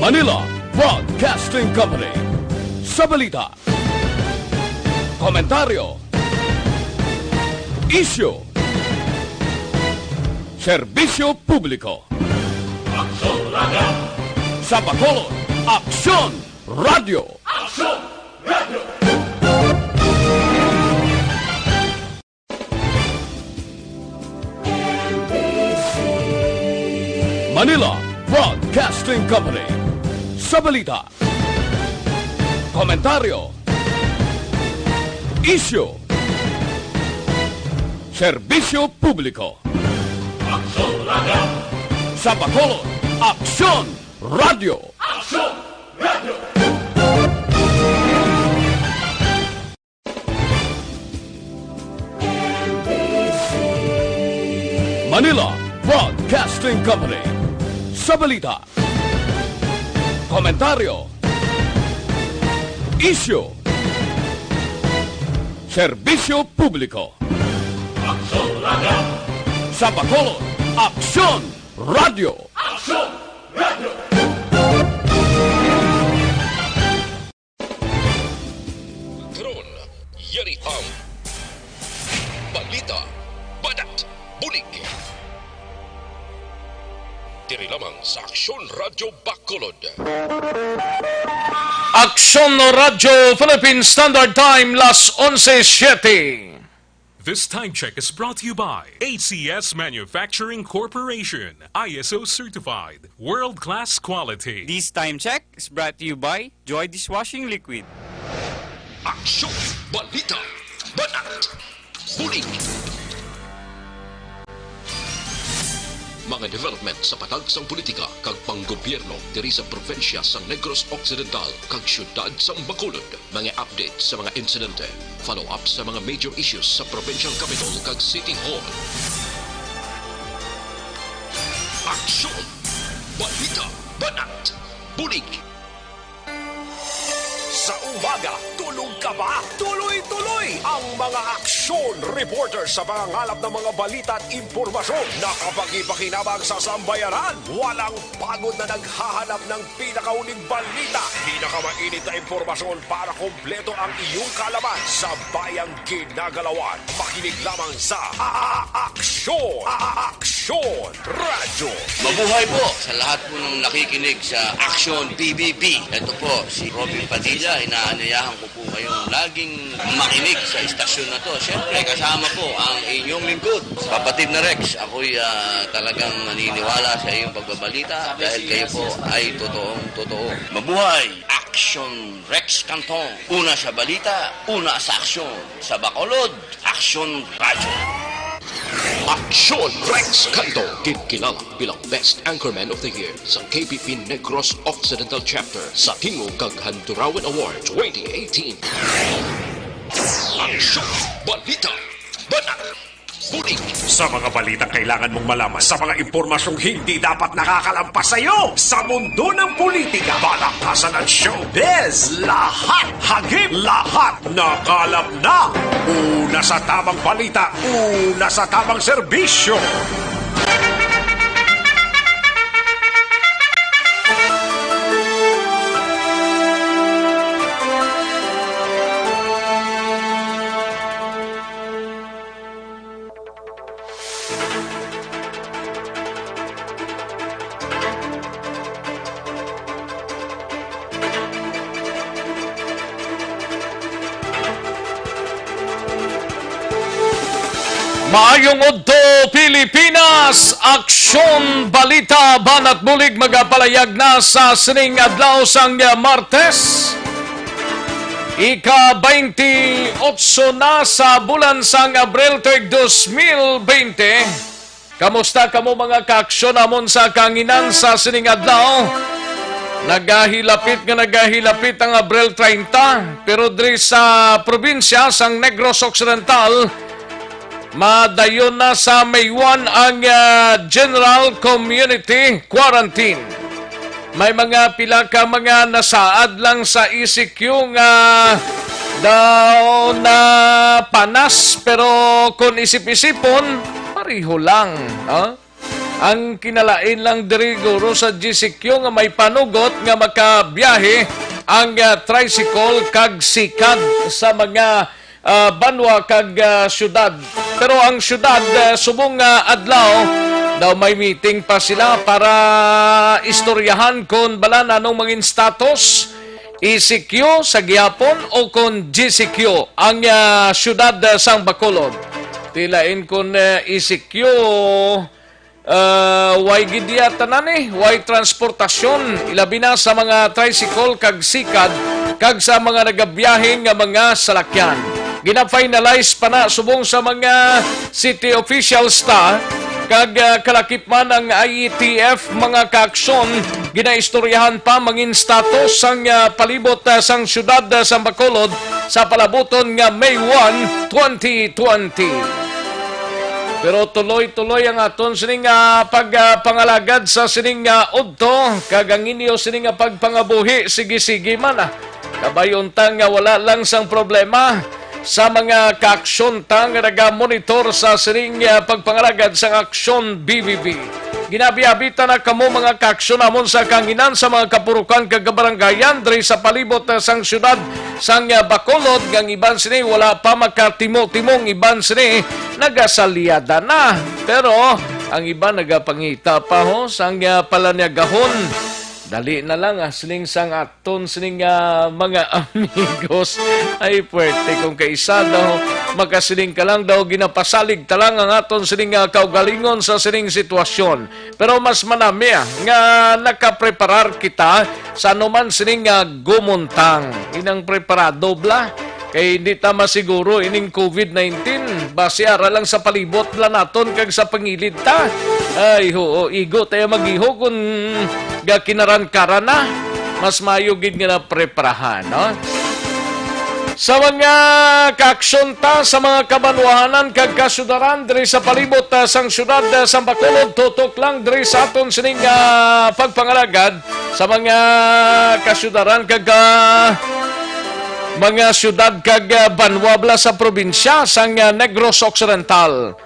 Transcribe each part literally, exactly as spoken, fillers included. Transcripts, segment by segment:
Manila Broadcasting Company. Sa balita, komentaryo, isyu, serbisyo publiko. Aksyon Radio. Sa Bacolod, Aksyon Radio. Aksyon Radio. Manila Broadcasting Company. Sa balita, komentaryo, isyu, serbisyo publiko. Aksyon Radio. Sa Bacolod, Aksyon Radio. Aksyon Radio. Manila Broadcasting Company. Sa balita, komentaryo, isyu, serbisyo publiko. Aksyon Radio. Sa Bacolod, Aksyon Radio. Aksyon Radio. Karon, yari ang balita, banat, bulig. Diri lamang sa Aksyon Radyo Bacolod. Aksyon Radyo Philippine Standard Time, las onse siete. This time check is brought to you by A C S Manufacturing Corporation, I S O certified, world-class quality. This time check is brought to you by Joy Dishwashing Liquid. Aksyon, balita, banat, bulig. Mga development sa patag sang politika kag panggobyerno diri sa probinsya sang Negros Occidental kag siyudad sang Bacolod. Mga update sa mga insidente, follow-up sa mga major issues sa provincial capital kag city hall. Aksyon, balita, banat, bulig. Sa umaga, tulog ka ba? Tuloy-tuloy ang mga aksyon reporter sa pangangalap ng mga balita at impormasyon na kapakipakinabang sa sambayanan. Walang pagod na naghahanap ng pinakauling balita, pinakamainit na impormasyon para kompleto ang iyong kaalaman sa bayang ginagalawan. Makinig lamang sa A-, A-, Aksyon, A-, A-, Aksyon Radyo. Mabuhay po sa lahat po ng nakikinig sa Aksyon P B B. Ito po si Robin Padilla. Inaanyayahan ko po kayong laging makinig sa istasyon na to. Siyempre, kasama po ang inyong lingkod, Kapatid na Rex. Ako'y, ah, talagang naniniwala sa iyong pagbabalita dahil kayo po ay totoong totoo. Mabuhay! Aksyon Rex Canton. Una sa balita, una sa aksyon. Sa Bacolod, Aksyon Radyo. Aksyon Rex Canton, ginkilala bilang Best Anchorman of the Year sa K P P Negros Occidental Chapter sa Tingog kag Handurawan Award twenty eighteen. Aksyon, balita, banat, bulig. Sa mga balitang kailangan mong malaman, sa mga impormasyong hindi dapat nakakalampas sa iyo, sa mundo ng politika, palakasan at showbiz, lahat hagip, lahat nakalap na. Una sa tamang balita, una sa tamang serbisyo. Maayong udto, Pilipinas! Aksyon, balita, banat bulig magapalayag na sa sining adlaw sang Martes. Ika twenty-eight na sa bulan sang Abril, tuig dos mil bente. Kamusta kamo, mga kaaksyon namon sa kahanginan sa sining adlaw? Nagahilapit nga nagahilapit ang Abril treinta, pero diri sa probinsya sang Negros Occidental, madayon na sa May one ang, ah, general community quarantine. May mga pila ka mga nasaad lang sa E C Q nga daw na panas, pero kung isip-isipon, pareho lang, ah. Ang kinalain lang diri guro sa G C Q nga may panugot nga makabiyahe ang, ah, tricycle kag sikad sa mga, ah, banwa kag, ah, syudad. Pero ang syudad, ah, subong nga adlaw daw may meeting pa sila para istoryahan kon bala nanong mangin status, E C Q sa gihapon o kon G C Q ang, ah, syudad, ah, sang Bacolod. Tilain kon, ah, E C Q, ah, way gid iya tanan, eh, way transportasyon, ilabi na sa mga tricycle kag sikad kag sa mga nagabiyahe nga mga salakyan. Gina-finalize pa na subong sa mga city officials ta, kag, ah, kalakip man ang I E T F, mga kaaksyon, ginaistoryahan pa mangin status sang, ah, palibot, ah, sang syudad, ah, sang Bacolod sa palabuton nga May one, twenty twenty. Pero tuloy-tuloy ang aton sining, ah, pag, ah, pangalagad sa sining, ah, udto, kag ang inyo sining, ah, pagpangabuhi, sige-sige man, ah. Kabay unta nga wala lang sang problema sa mga kaaksyon ta nga nagamonitor sa sining, ah, pagpangalagad sang aksyon B B B. Ginabiabita na kamo, mga kaaksyon namon sa kanginan sa mga kapurukan kag kabaranggayan diri sa palibot, ah, sang syudad sang, ah, Bacolod, nga ang iban sini wala pa makatimo-timo, ang iban sini nagasalyada na. Pero ang iban nagapangita pa, ho, sang, ah, palanyagahon. Dali na lang, ah, sining sang aton sining, ah, mga amigos. Ay, puwerte kung kaisa daw, makasiling ka lang daw, ginapasalig ta lang ang aton sining, ah, kaugalingon sa sining sitwasyon. Pero mas manami, ah, nga nakapreparar kita sa anuman sining, ah, gumuntang. Inang preparado bla. Kay hindi ta masiguro ining covid nineteen. Basi ara lang sa palibot bala naton kag sa pangilid ta. Ay, huo, igo tayo mag-iho kung gakinaran-karan na. Mas mayo gid nga napreparahan, no? Sa mga kaaksyon ta, sa mga kabanwahanan kag kasudaran diri sa palibot, ah, sang syudad, ah, sang Bacolod, tutok lang diri sa aton sining, ah, pagpangalagad sa mga kasudaran kag, ah, mga syudad kag, ah, banwa bala sa probinsya sang, ah, Negros Occidental.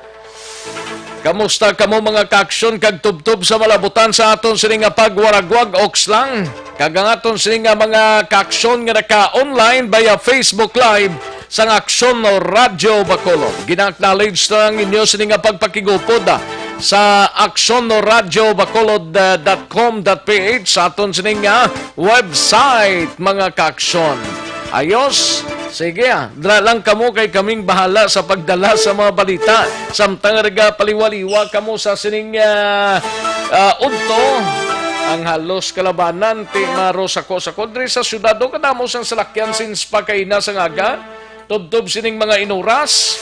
Kamusta kamo, mga kaaksyon kag tubtob sa malabutan sa aton sini nga pagwaragwag, oks lang? Kag ang aton sini nga mga kaaksyon nga naka-online via Facebook Live sang Aksyon Radyo Bacolod. Gina-acknowledge na ang inyo sini nga pagpakigupod, ah, sa aksyon radyo bacolod dot com dot p h sa aton sini nga website, mga kaaksyon. Ayos? Sige, ah. Dala lang kamo kay kaming bahala sa pagdala sa mga balita. Samtang nagapaliwaliwa kamo sa sining, ah, ah, udto, ang halos kalabanan ti marosako-sako diri sa syudad, o kadamo sang salakyan since pa kaina sang aga. Tubtob sining mga inuras,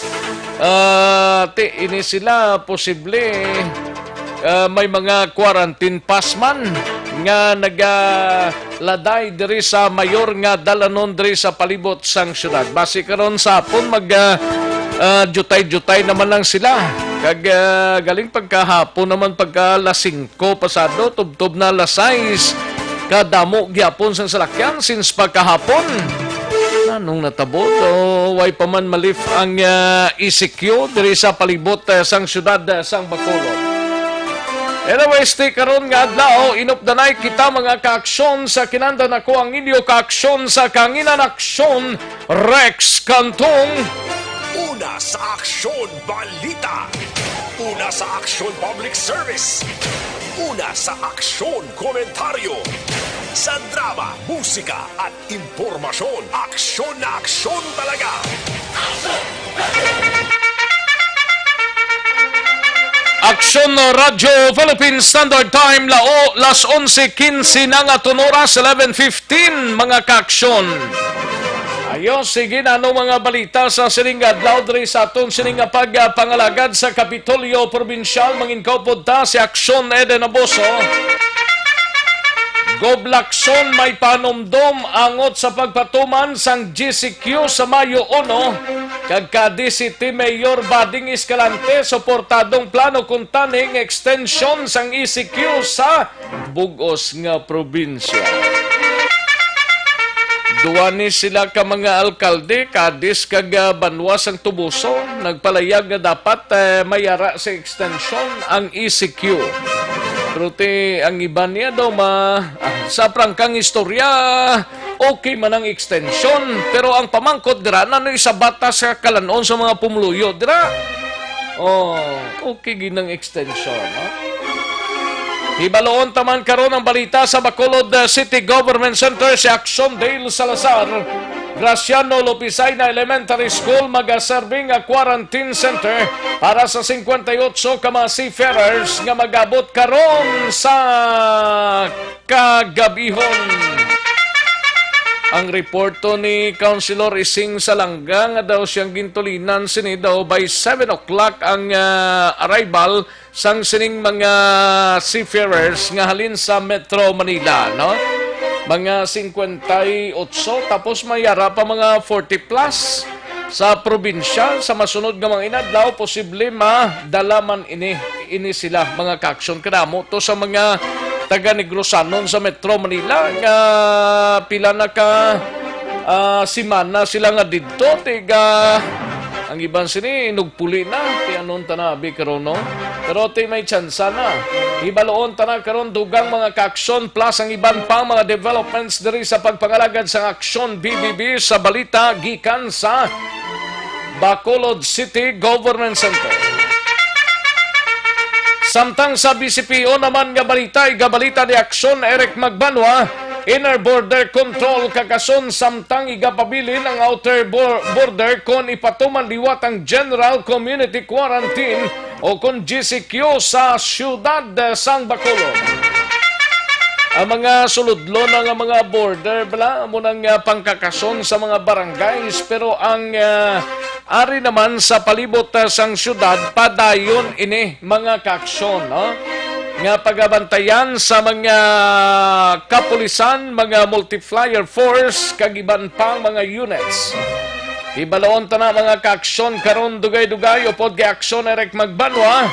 ah, ti ini sila posible, ah, may mga quarantine pass man nga nagaladay diri sa mayor nga dalanon diri sa palibot sang syudad. Basi karon sa hapon mag, ah, ah, jutay-jutay naman lang sila. Kag, ah, galing pagkahapon naman, pagka alas singko pasado, tubtob na alas sais. Kadamo gyapon sang salakyan since pagkahapon. Nanong natabo? O, way pa man malif ang, ah, E C Q diri sa palibot, ah, sang syudad, ah, sang Bacolod. Anyways, ti karon nga adlaw, inupdanay kita, mga kaaksyon, sa kinanda nako ang inyo kaaksyon sa kanginan, Aksyon Rex Cantong. Una sa Aksyon Balita. Una sa Aksyon Public Service. Una sa Aksyon Komentaryo. Sa drama, musika, at impormasyon, aksyon na aksyon talaga. Aksyon Radyo Philippine Standard Time, lao, las onse quince na nga aton oras, eleven fifteen, mga kaaksyon. Ayo, sige, nano mga balita sa sining adlaw diri sa aton sining nga pagpangalagad sa Kapitolyo Probinsyal? Mangin kaupod ta si Aksyon Eden Aboso. Gob Lacson may panumdom angot sa pagpatuman sang G C Q sa Mayo uno, kag ka D C T Mayor Bading Escalante suportadong plano kuntani nga extension sang E C Q sa bug-os nga probinsya. Duwa ni sila ka mga alkalde, Cadiz kag, ah, banwa sang Toboso, nagpalayag nga dapat, eh, mayara sa extension ang E C Q. Pero ti ang iban niya daw ma-, ah, sa prangkang istorya, okay man ang extension, pero ang pamangkot dira, nano sa batas sa kalan-on sa mga pumuluyo dira? Oh, okay gid ang extension, no? Hibaloon ta man karon ang balita sa Bacolod, uh, City Government Center si Action Dale Salazar. Graciano Lopisaina Elementary School magaserve nga quarantine center para sa singkwenta y otso ka mga seafarers nga mag-abot karon sa kagabihon. Ang reporto ni Councilor Ising Salanga nga daw siyang gintulinan sini daw by seven o'clock ang, ah, arrival sang sining mga seafarers nga halin sa Metro Manila, no? Mga singkwenta y otso, tapos may ara pa mga forty plus sa probinsya. Sa masunod nga mga inadlaw, posible madala man ini, ini sila, mga kaaksyon. Kadamo to sa mga taga Negrosanon sa Metro Manila nga pila na ka, ah, simana sila nga didto, tiga ang iban sini, inugpuli na. Ti anon ta na, abi, karon, no? Pero ti may tsansa na. Hibaloon ta na karon dugang mga kaaksyon plus ang iban pang mga developments diri sa pagpangalagad sang Aksyon B B B sa balita gikan sa Bacolod City Government Center. Samtang sa B C P O naman nga balita, igabalita ni Aksyon Eric Magbanwa, inner border control kakason samtang igapabilin ang outer bor-, border kon ipatuman liwat ang general community quarantine o kon G C Q sa siyudad sang Bacolod. Ang mga suludlo na nga mga border, bala, amo nang, ah, pangkakason sa mga barangays, pero ang, ah, ari naman sa palibot, ah, sang siyudad, padayon ini, mga kaaksyon, no? Nga pagabantayan sa mga kapulisan, mga multiplier force, kag iban pang mga units. Hibaloon ta na, mga kaaksyon, karon dugay-dugay upod kay Aksyon Eric Magbanwa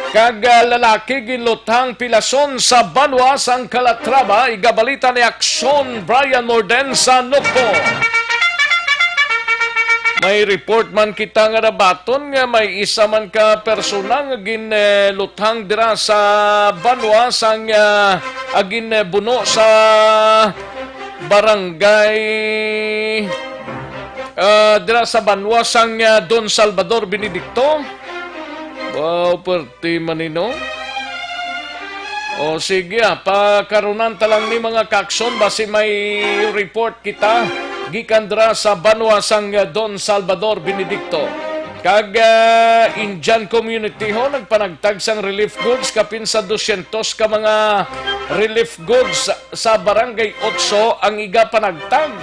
kag, ah, lalaki ginluthang pilason sa banwa sang Calatrava. Igabalita ni Aksyon Brian Morden sa Nukpo. May report man kita nga nabaton nga may isa man ka persona nga ginluthang dira sa banwa sang, ah, ah, ginbuno sa barangay, ah, dira sa banwa sang, ah, Don Salvador Benedicto. Wow, perti man ni, no? O sige, ah, pakarunan ta lang ni, mga kaaksyon, basi may report kita gikan dira sa banwa sang, ah, Don Salvador Benedicto. Kag, ah, Indian community ho nagpanagtag sang relief goods kapin sa dosyentos ka mga relief goods sa Barangay Otso ang igapanagtag.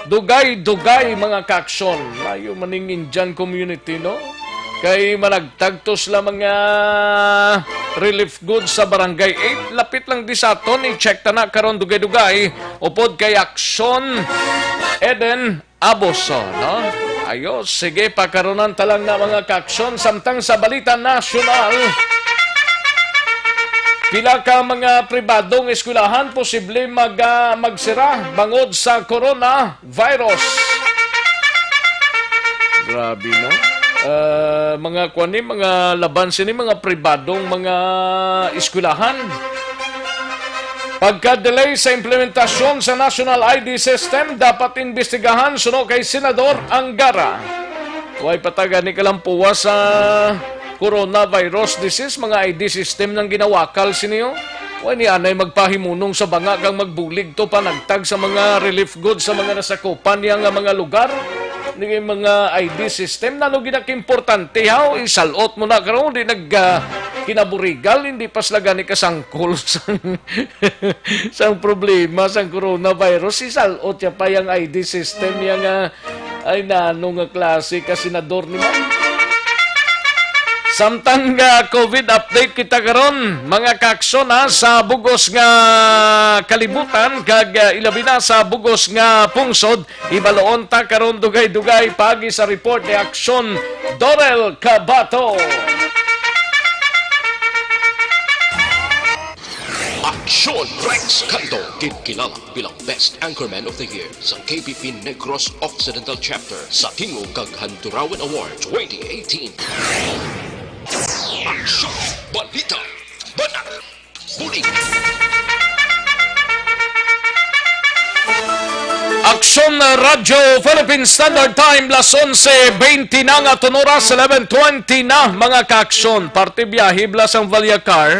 Dugay-dugay, mga kaaksyon. Layo man ning Indian community, no? Kay managtag to sila mga relief goods sa Barangay Eight. Lapit lang di sa aton, i-check ta na karon dugay-dugay. Upod kay Aksyon Eden Aboso, no? Ayos, sige, pakarunan ta lang na, mga kaaksyon. Samtang sa balita nasyonal, pila ka mga pribadong eskwelahan posible mag-, ah, magsira bangod sa coronavirus. Grabe, no? Ah, mga kuan ni, mga laban sini, mga pribadong mga eskwelahan. Pagka-delay sa implementasyon sa National I D System, dapat imbestigahan suno kay Senador Angara. Way pa ta gani kalampuwa sa coronavirus disease, mga I D system nang ginawakal sini, oh. Way ni anay magpahimunong sa banga kag magbulig to panagtag sa mga relief goods sa mga nasakupan niya nga mga lugar. Ni mga I D system, nano ginakiimportante, haw? Isalot mo na karon, di nag, ah, kinaburigal, hindi pa sila gani kasangkol sang, sang problema sang coronavirus. Isalot ya pa yang I D system ya nga, ay, nano nga klase ka senador ni man? Samtang, ah, COVID update kita karon, mga kaaksyon, ha, sa bugos nga kalibutan kag, ah, ilabi na sa bugos nga pungsod, ibaloon ta karon dugay-dugay paagi sa report ni Aksyon Dorel Cabato. Sean Rex Canto, ginkilala bilang Best Anchorman of the Year sa K B P Negros Occidental Chapter sa Tingog kag Handurawan Award twenty eighteen. Aksyon! Balita! Banat! Bulig! Aksyon Radyo Philippine Standard Time, las onse twenty na nga aton oras, eleven twenty na, mga kaaksyon. Parte biyahe bala sang Vallecar,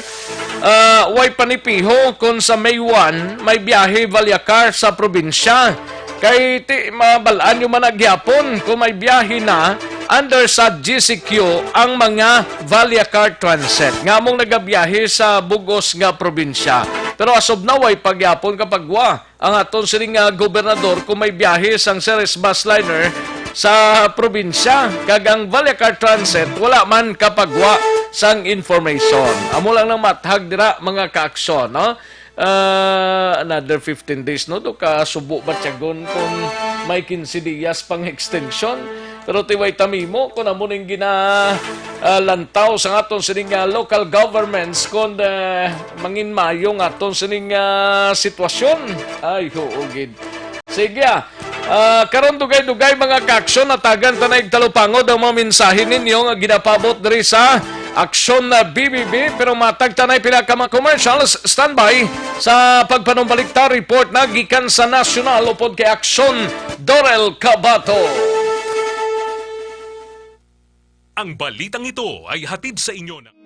ah, way panipiho kon sa May one, may biyahe Vallecar sa probinsya. Kay ti, mabal-an nyo man na gyapon kung may biyahe na under sa G C Q ang mga Vallecar Transit nga among nagabiyahe sa bugos nga probinsya. Pero as of now, way pa gyapon kapagwa ang aton sining nga gobernador kung may biyahe sang Ceres Bus Liner sa probinsya, kag ang Vallecar Transit wala man kapagwa sang information. Amo lang nang mathag dira, mga kaaksyon, no? Ah, another fifteen days, no? Do ka subo batyagon kung may quince dias pang extension. Pero tiway tamimo kung amo ning gina, ah, lantaw sa aton sining, ah, local governments kung, ah, mangin mayo nga aton sining, ah, sitwasyon. Ay, huo gid. Sige, ah. Ah, karon dugay-dugay, mga kaaksyon, natagan ta na igtalupangod ang mga mensahe ninyo nga ginapaabot diri sa Aksyon na B B B, pero matag ta na pila ka mga commercials. Standby sa pagpanumbalik ta, report na gikan sa nasyonal upod kay Aksyon, Dorel Cabato. Ang balitang ito ay hatid sa inyo ng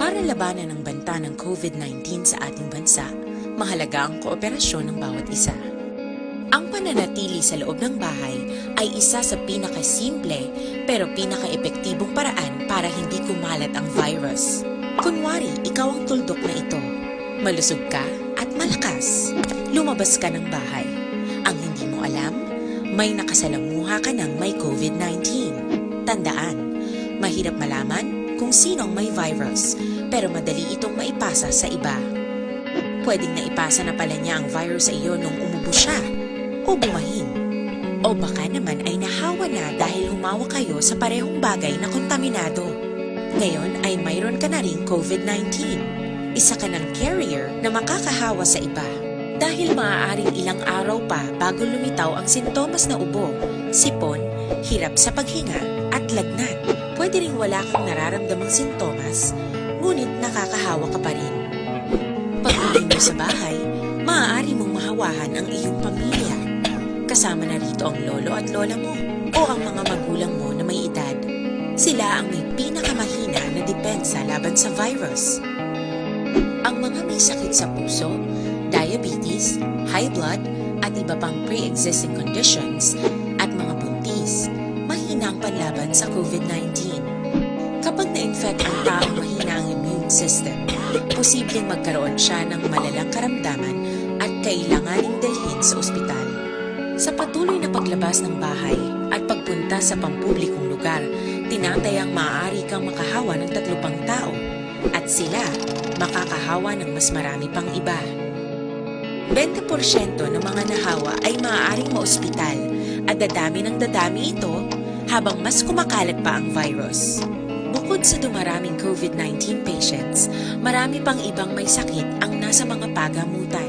Para labanan ang banta ng COVID nineteen sa ating bansa, mahalaga ang kooperasyon ng bawat isa. Ang pananatili sa loob ng bahay ay isa sa pinakasimple pero pinakaepektibong paraan para hindi kumalat ang virus. Kunwari, ikaw ang tuldok na ito. Malusog ka at malakas. Lumabas ka ng bahay. Ang hindi mo alam, may nakasalamuha ka ng may COVID nineteen. Tandaan, mahirap malaman kung sino ang may virus, pero madali itong maipasa sa iba. Pwedeng naipasa na pala niya ang virus sa iyo nung umubo siya o bumahin. O baka naman ay nahawa na dahil humawak kayo sa parehong bagay na kontaminado. Ngayon ay mayroon ka na ring COVID nineteen. Isa ka ng carrier na makakahawa sa iba. Dahil maaaring ilang araw pa bago lumitaw ang sintomas na ubo, sipon, hirap sa paghinga, at lagnat. Pwede ring wala kang nararamdamang sintomas, ngunit nakakahawa ka pa rin. Pag-uwi mo sa bahay, maaari mong mahawahan ang iyong pamilya. Kasama na rito ang lolo at lola mo o ang mga magulang mo na may edad. Sila ang may pinakamahina na depensa laban sa virus. Ang mga may sakit sa puso, diabetes, high blood, at iba pang pre-existing conditions, at mga buntis, mahina ang panlaban sa COVID nineteen. Kapag na-infect ang taong mahina ang immune system, posibleng magkaroon siya ng malalang karamdaman at kailanganing dalhin sa ospital. Sa patuloy na paglabas ng bahay at pagpunta sa pampublikong lugar, tinatayang maaari kang makahawa ng tatlo pang tao at sila makakahawa ng mas marami pang iba. Bente porsyento ng mga nahawa ay maaaring maospital at dadami ng dadami ito habang mas kumakalat pa ang virus. Bukod sa dumaraming COVID nineteen patients, marami pang ibang may sakit ang nasa mga pagamutan.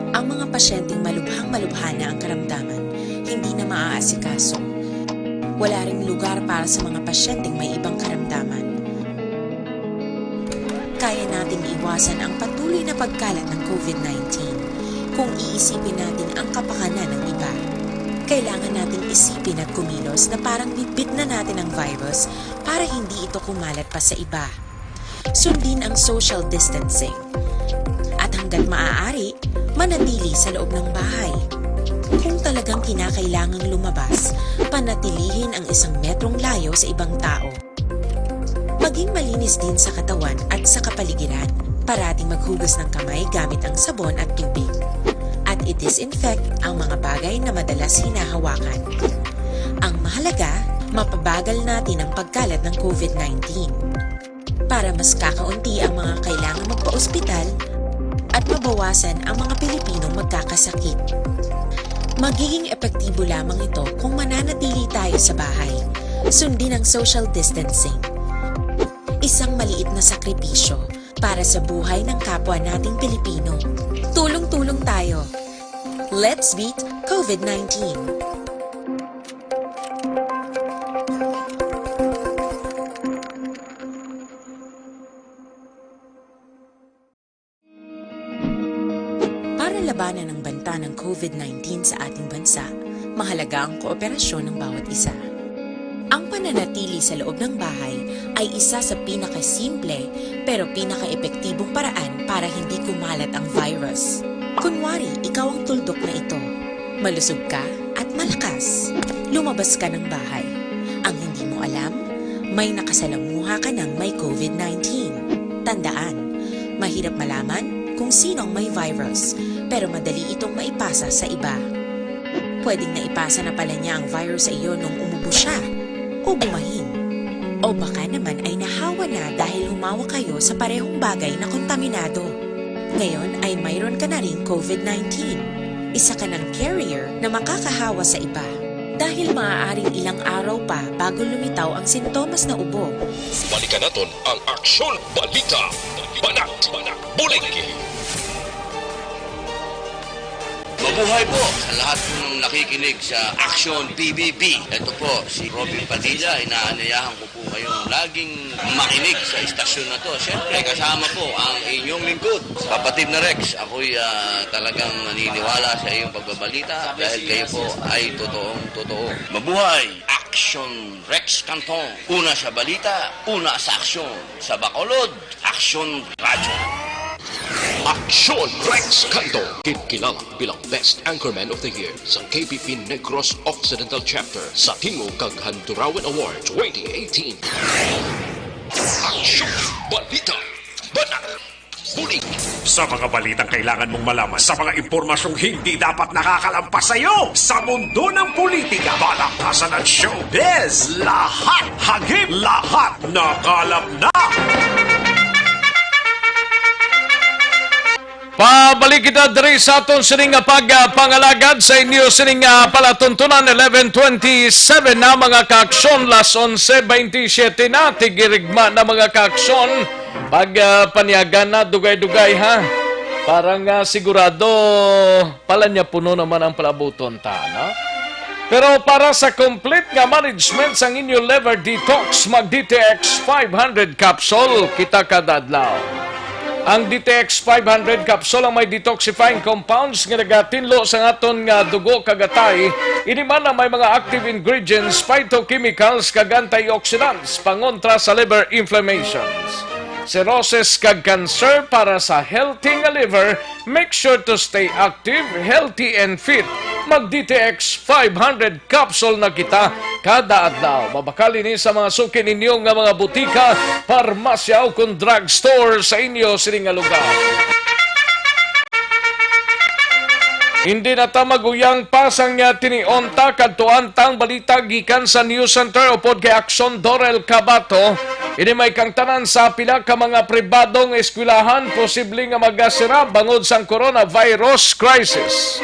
Ang mga pasyenteng malubhang-malubha na ang karamdaman, hindi na maaasikaso. Wala ring lugar para sa mga pasyenteng may ibang karamdaman. Kaya nating iwasan ang patuloy na pagkalat ng COVID nineteen kung iisipin natin ang kapakanan ng iba. Kailangan nating isipin at kumilos na parang bitbit na natin ang virus para hindi ito kumalat pa sa iba. Sundin ang social distancing. At hanggat maaari, manatili sa loob ng bahay. Kung talagang kinakailangang lumabas, panatilihin ang isang metrong layo sa ibang tao. Maging malinis din sa katawan at sa kapaligiran. Parating maghugas ng kamay gamit ang sabon at tubig. At i-disinfect ang mga bagay na madalas hinahawakan. Ang mahalaga, mapabagal natin ang pagkalat ng COVID nineteen. Para mas kakaunti ang mga kailangan magpa-ospital at mabawasan ang mga Pilipinong magkakasakit. Magiging epektibo lamang ito kung mananatili tayo sa bahay. Sundin ang social distancing. Isang maliit na sakripisyo, para sa buhay ng kapwa nating Pilipino. Tulong-tulong tayo. Let's beat COVID nineteen. Para labanan ang banta ng COVID nineteen sa ating bansa, mahalaga ang kooperasyon ng bawat isa. Ang pananatili sa loob ng bahay ay isa sa pinakasimple pero pinakaepektibong paraan para hindi kumalat ang virus. Kunwari, ikaw ang tuldok na ito. Malusog ka at malakas. Lumabas ka ng bahay. Ang hindi mo alam, may nakasalamuha ka ng may COVID nineteen. Tandaan, mahirap malaman kung sino ang may virus, pero madali itong maipasa sa iba. Pwedeng naipasa na pala niya ang virus sa iyo nung umubo siya, o bumahin. O baka naman ay nahawa na dahil humawak kayo sa parehong bagay na kontaminado. Ngayon ay mayroon ka na ring COVID nineteen. Isa ka ng carrier na makakahawa sa iba. Dahil maaaring ilang araw pa bago lumitaw ang sintomas na ubo. Balikan naton ang Aksyon Balita. Banat, bulig. Mabuhay po sa lahat po ng nakikinig sa Action P B B. Ito po si Robin Padilla. Inaanyayahan ko po kayong laging makinig sa istasyon na to. Siyempre, kasama po ang inyong lingkod, Kapatid na Rex. Ako'y ah, talagang naniniwala sa iyong pagbabalita dahil kayo po ay totoong totoo. Mabuhay! Action Rex Canton. Una sa balita, una sa aksyon. Sa Bacolod, Action Radyo. Action Rex Canton. Kinkilala bilang Best Anchorman of the Year sa K P P Negros Occidental Chapter sa Tingog kag Handurawan Award twenty eighteen. Action Balita. Banat. Bulig. Sa mga balitang kailangan mong malaman, sa mga impormasyong hindi dapat nakakalampas sa iyo, sa mundo ng politika, balakasan at showbiz, lahat hagip, lahat nakalap na. Pabalik kita diri sa aton sining nga pagpangalagad sa inyo sining nga palatuntunan, eleven twenty-seven na, mga kaaksyon, las onse veintisiete na, tigirigma na, mga kaaksyon. Pag, ah, paniagan na, dugay-dugay, ha? Parang, ah, sigurado pala niya puno naman ang palabuton ta, no? Pero para sa complete nga management sang inyo liver detox, mag D T X five hundred capsule kita kada adlaw. Ang D T X five hundred capsule ang may detoxifying compounds nga nagatinlo sa aton nga dugo kag atay. Ini man ang may mga active ingredients, phytochemicals, kag antioxidants pangontra sa liver inflammations, cirrhosis, kag cancer. Para sa healthy nga liver, make sure to stay active, healthy, and fit. Mag D T X five hundred capsule na kita kada adlaw. Mabakal ini sa mga suki ninyo nga mga butika, parmasya, o kon drugstore sa inyo sini nga lugar. Hindi na ta maguyang pa sang, ah, tinion ta, kadtuan ta ang balita gikan sa News Center upod kay Aksyon Dorel Cabato. Ini may kangtanan sa pila ka mga pribadong eskwelahan posible nga magasira bangod sang coronavirus crisis.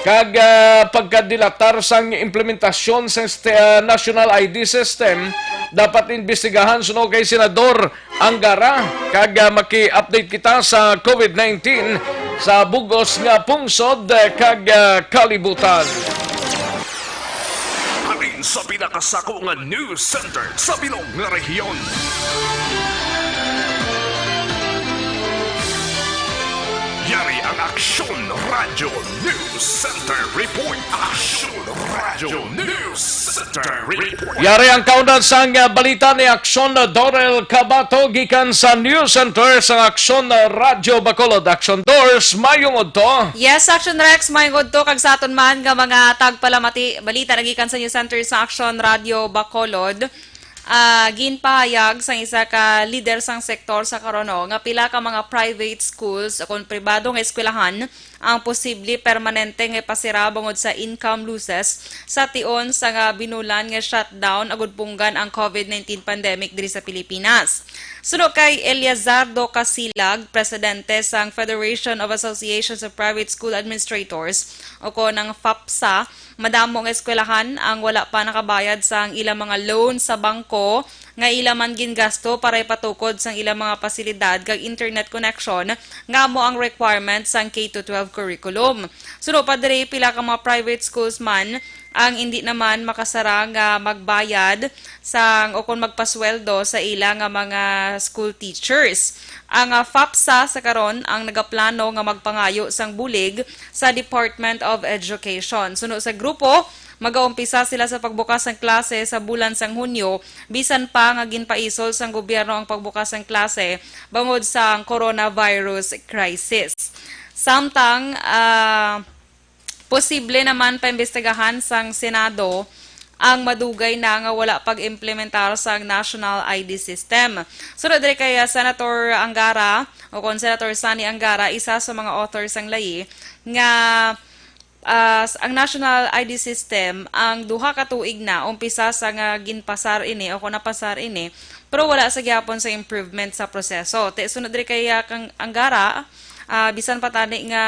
Kag, ah, pagkadilatar sang implementasyon sang st-, ah, National I D system, dapat imbestigahan suno kay Senador Angara, kag, ah, maki-update kita sa COVID nineteen sa bug-os nga pungsod, eh, kag, ah, kalibutan. Halin sa pinakasako nga news center sa bilog nga rehiyon. Yari ang Aksyon Radyo News Center Report. Aksyon Radyo News Center Report. Yari ang kaundan sang, ah, balita ni Aksyon Dorel Cabato gikan sa News Center sang Aksyon Radyo Bacolod. Aksyon Dors, mayong udto. Yes, Aksyon Rex, mayong udto kag sa aton man nga mga tagpalamati. Balita na gikan sa News Center sa Aksyon Radyo Bacolod. Ah, ginpahayag sang isa ka lider sang sektor sa Karono nga pila ka mga private schools o kon pribado nga eskwelahan ang posible permanente nga ipasira bangod sa income losses sa tion sang, ah, binulan nga shutdown agud punggan ang COVID nineteen pandemic diri sa Pilipinas. Suno kay Eliazardo Casilag, presidente sang Federation of Associations of Private School Administrators, o kon ang FAPSA, madamo nga eskwelahan ang wala pa nakabayad sang ilang mga loan sa bangko nga ila man gingasto para ipatukod sang ilang mga pasilidad kag internet connection nga amo ang requirement sang K to twelve curriculum. Suno pa diri, pila ka mga private schools man ang indi naman makasara nga magbayad sang o kon magpasweldo sa ila nga mga school teachers. Ang, ah, FAPSA sa karon ang nagaplano nga magpangayo sang bulig sa Department of Education. Suno sa grupo, magaumpisa sila sa pagbukas sang klase sa bulan sang Hunyo, bisan pa nga ginpaisol sang gobyerno ang pagbukas sang klase bangod sa coronavirus crisis. Samtang, ah, posible naman paimbestigahan sang Senado ang madugay na nga wala pag-implementar sang national I D system. Sunod diri kay, ah, Senator Angara, o kon Senator Sonny Angara, isa sa mga author sang layi nga, ah, s-, ang national I D system ang duha ka tuig na umpisa sa nga ginpasar ini o kon napasar ini, pero wala sa gihapon sa improvement sa proseso. Te, sunod diri kay, ah, kang Angara, ah, bisan pa tani nga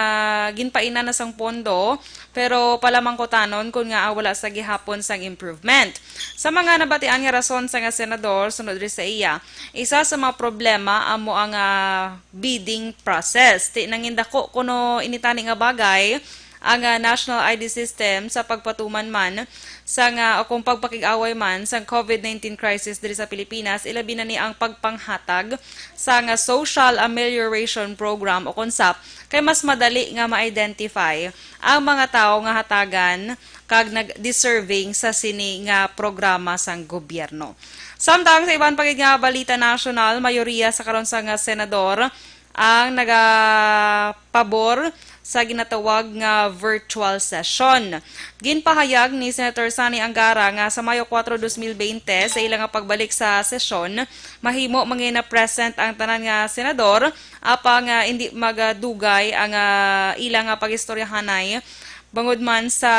ginpainan na sang pondo, pero palamangkutanon kon ngaa wala sa gihapon sang improvement. Sa mga nabatian nga rason sa nga senador, sunod diri sa iya, isa sa mga problema amo ang, ah, bidding process. Ti nangindako kuno ini tani nga bagay ang, ah, national I D system sa pagpatuman man sa nga, o kung pagpakig-away man sang COVID nineteen crisis diri sa Pilipinas, ilabi na ni ang pagpanghatag sa nga Social Amelioration Program o kon SAP, kay mas madali nga ma-identify ang mga tawo nga hatagan kag nag-deserving sa sini nga programa sang gobyerno. Samtang sa iban pa gid nga balita nasyonal, mayoriya sa karon sa nga senador ang nagapabor sa ginatawag nga virtual session. Ginpahayag ni Senator Sonny Angara nga sa Mayo kuwatro, dos mil bente, sa ila nga pagbalik sa sesyon, mahimo mangina-present ang tanan nga senador, apang, ah, indi magadugay ang, ah, ila nga pag-istoryahanay bangod man sa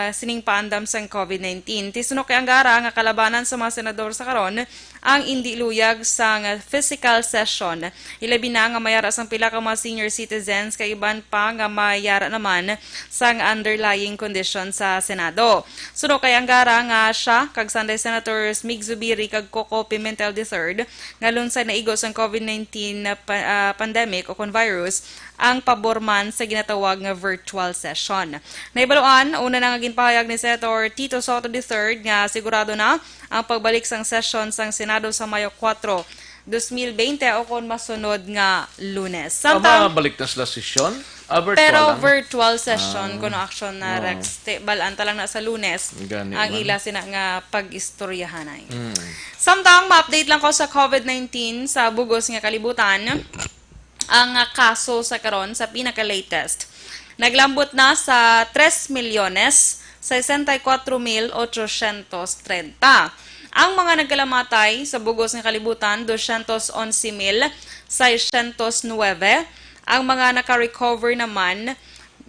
sining paandam sang COVID nineteen. Ti suno kay Angara nga kalabanan sa mga senador sa karon ang indi luyag sang physical session, ilabi na nga mayara sang pila ka mga senior citizens kag iban pa nga mayara naman sang underlying condition sa Senado. Suno kay Angara nga siya kag Sanday Senators Mig Zubiri kag Coco Pimentel the third nga lunsay naigo sang COVID nineteen pa-, ah, pandemic o kon virus, ang pabor man sa ginatawag nga virtual session. Nahibaluan, una na nga ginpahayag ni Senator Tito Soto the third nga sigurado na ang pagbalik sang session sang Senado sa Mayo kuwatro, dos mil bente o kon masunod nga Lunes. Ah, samtang mabalik na sila session? Ah, virtual Pero lang? virtual session, Ah. kuno action na Oo. Rex. Te, bal-an ta lang na sa Lunes Gani ang man. ila sina nga pag-istoryahanay. Mm. Samtang ma-update lang ko sa COVID nineteen sa bugos nga kalibutan. Ang, ah, kaso sa karon sa pinaka-latest naglambot na sa tres milyones sesenta y cuatro mil ochocientos treinta. Ang mga nagkalamatay sa bugos nga kalibutan, doscientos once mil seiscientos nueve. Ang mga naka-recover naman,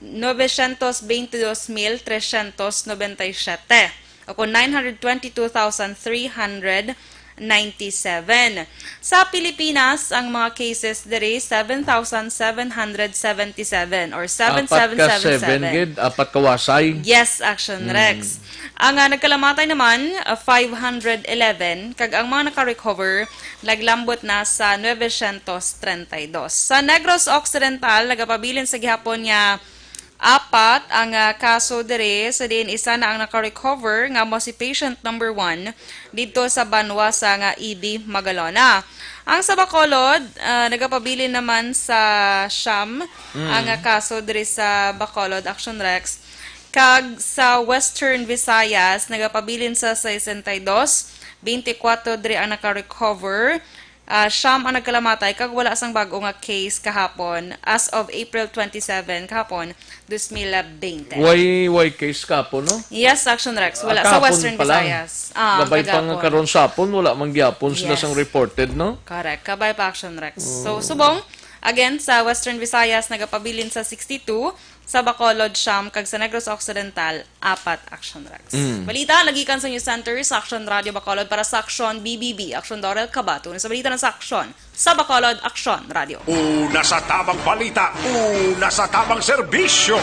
novecientos veintidós mil trescientos noventa y siete, o kon nine hundred twenty-two thousand three hundred ninety-seven. Sa Pilipinas, ang mga cases diri, seven thousand seven hundred seventy-seven or Apat ka seven seven seven seven. gid, apat ka wasay. Yes, Action Mm. Rex. Ang, ah, nagkalamatay naman, ah, five hundred eleven, kag ang mga naka-recover naglambot na sa novecientos treinta y dos. Sa Negros Occidental, nagapabilin sa gihapon nga apat ang, ah, kaso diri, sa diin isa na ang naka-recover, nga amo si patient number one didto sa banwa sa nga E B Magalona. Ang sa Bacolod, ah, nagapabilin naman sa siyam Mm. ang, ah, kaso diri sa Bacolod, Action Rex. Kag sa Western Visayas, nagapabilin sa sesenta y dos, twenty-four diri ang naka-recover. Ah, siyam ang nagkalamatay kag wala sang bag-o nga case kahapon as of April twenty-seven kahapon, dos mil bente. Way, way case kahapon, no? Yes, Action Rex. Wala Ah, sa kahapon Western pa lang. Visayas. Ah, Gabay pa nga kagahapon. karon sa hapon, wala man gyapon sila Yes. sang reported, no? Correct. Kabay pa, Action Rex. So, Oh. subong, again, sa Western Visayas, nagapabilin sa sixty-two, sa Bacolod, siyam, kag sa Negros Occidental, apat, Action Rex. Mm. Balita, nagikan sa News Center sa Action Radio Bacolod para sa Action B B B. Action Dorel Cabato. Sa balita na sa Action, sa Bacolod, Action Radio. Una sa tabang balita, una sa tabang serbisyo.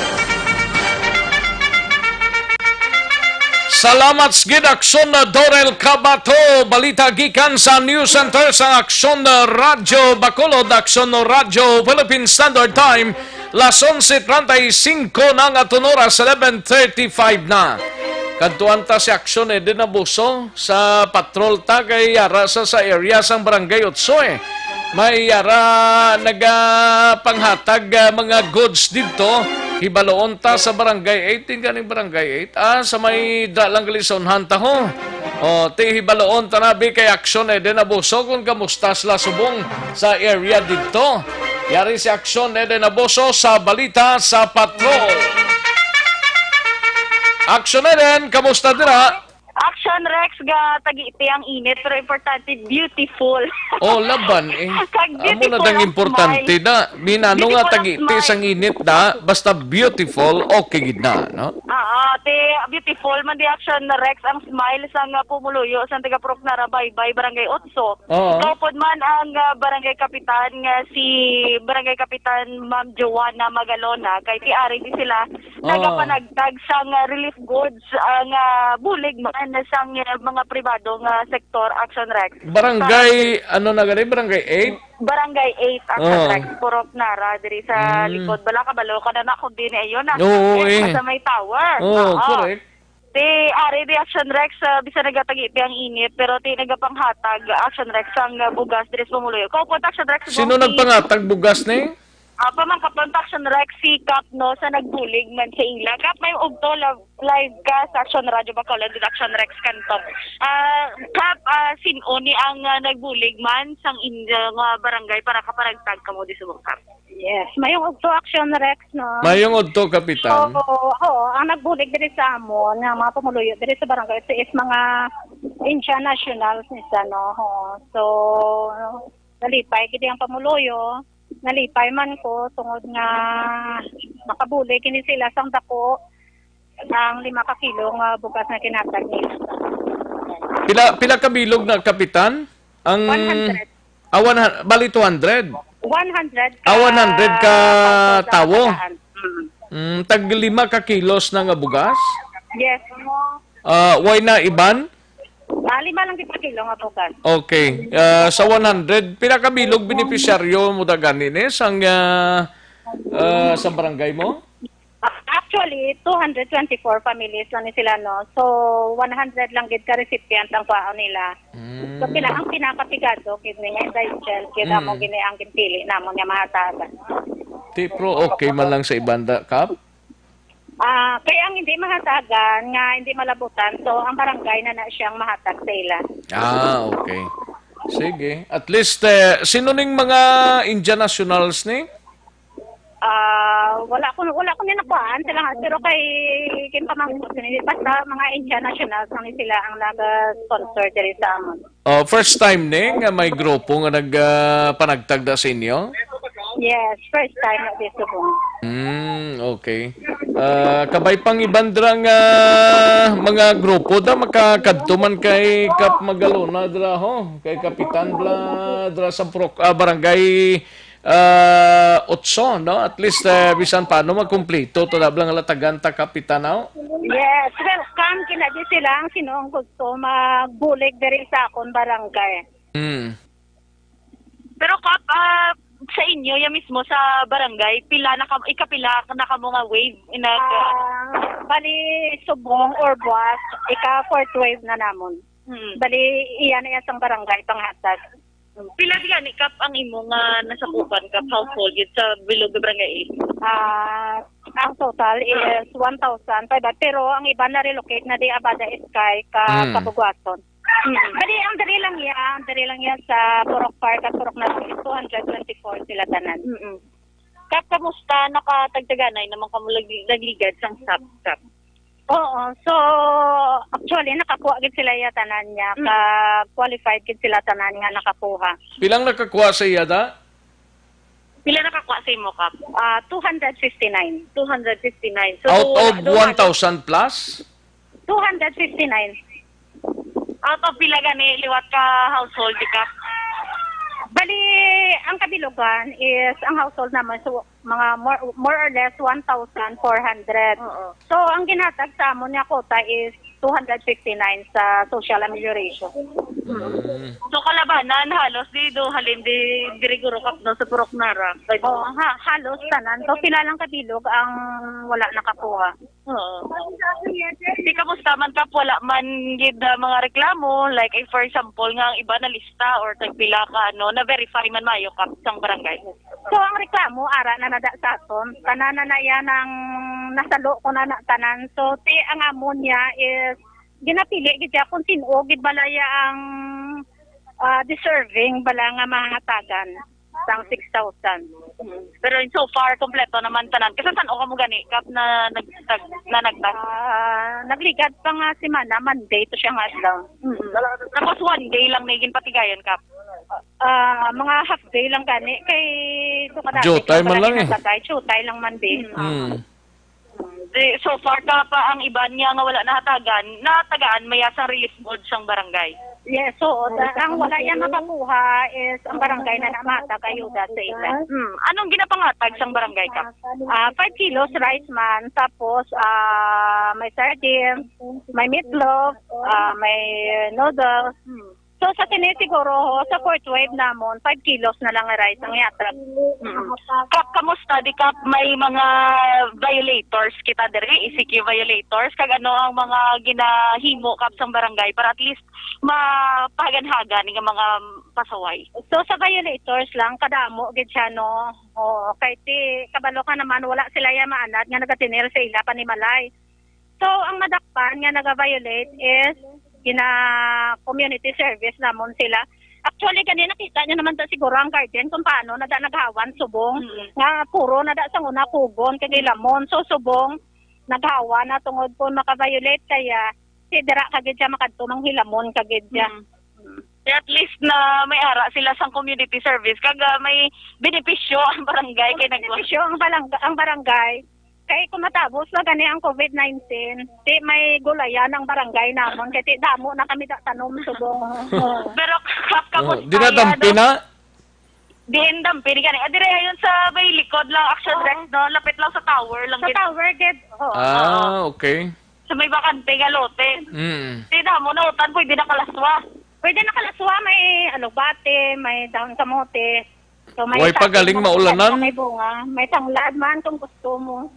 Salamat sa gid, Aksyon na Dorel Cabato. Balita gikan sa News Center sa Aksyon na Radyo Bacolod, Aksyon na Radyo Philippine Standard Time, las onse treinta y cinco na nga, tun-o oras, eleven thirty-five na. Kadtuan ta si Aksyon Eden Abuso sa patrol ta kay yara sa, sa area sang Barangay Otso, eh. May yara nagapanghatag, ah, mga goods didto. Hibaloon ta sa Barangay eighteen, kaning Barangay eight. Ah, sa may dra lang galisonhan ta, ho. O, ti hibaloon ta na bi kay Aksyon Eden Abuso kung kamusta sila subong sa area didto. Yari si Aksyon Eden Abuso sa balita sa patrol. Aksyon Eden, kamusta dira? Action Rex, ga tagiti ang init, pero importante, beautiful. Oh, laban, eh. Kag amo na beautiful dang ang importante smile. Da. Minano nga beautiful ang tagiti smile. Sang init da, basta beautiful, okay gid na, no? Ah, ah, te, beautiful man di Action Rex ang smile sang, ah, pumuluyo sang taga Purok Nara Baybay, Barangay Otso. Oo. Kaupod man ang, ah, barangay kapitan nga si Barangay Kapitan Ma'am Joanna Magalona, kay ti ari di sila Oo. Nagapanagtag sang, ah, relief goods ang, ah, bulig man sang, ah, mga pribado nga sektor, Action Rex. Barangay, ano na gani? Barangay eight? Barangay eight, Action Oo. Rex. Purok Nara, diri sa Mm. likod. Bala ka, balo ka na na kung di na yun, ah. Oo, Eh, eh. Sa may tower. Oo, Oo. Correct. Ti, ari di Action Rex, ah, bisan nagatagi ti ang init, pero ti nagapanghatag Action Rex ang, ah, bugas diri sa pumuluyo. Kaupod Action Rex, Sino Bong, ti nagpangatag bugas ni? Ah, pamangkapon ta, Action Rex, si Kap, no, sa nagbulig man sa ila. Kap, may ugto, live, live ka sa Action Radio Bacolod with Action Rex Canto. Ah, Kap, ah, sin-o ni ang, ah, nagbulig man sang inyo nga barangay para kaparagtag kamo di subong, Kap? Yes, mayong ugto, Action Rex, no? Mayong udto, Kapitan. Oo, oo, ang nagbulig diri sa amon, nga mga pumuluyo diri sa barangay, ito is mga Indian nationals ni sa, no? Oo. So, nalipay gid ang pamuluyo. Nalipay man ko tungod nga makabulig kini sila sang dako ang lima ka kilo nga bugas nga ginhatag nila. Pila, pila ka bilog na, Kapitan? Ang One hundred. Ah, one hundred, bali two hundred. One hundred ka Ah, one hundred ka household ang tawo? Tagaan. Mm. Mm, tag lima ka kilos na nga bugas? Yes. Ah, way na iban? Ah, lima lang gid ka kilo nga bugas. Okay. Ah, sa one hundred, pila ka bilog benepisyaryo mo da gani ni sang, ah, ah, sa barangay mo? Actually, two hundred twenty-four families lang ni sila, no? So, one hundred lang gid ka recipient ang kwaon nila. Mm. So, sila ang pinakapigado gid ni nga indigent, gid Mm. amo gini ang ginpili namon nga mahatagan. Ti, pero okay man lang sa iban da, Kap? Ah, kay ang hindi mahatagan nga hindi malabutan, so ang barangay na na siyang mahatag sa ila. Ah, okay. Sige. At least, eh, sino ning mga Indian nationals ni? Ah, wala ko, wala ko ni nakuhaan sila nga, pero kay ginpamangkot ni, basta mga Indian nationals lang ni sila ang naga-sponsor diri sa amon. Oh, first time ni nga may grupo nga nag, ah, panagtag da sa inyo? Yes, first time na dito po. Hmm, okay. Ah, kabay pang iban dira nga mga grupo da makakadto man kay Kap Magalona dira ho, kay Kapitan bla dira sa Pro-, ah, Barangay, ah, Otso, no? At least, eh, bisan paano magkumpleto to da bla nga latagan ta, Kapitan, no? Yes, welcome kina di sila ang sinuong gusto magbulig diri sa akon barangay. Hmm. Pero Kap, ah, sa inyo, ya mismo sa barangay, pila na kam-, ikapila na kamo nga wave inag- Ah, bali, subong or buwas, ika fourth wave na namon. Hmm. Bali, iya na iya sang barangay panghatag. Pila di gani, Kap, ang imo nga nasakupan, Kap, household yun sa below the barangay eight? Ah, ang total is one thousand five hundred, pero ang iba na relocate na di Abada Sky ka Mm. Kabuguason. Mm. Dali, ang dali lang iya, ang dali lang iya sa Purok Park at Purok Nagpis, two hundred twenty-four sila tanan. Mm-mm. Kap, kamusta? Nakatagtaganay naman kamo lag-, nagligad sang sap-, sap? Oo. So, actually, nakakuha gid sila iya tanan niya. Mm. Ka-qualified gid sila tanan nga nakakuha. Pilang nakakuha sa iya da? Pila nakakuha sa imo, Kap? Ah, two hundred fifty-nine. Two hundred fifty-nine. So, Out duha, of duha, one thousand plus? Two hundred fifty-nine. Out of pila gani liwat ka household, Kap? Bali, ang kabilugan is, ang household naman, so, mga more, more or less one thousand four hundred. Oo. So, ang ginhatag sa amon nga quota is two hundred fifty-nine sa social amelioration. Mm. So, kalabanan, halos di do, halin di, diri guro kap no, sa Purok Nara. Kay Oh, ha, halos tanan. So, pila lang kabilog ang wala nakakuha. Oo. Di kamusta man kap, wala man gid na mga reklamo, like, if, for example, nga ang iba na lista or tagpila ka, ano, na-verify man mayo kap sang barangay. So, ang reklamo, ara na nada sa aton. Tanan na na yan ang nasalo ko na, na tanan. So, ti ang amon niya is ginapili gid siya kung sino gid balaya ang ah, deserving bala nga mahatagan sang six thousand. Pero so far, kompleto naman tanan. Kasi san-o ka mo gani, kap, na nag, nag, na nagtas? Ah, nagligad pa nga semana, Monday to siya nga adlaw. Tapos one day lang may ginpatigayon, kap. Ah, mga half day lang gani kay ito kadami Jutay siya man pala lang eh. Nagtatay, jutay lang man din. Mm. Di, so far ka pa ang iban niya nga wala nahatagan, natagaan maya sa relief board sang barangay. Yes, so da, ang wala yan makakuha is ang barangay na namata kayo da sa ila. Hmm. Anong ginapangatag sang barangay, kap? Ah, five kilos rice man, tapos ah, may sardine, may meatloaf, ah, may noodles. So sa sini siguro ho, sa fourth wave namon, five kilos na lang nga rice ang yatag. Mm. Kap, kamusta? Di, kap, may mga violators kita diri, E C Q violators, kag ano ang mga ginahimo, kap, sang barangay para at least mapaganhagan nga mga pasaway? So sa violators lang, kadamo gid siya, no. Oo, kay ti kabalo ka naman, wala sila ya maanad nga nagatinir sa ila panimalay. So ang madakpan nga naga-violate is gina community service namon sila. Actually, gani nakita niyo naman ta siguro ang garden kung paano na da naghawan subong, Mm. nga puro na da sang una kugon kag ilamon. So subong naghawan na tungod kung maka-violate kaya si dira kagid siya makadto manghilamon kagid siya. Mm. At least na may ara sila sang community service, kag ah, may benepisyo ang barangay kay nag- Benepisyo ang barangay, ang barangay. Kay kung matapos na gani ang covid nineteen, di may gulayan ang barangay namon kay ti damo na kami da tanom subong. Pero, kap, Oh, kap, di na dampi na? Diin dampi ni gani. Ah, dire ayon sa may likod lang, Action Rex, no? Lapit lang sa tower lang. Sa Gid. Tower gid. Oh. Ah, okay. Sa may bakante nga lote. Mm. Di damo na utan, pwede nakalaswa. Pwede nakalaswa, may alugbate, may dahon kamote. So, may Way pa saging galing man, maulanan? May bunga, may tanglad man kung gusto mo.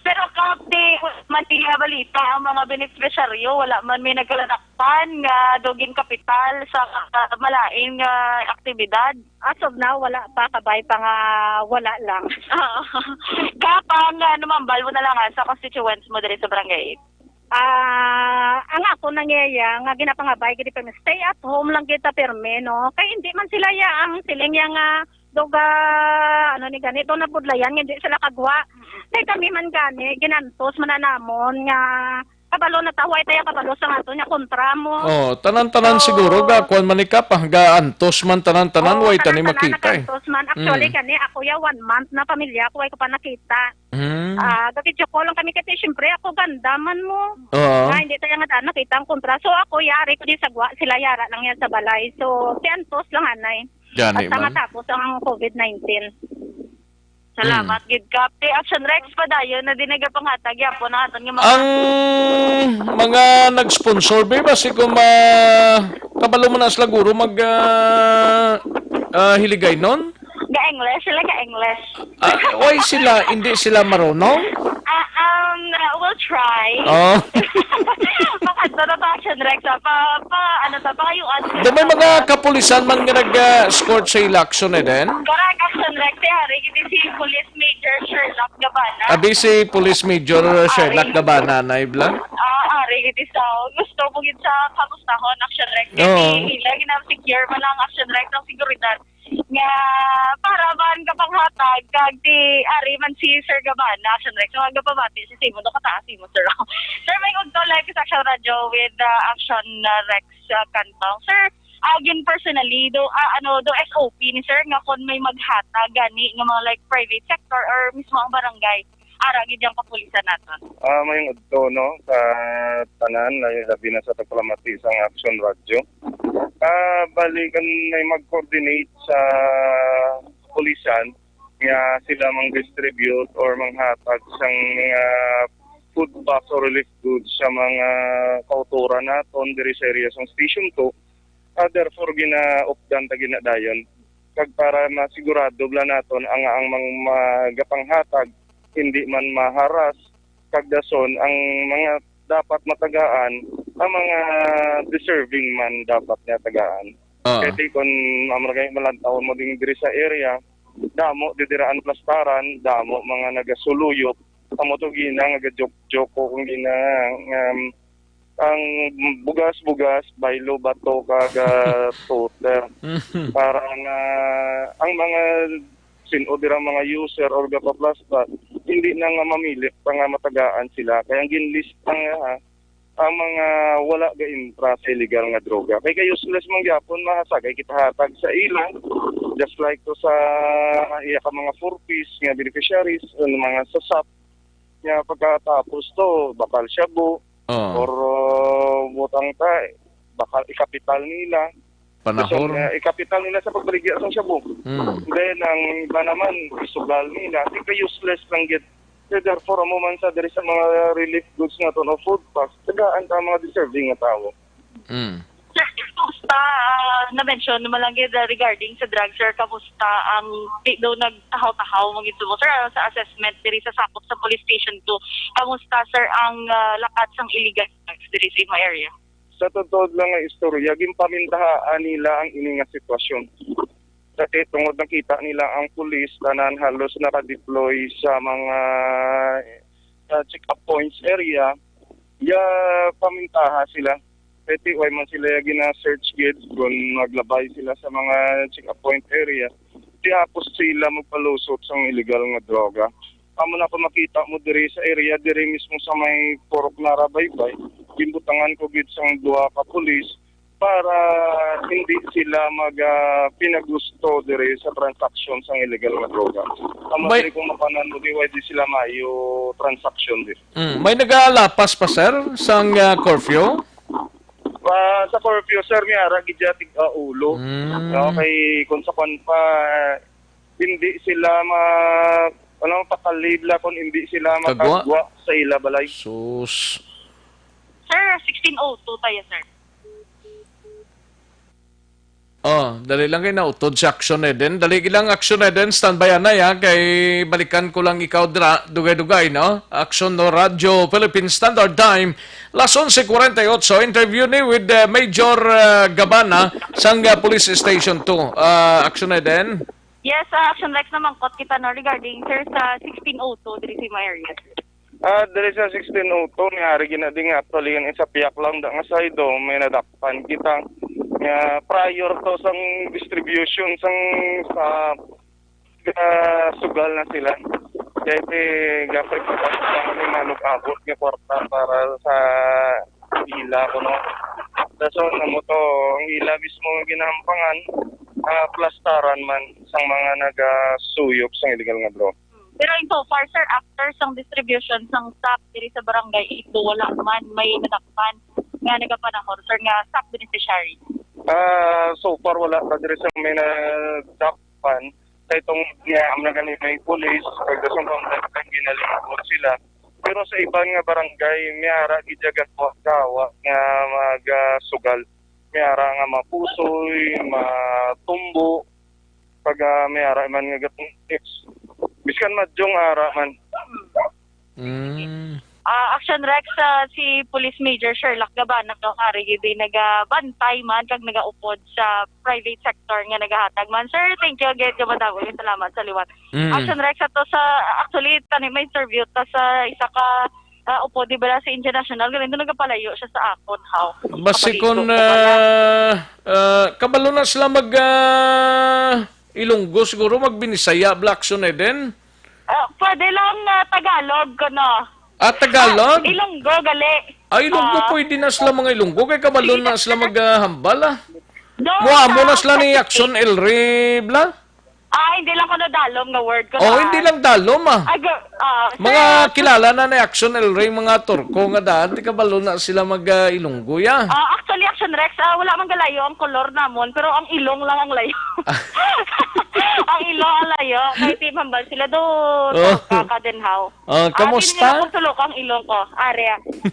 Pero, kap, di man nila balita ang mga benepisyaryo, wala man may nagkalanakpan nga dugin kapital sa ah, malain nga aktibidad. As of now, wala pa, kabay pa nga wala lang. Oo. Kap, ang ah, numambal mo na lang ah, sa constituents mo diri sa barangay eight. Ah, ang ako nangyaya nga ginapangabay gid pirmi, stay at home lang kita pirmi, no? Kay hindi man sila ya ang siling ya nga duga, ano ni ganito, nabudlayan nga hindi sila kagwa. Kay kami man gani, ginantos man na namon nga kabalo na ta, way tayo kabalo sa ato niya kontra mo. Oh, tanan-tanan So, siguro ga kuan man ni kap, ah, ga antos man tanan-tanan, Oo, way tani tanan-tanan makita eh. nagantos man. Actually, Mm. gani, ako ya one month na pamilya ko, ay ko pa nakita. Hmm. Ah, ga-video call lang kami kasi syempre ako ganda man mo. Oo. Ah, hindi tayo nga daan nakita ang kontra. So ako, yari ko di sagwa, sila yara lang yan sa balay. So, si antos lang anay. Gani Hasta man. matapos ang covid nineteen. Salamat gid, Kap. Ti Action Rex pa dayon na di nagapanghatag yapon ang aton nga mga Ang mga nag-sponsor, be, basi kung ma kabalo mo na sila guro mag ah, ah, Hiligaynon? Ga-English, sila ga-English. Ah, why sila, hindi sila marunong? Ah, um, uh, we'll try. Oh. Makadto na ta, Action Rex, ah. Pa, pa, ano ta, pangayuan. Do may mga kapulisan man nga nag-escort sa election eh din? Correct, Action Rex. Ti ari gid si Police Major Sherlock Gabana. Abi si Police Major Sherlock Gabana na ibla? Ah, ari gid sa gusto mo gid sa kamustahon, Action Rex. Oo. Kay ila gina-secure man ang, Action Rex, ang seguridad nga para man kapanghatag kag ti ari man si Sir Gabana, Action Rex, nga gapabati siya sa imo, do kataas imo, sir. Sir, may udto live sa Action Radio with uh, Action uh, Rex uh, Cantong. Sir, agin personally, do, ah, ano, do S O P ni sir nga kon may maghatag gani nga mga, like, private sector or mismo ang barangay, ara gid ang kapulisan naton? Ah, mayong udto, no, sa tanan, ay labi na sa tagpalamati sang Action Radio. Ah, bali kan may mag-coordinate sa kapulisan nga sila mang-distribute or manghatag sang mga food box or relief goods sa mga kautoran naton diri sa area sang Station two. Ah, therefore, ginaupdan ta ginadayon. Kag para masigurado bala naton ang, ang mga magapanghatag hindi man maharas, kag dason ang mga dapat matagaan, ang mga deserving man dapat nga tagaan. Ah. Kay ti kun ang mga malantawon mo din diri sa area, damo didiraan plastaran, damo mga nagasuluyop, amo to gina nga joke-joke ko kung gina, um, ang bugas-bugas, baylo, bato, kag, ah, toter. Para nga ang mga sin-o dira mga user or gapaplastar, hindi na nga mamilit pa nga matagaan sila. Kaya ang ginlista nga, ha, ang mga wala ga-intra sa illegal nga droga. Kay, kay useless man gyapon, mahasagay kita hatag sa ila. Just like to sa iya ka mga four Ps nga beneficiaries, ano, mga sa sap, nga pagkatapos to, bakal shabu, Oo. or, uh, butang ta, bakal ikapital nila. Panahon. Gusto nga ikapital nila sa pagbaligya sang shabu. Hmm. Then, ang iba naman, isugal nila. Di ka useless lang gid. So, therefore, amo man sa diri sa mga relief goods nga to, no, food packs, tagaan ta ang mga deserving nga tawo. Mm. Sir, kamusta, ah, na-mention naman lang gid, ah, regarding sa drug, sir, kamusta ang, di daw nagtahaw-tahaw, mga gid mo, sir, ah, sa assessment diri sa sakop sa Police Station two? Kamusta, sir, ang, ah, lakat sang illegal drugs diri sa imong area? Sa totoo lang nga istorya, ginpamintahaan nila ang ini nga sitwasyon. Kasi tungod nakita nila ang pulis, tanan halos naka-deploy sa mga, sa check-up points area, ya pamintaha sila. Kay ti way man sila ya gina-search gid kung maglabay sila sa mga check-up point area. Di apos sila magpalusot sang illegal nga droga. Amo na ko makita mo diri sa area, diri mismo sa may Purok Nara Baybay. Ginbutangan ko gid sang duha ka pulis para hindi sila mag, ah, pinagusto diri sa transaksyon sang illegal nga droga. Tama May diri kung mapanan mo, di, why di sila maayo transaksyon diri. Mm, may nagalapas pa, sir, sang, ah, curfew? Ah, sa curfew, sir, may ara gid siya tig-, ah, ulo. Mm. No, kay kung sa kwan pa, hindi sila ma-, ano, pakalibla kung hindi sila Kagwa? makagwa sa ila balay. Sus. Sir, sixteen oh two tayo, sir. Oh, dali lang kay nautod si Action Eden. Dali lang, Action Eden, standby anay, ha, kay balikan ko lang ikaw dra, dugay-dugay, no? Action, no, Radyo Philippine Standard Time, las onse cuarenta y ocho. Interview ni with, uh, Major, uh, Gabana sang, uh, Police Station two. Uh, Action Eden. Yes, uh, Action Rex, namangkot kita, no, regarding, sir, sa sixteen oh two diri sa imong area. Ah, diri sa sixteen oh two, may ari gina di nga actually, yung isa piyak lang da nga side, oh, may nadakpan kita. Nga prior to sang distribution sang sa, ah, sugal na sila. Kaya ti, gapit ko pa sa mga manug-abot nga kwarta para sa ila, kuno. Dason na mo to, ang ila mismo nga ginahampangan, ah, plastaran man sang mga nagasuyop sang illegal nga drug. Pero in so far, sir, after sang distribution sang sap diri sa barangay Indo, wala man may nadakpan nga nagapanahon, sir, nga sap beneficiary? Ah, so far, wala pa diri sa may nadakpan. Kay tungod nga, ang nagani may pulis, pagdason pa ang ginalimot sila. Pero sa iban nga barangay, may ara gid gawa nga magsugal. May ara nga mapusoy, matumbo, pag, ah, may ara man nga gatong tips. Biskan madyong ara man. Mm. Ah, Action Rex, ah, si Police Major Sherlock Gabanag daw hari gid nagabantay man kag nagaupod sa private sector nga nagahatag man. Sir, thank you again, kamadamo. Salamat sa liwat. Mm. Action Rex, ato sa, actually, tani may interview ta sa isa ka, ah, upod, di ba, sa International, ganito nagapalayo siya sa akon, how? Basi Kapalito kun, ko pala. Ah, ah, kabalo na sila mag, ah, Ilonggo, siguro magbinisaya, Blackson Eden? Ah, pwede lang, ah, Tagalog, kuno. Ah, Tagalog? Ah, Ilonggo, gali. Ah, Ilonggo, Ah. pwede na sila mga Ilonggo. Kay kabalo Pwede na na sila sila. maghambal, ah. No, Muamo na sa sila ni Pacific. Action Elry, bla? Ah, hindi lang ko nadalom nga word ko Oh, na. Hindi lang dalom, ah. Ay, ga- ah, sir, Mga ah, kilala na ni Action El Rey, mga Turko nga daan, di kabalo na sila mag, ah, Ilonggo, ya. Ah, actually, Action Rex, ah, wala man galayo ang kolor namon, pero ang ilong lang ang layo. Ang ilong ang layo. Kay Team Hambal sila doon, Oh. Sa Kadenhaw. Ah, Ah, kamusta? Di nila ko tulok ang ilong ko. Are.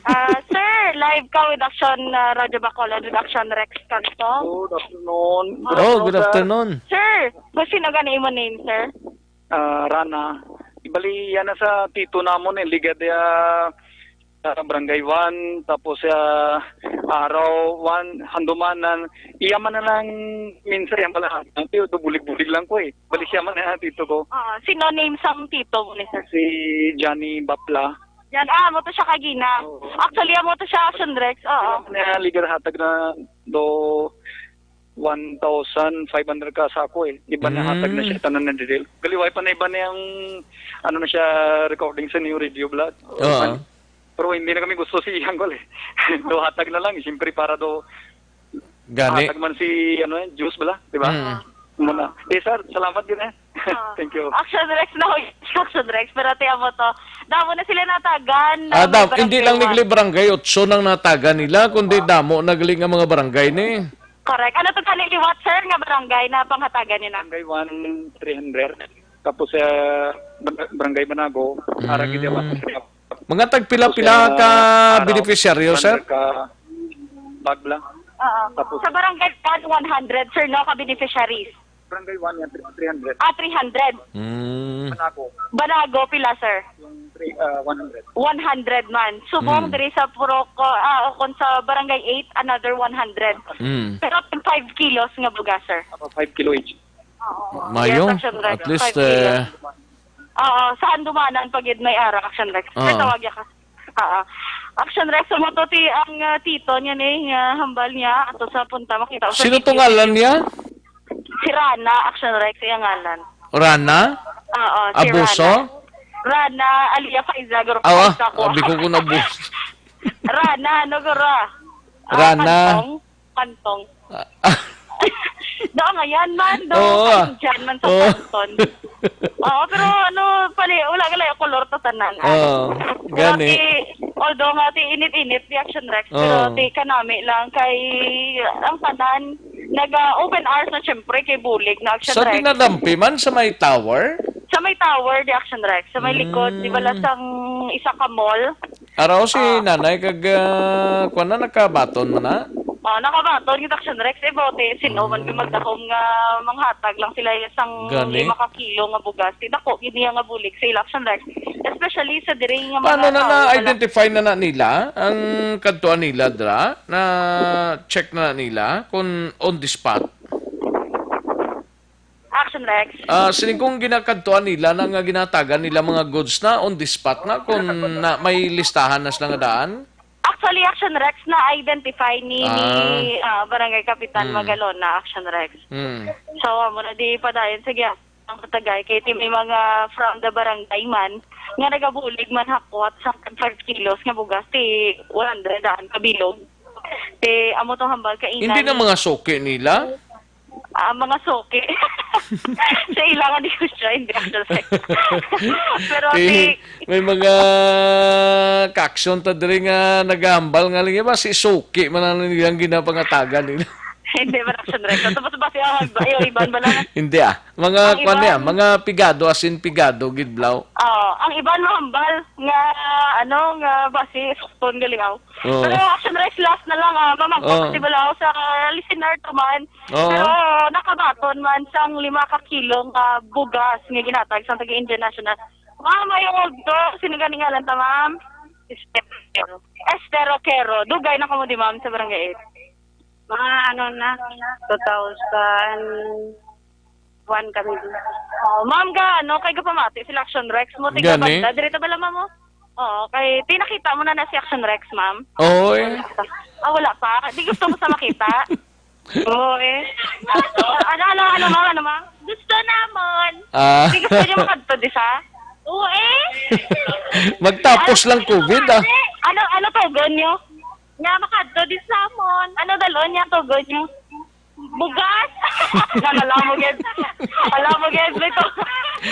Ah, sir, live ka with Action, ah, Radyo Bacolod with Action Rex Cantong. Good afternoon. Oh, good afternoon. Sir, kung sino gani imo name, sir? Ah, Rana. Ibali, yan na sa tito namon, eh, ligad ya sa Barangay one, tapos sa Araw one, Handumanan. Iya man na lang minsan, yan pala. Ang tiyo, bulig-bulig lang ko, eh. Bali siya man na tito ko. Ah, sino name sang tito mo ni sir? Si Johnny Bapla. Yan, ah, amo to siya kagina. Oo. Actually, amo to siya, Action Rex. Oo. Kaya na legal hatag na do one thousand five hundred ka sako eh. Di ba nahatag na siya Mm. tanan na detail? Kaliway pa na iba na yung ano na siya recording sa new radio vlog. Oo. Pero hindi na kami gusto si Uncle eh. Do hatag na lang, siyempre para do Gani. Hatag man si, ano, eh, juice bala, di ba? Mm. Muna. Eh, sir, salamat din eh. Ah. Thank you. Action Rex na ho, Action Rex, pero tiyan mo to. Damo na sila natagan na Ah, may dam, hindi lang barangay nigli one. Barangay otso nang natagan nila, kundi Ah. damo nagli nga mga barangay ni. Correct. Ano to gani liwat, sir, nga barangay na panghatagan nila? Barangay one, three hundred. Tapos sa Bar-, Barangay Banago, Mm. arang gid ang mga Mga tagpila-pila Tapos, ka ah, araw, beneficiaryo, sir? One hundred ka bag lang. Oo. Tapos Sa barangay one, one hundred, sir, no, ka beneficiaries. Barangay one yan, three hundred. Ah, three hundred. Mm. Banago, Banago, pila, sir? Yung three, ah, one hundred. One hundred man. Subong Mm. diri sa Purok, ah, kung sa barangay eight, another one hundred. Mm. Pero five kilos nga bugas, sir. Apo, five kilo each. Oo. Mayo. Yes, Action Rex. At least, Five kilos. eh, Oo, sa Handumanan pa gid may ara, Action Rex. Oo. May tawag ya ka. Oo. Action Rex, so mo to ti ang, ah, tito niya ni, nga hambal niya, ato sa punta makita ko sa Sino to video. Ngalan niya? Si Rana, Action Rex, iyang ngalan. Rana? Oo, si Abuso? Rana. Rana, alias Faiza, guro Awa, Faiza ko. Abi ko kung Abuso. Rana, ano, guro? Ah, Rana. Kantong. Kantong. Ah. Do, ngayon man, do, Oo, ah. Kaindian man sa Oo. Kanton. Oo, pero ano, pali, wala ka lang yung kolor to tanan. Oo, Pero gani. Ti, although nga, ti init-init, di Action Rex, pero Oo. Ti kanami lang kay ang tanan, naga-open hours na syempre kay bulig na Action So, Rex. Dinadampi man sa may tower? Sa may tower, di Action Rex. Sa may likod, Mm. di ba, lasang isa ka mall? Araw si Ah. nanay kag, ah, kuwan na, nakabaton man na? Ah, nakabaton kita, Action Rex, eh, bote, sino man Mm. yung magdahom nga manghatag lang sila sang Gani. Lima ka kilo nga bugas. Ti dako gid niya nga bulig sa ila, Action Rex. Especially sa diri nga mga Paano na tao wala na-identify na na nila ang kadtuan nila, dra? Na-check na na nila kung on the spot? Action Rex. Ah, sining kung ginakadtuan nila na nga ginatagan nila mga goods na on the spot na kung na may listahan na sila nga daan? Actually, Action Rex, na-identify ni, Ah. ni, ah, Barangay Kapitan Hmm. Magalona, Action Rex. Hmm. So, amo na di padayon. Sige, ang katagay, kay ti may mga from the barangay man, nga nagabulig man hakwat sa five kilos nga bugas, ti one hundred daan kabilog. Ti, amo tong hambal kainan. Hindi na mga suki nila? Ah, mga suki. Sa ilangan di ko siya, hindi ako sa Pero Ti, ti may mga kaksyon ta diri nga nagahambal nga lang ba si suki man ang nilang ginapangatagan nila. Hindi man, Action Rex. Tapos ba siya, ay, iban ba lang? Hindi, ah. Mga Ang kwan niya, iban mga pigado, as in pigado, gid blaw. Oo, ang iban mahambal nga, ano, nga basi, sukton gali, aw. Oo. Pero Action Rex, last na lang, ah, mamangkot Oo. Kasi wala ako sa listener to man. Oo. Pero nakabaton man sang lima ka kilo nga bugas nga ginatag sang taga Indian National. Ma'am, ay, old to. Sino gani ngalan ta, ma'am? Esther Roquero. Esther Roquero. Dugay na kamo di, ma'am, sa barangay eight? Mga ano na, two thousand one kami dito. Oh, ma'am, ga, ano, kay gapamati sila Action Rex mo, tiga Gani? Banda. Diri ta bala, ma'am, oh? Oo, kay, tinakita mo na na si Action Rex, ma'am? Oo, eh. Wala pa. Ah, wala pa. Di gusto mo sa makita? Oo, eh. Ano, ano, ano, ma'am, ano, ma'am? Gusto namon. Ah. Di gusto niyo makadto, di sa? Oo, eh. Magtapos lang COVID, ah. Ano, ano tugon niyo? Nga makadto, di sa amon. Ano dalon niya tugon niyo? Bugas? Nalala mo, gid. Alam mo, gid, ito.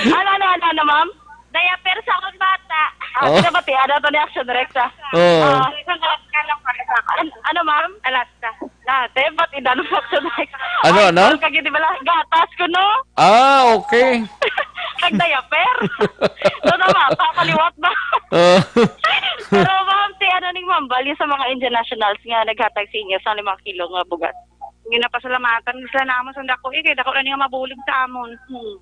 Ano, ano, ano, ano, ma'am? Diaper sa akong bata. Ah, Oh. Ano ba, ti? Ano to ni Action Rex, ah? Oh. Ah, Isang Alaska lang para sa akin. An-, ano, ma'am? Alaska. Dati, ba't idalo sa Action Rex? Ano, Ay, ano? Tol, kagi, di ba lang, gatas ko, no? Ah, okay. Kag diaper. Doon na, ma'am, papaliwat ba? Oh. Pero, ma'am, ti, ano ning, ma'am, value sa mga Indian nationals nga naghatag sa inyo sa lima kilo nga bugas? Ginapasalamatan sila namon sa dako, eh, kay dako na niya mabulig sa amon. Hmm.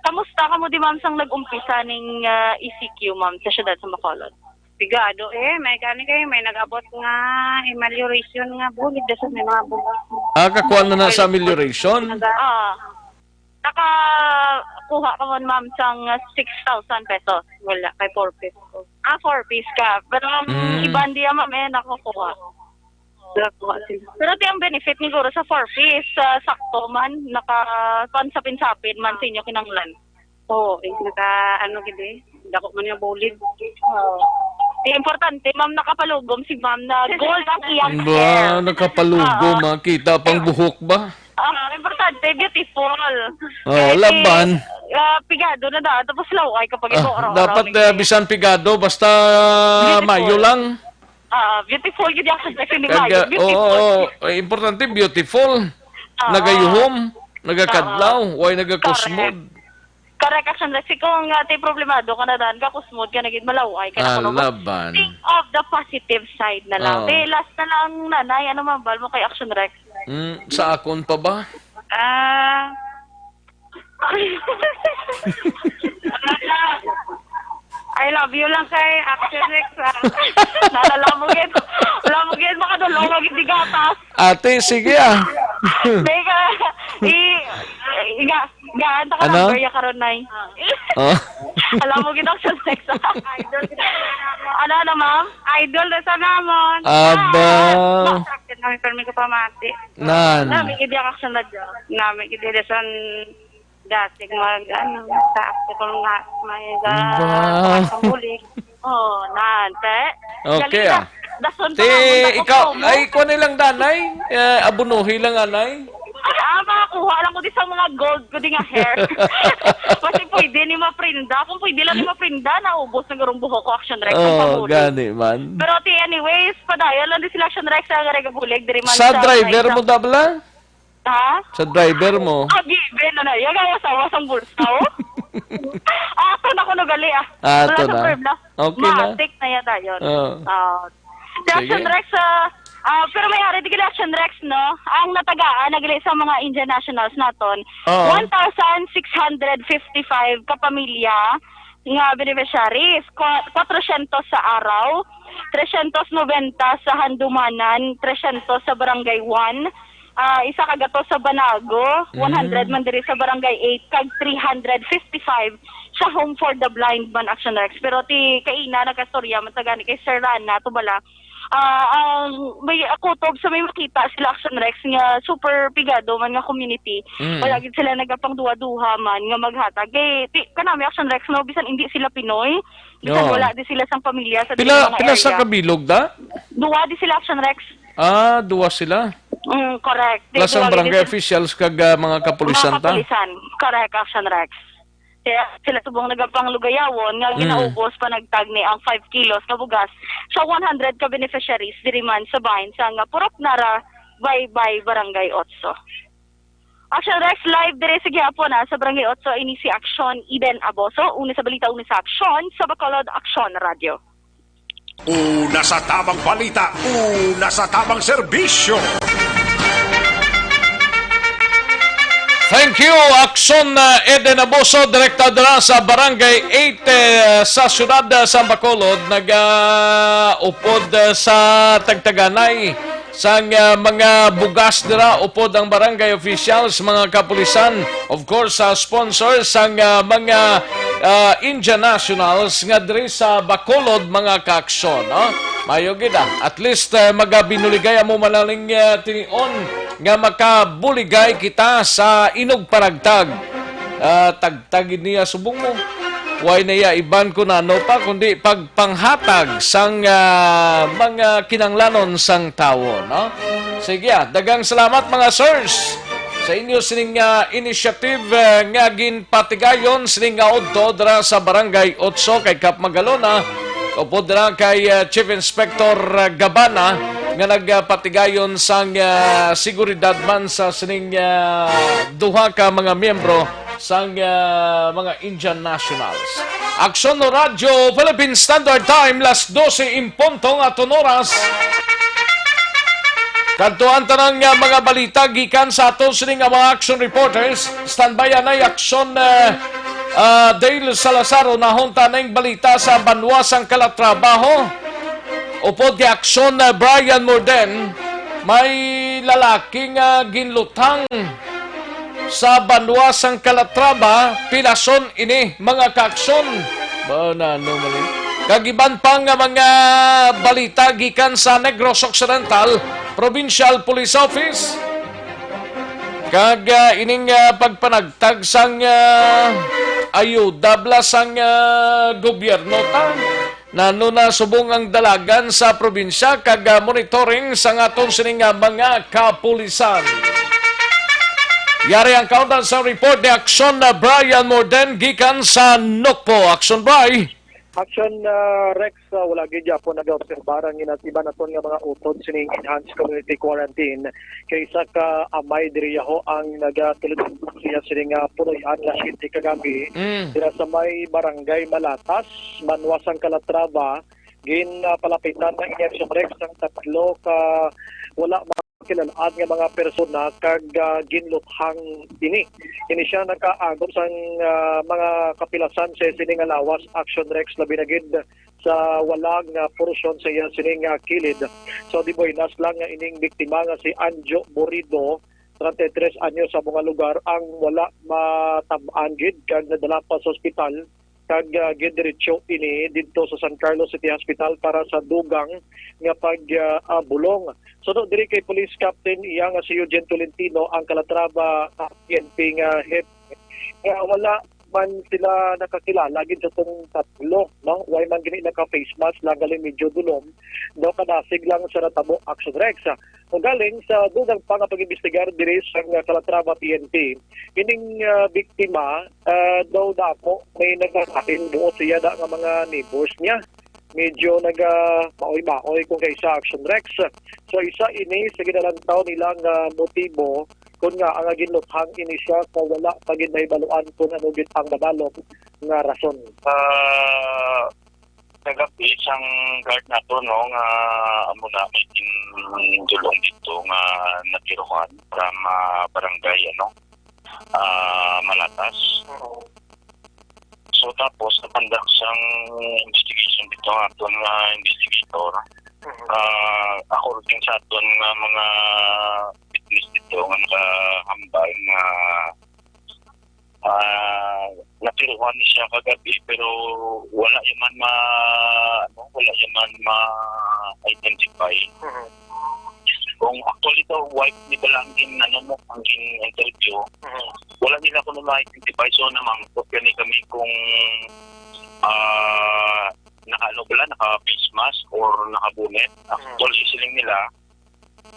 Kamusta kamo di, ma'am, sang nag-umpisa ning, ah, E C Q, ma'am, sa siyudad sa Bacolod? Pigado, eh, may gani kay may nag-abot nga amelioration nga bulig, dason may mga bugas. Ah, kakuha na na sa amelioration? Naga- Ah, nakakuha ka man, ma'am, sang six thousand pesos. Wala, kay four piece ko. Ah, four piece ka. Pero ang Mm. iban diya, ma'am, eh, nakukuha. Wala po kasi. Pero ti ang benefit ni guro sa four Ps, sa sakto man, naka, pansapin-sapin man sa inyo kinanglan. Oo, eh, naka, ano, gid eh. Dako man nga bulid. Oo. Ti importante, ma'am, nakapalugom si ma'am na gold ang iyang Ba, hair. Nakapalugom, Oo. Makita pang buhok ba? Ah, importante, beautiful. Oh, Kaya laban. Ti, ah, pigado na daan, tapos laway kapag Ah, ito, araw-araw dapat, ni eh, bisan pigado, basta Beautiful. Mayo lang. Ah, beautiful gid ang sexy ni Kag, Mayo. ah, Beautiful. Oo, oo. Eh, importante, beautiful. Oo. Nagayuhom, nagakadlaw, Oo. Way nagakusmod. Correct. Correct, Action Rex. Ikaw nga, ti problemado ka na daan, kakusmod ka na gid, malaway ka na Ah, kuno. Laban. Think of the positive side na lang. Oo. Ti, last na lang, nanay, ano mambal mo kay Action Rex? Mm, sa akon pa ba? Ah. I love you lang kay Action Rex, ah. Nalala mo gid. Wala mo gid, makadulong lagi di gatas. Ate, sige, ah. Di ka, i, i, ga, gaan ta ka Ano? Number ya karon, nay. Oh. Alam mo gid, Action Rex, ah. Idol kita. Ano, ano, ma'am? Idol na sa namon. Aba. Ah, ma-, Action Rex, permi ko pamati. Nan. Nami gid ang Action Rex. Nami gid ang dasig mag, ano, sa ako kung nga, may ga-, Ba? Sa bulig. Oh, nan, te. Okay, Galing ah. Na. Dason pa Ti, naman, ikaw, dapat ay, mo. Kuha nilang danay. Eh, abunuhi lang, anay. Ah, makakuha lang ko di sa mga gold ko di nga hair. Kasi pwede ni maprinda. Kung pwede lang ni maprinda, naubos na garong buhok ko, Action Rex, ang Oh, pabulig. Gani man. Pero ti, anyways, padayon lang di sila, Action Rex, ang regabulig, diri man Sa sa driver mga mo, isa. Dabla? Ha? Sa driver mo? Ah, given na na. Yung ang asawa sang bulsa, oh. Ah, ato na kuno gali, ah. Ah, ato Wala sa na. Puebla. Okay na. Matik na yata yun. Oo. Ah. Si Sige. Action Rex, ah, ah, pero may hari, di gali Action Rex, no? Ang natagaan, nagli sa mga Indian nationals naton, Oo. One thousand six hundred fifty-five ka pamilya nga beneficiaries, kwa-, kwatrosyentos sa Araw, tresyentos nobenta sa Handumanan, tresyentos sa Barangay one, ah, isa ka gatos sa Banago, Mm. one hundred man diri sa Barangay eight, kag three hundred fifty-five sa Home for the Blind man, Action Rex. Pero ti kaina, nagkastorya man sa gani kay Sir Rana Tubala, ah, ang may kutob sa may makita sila, Action Rex, nga super pigado man nga community. Mm. Wala gid sila nagapangduha-duha man nga maghatag. Kay, ti, kanami, Action Rex, no, bisan hindi sila Pinoy, bisan Oo. Wala di sila sang pamilya sa Pila, dili mga pila sa area. Kabilog da? Duwa di sila, Action Rex. Ah, duwa sila. Mm, correct. Di Plus ang duwa barangay gid sila. Officials kag, ah, mga kapulisan Mga ta? Kapulisan. Correct, Action Rex. Kaya sila subong nagapanglugayawan nga Mm. Ginaubos pa nagtag ni ang five kilos nga bugas sa one hundred ka beneficiaries diri man sa bahin sa nga Purok Nara, Baybay, Barangay Otso. Action Rex live diri sa gihapon, ah, sa Barangay Otso, ini si Action Eden Aboso, una sa balita, una sa aksyon, sa Bacolod Action Radio. Una sa tabang balita, una sa tabang serbisyo. Thank you, Akson, uh, Eden Abuso, direkta dira sa Barangay eight, uh, sa siyudad, uh, sa Bacolod. Nag, uh, upod, uh, sa tagtaganay sang, uh, mga bugas dira, upod ang barangay officials, mga kapulisan, of course, sa sponsors sang, uh, mga, uh, Indian nationals nga diri sa Bacolod, mga kaaksyon, no? Mayo gid, ah. At least, uh, magabinuligay amo manaling, uh, tinion nga makabuligay kita sa inugparagtag. Ah, tagtagid niya subong mo. Way na iya iban kun ano pa, kundi pagpanghatag sang, ah, mga kinanglanon sang tawo, no? Sige, ah, daghang salamat, mga sirs, sa inyo sining, ah, initiative, eh, nga ginpatigayon sining nga udto dira sa Barangay Otso kay Kap Magalona, upod dira kay, ah, Chief Inspector, ah, Gabana, nga nagpatigayon sang, ah, seguridad man sa sining, ah, duha ka mga miyembro sang, ah, mga Indian nationals. Aksyon Radyo Philippine Standard Time, las dose in punto nga aton oras. Kadto ang tanang, ah, mga balita gikan sa aton sini nga mga action reporters. Standby anay aksyon, ah, ah, Dale Salazar, unahon ta ning balita sa banwa sang Calatrava. Upod kay aksyon, ah, Brian Morden, may lalaki nga ginluthang sa banwa sang Calatrava, pilason ini, mga kaaksyon. Ba, na, ano man eh. Kag iban pa nga mga balita gikan sa Negros Occidental Provincial Police Office. Kag, ah, ining, ah, pagpanagtag sang, ah, ayuda bala sang, ah, gobyerno ta. Nano na subong ang dalagan sa probinsya kag, ah, monitoring sang aton sini nga mga kapulisan. Yari ang kaundan sa report ni Aksyon na Brian Morden gikan sa Nokpo. Aksyon, Bri. Action, ah, Rex, ah, wala gid gyapon nagaobserbar ang iban naton nga mga utod sining enhanced community quarantine kay isa ka amay diri yaho ang nagatulod siya sining, ah, puloy-an nga siyete kagabi Mm. dira sa may barangay Malatas, Banwa sang Calatrava. Gin, ah, palapitan na ini Action Rex ang tatlo ka wala kilal-an nga mga persona kag, ah, ginluthang ini. Ini sia nakaagom sang, ah, mga kapilasan sa sini nga lawas, Action Rex, labi na gid sa wala nga porsyon sa iya sini nga kilid. So, di buenas lang nga ining biktima nga si Anjo Borido, treinta y tres anyos, sa mga lugar ang wala matab-an gid kag nadala pa sa ospital kag, ah, gindiretso ini didto sa San Carlos City Hospital para sa dugang nga pag, ah, ah, bulong. Suno diri kay Police Captain iya nga si Eugene Tolentino, ang Calatrava, ah, P N P nga hepe, nga wala man sila nakakilala gid sa tong tatlo, no? Way man gini naka face mask lang, gali medyo dulom, daw kadasig lang sa natabo, Action Rex. Ugaling sa dugang pa nga pag-imbestigar diri sa Calatrava P N P, ining, ah, biktima, ah, daw dako may nagkakain buot siya da nga mga neighbors niya. Medyo naga maoy-maoy kung kaysa, Action Rex. So, isa ini sa ginalantaw nila nga motibo kung nga ang ginluthang ini siya sa wala pa gid nahibaluan kung ano gid ang madalom nga rason. Ah, kagabi, isang guard nato, no, nga amo na may ginjulong dito nga natiruhan from, ah, barangay, ano, ah, Malatas. So, tapos, napandak sang investigation dito ang aton nga investigator. Ah, according sa aton nga mga witness dito nga nakahambal nga, ah, natiruhan ni siya kagabi, pero wala ya man ma-, ano, wala ya man ma-identify. Kung actually daw, wife ni Balangin, ano mo, ang gin-interview, wala nila kuno ma-identify. So, namangkot gani kami kung, ah, naka, ano bala, naka face mask or naka bonnet. Actually, siling nila,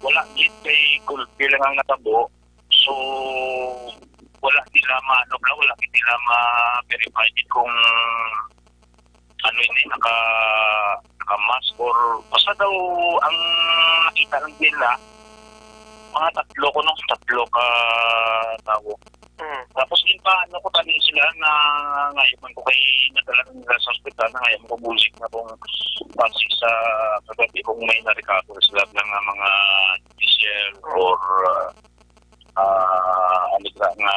wala gid, kay gulpi lang ang natabo. So, wala nila ma-, ano bala, wala gid nila ma-verify gid kung ano ini, naka, naka-mask or basta daw ang nakita lang nila, mga tatlo kuno, tatlo ka tawo. Mm. Tapos, ginpaano ko tani sila na ngayon man ko kay nadala nila sa ospital, na ngayon ko bulig na kung base sa kagabi kung may na-recover sila ng mga diesel Mm. or, ah, ah, ano ba nga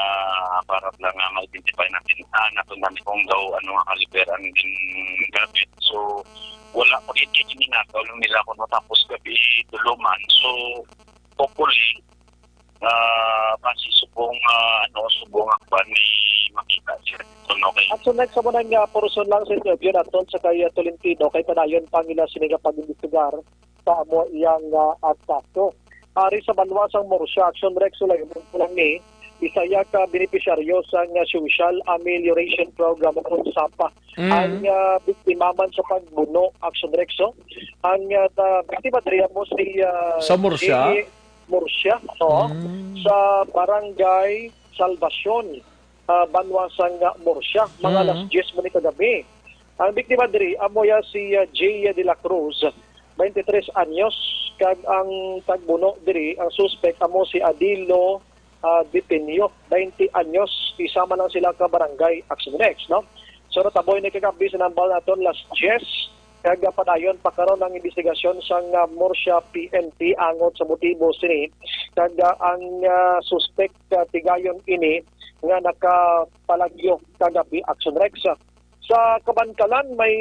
para lang nga ma-identify natin, ah, natin namin kung daw ano nga kaliber ang gingamit. So, wala pa gid kay ginagaw lang nila kuno tapos gabi tuluman. So, hopefully, ah, base subong, ah, ano, subong akban may makita siya. Kuno kay At so next, amo na nga portion lang sa interview naton sa kay, ah, Tolentino, kay padayon pa nila sini nga pag-imbestigar sa amo iyang, ah, ah, kaso. Ari sa banwa sang Murcia, Action Rex, ulay mo lang ni, isa ya ka benepisyaryo sang, ah, Social Amelioration Program o kon sapa. Mm. Ang, ah, biktima man sa pagbuno, Action Rex, no? Ang, ah, ta-, biktima diri amo si, ah, Sa Murcia? J A Murcia, oo. Mm. Sa Barangay Salvacion, ah, banwa sang, ah, Murcia, mga Mm. alas diyes man ni kagabi. Ang biktima diri amo ya si, ah, Jay de la Cruz, twenty-three anyos, kag ang tagbuno diri, ang suspek amo si Adilo, ah, Dipinyo, twenty anyos, isa man lang sila ka barangay, Action Rex, no? So, natabo ini kagabi sa nambal naton, alas diyes, kag, ah, padayon pa karon ang imbestigasyon sang, ah, Murcia P N P angot sa motibo sini, kag, ah, ang, ah, suspek, ah, tigayon ini nga nakapalagyo kagabi, Action Rex. Sa Kabankalan, may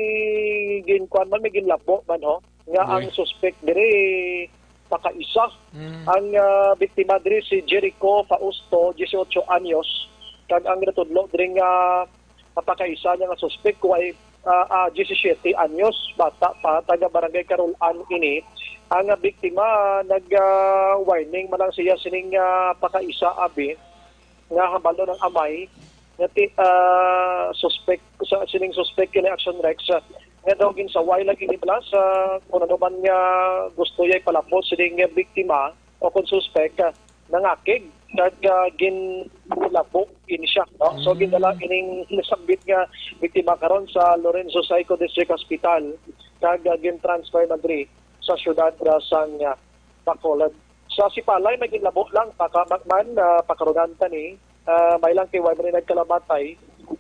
ginkuan man, may ginlabo man, ho, nga Uy. ang suspek diri pakaisa. Mm. Ang, ah, biktima diri si Jericho Fausto, dieciocho anyos, kag ang ginatudlo diri nga pakaisa niya nga suspek kuway, ah, ah, diyesisiyete anyos, bata pa, taga Barangay Carol-an ini. Ang, ah, biktima nag, ah, warning man lang siya sining, ah, pakaisa abi nga hambal daw ng amay nga ti-, ah, suspek sa sining suspek kini, Action Rex, ah, nga daw ginsaway lagi ni bala sa kung ano man nga gusto niya ipalapos sining biktima o kung suspek, ah, nangakig kag, ah, ginlabo ini siya, no? So, Mm. gindala ining nasambit nga biktima karon sa Lorenzo Saico District Hospital kag, ah, gin-transfer man diri sa siyudad, ah, sang, ah, Bacolod. Sa Sipalay, may ginlabo lang, pakamakman, ah, pakarunan ta ni, ah, may lang kay wala man nagkalamatay,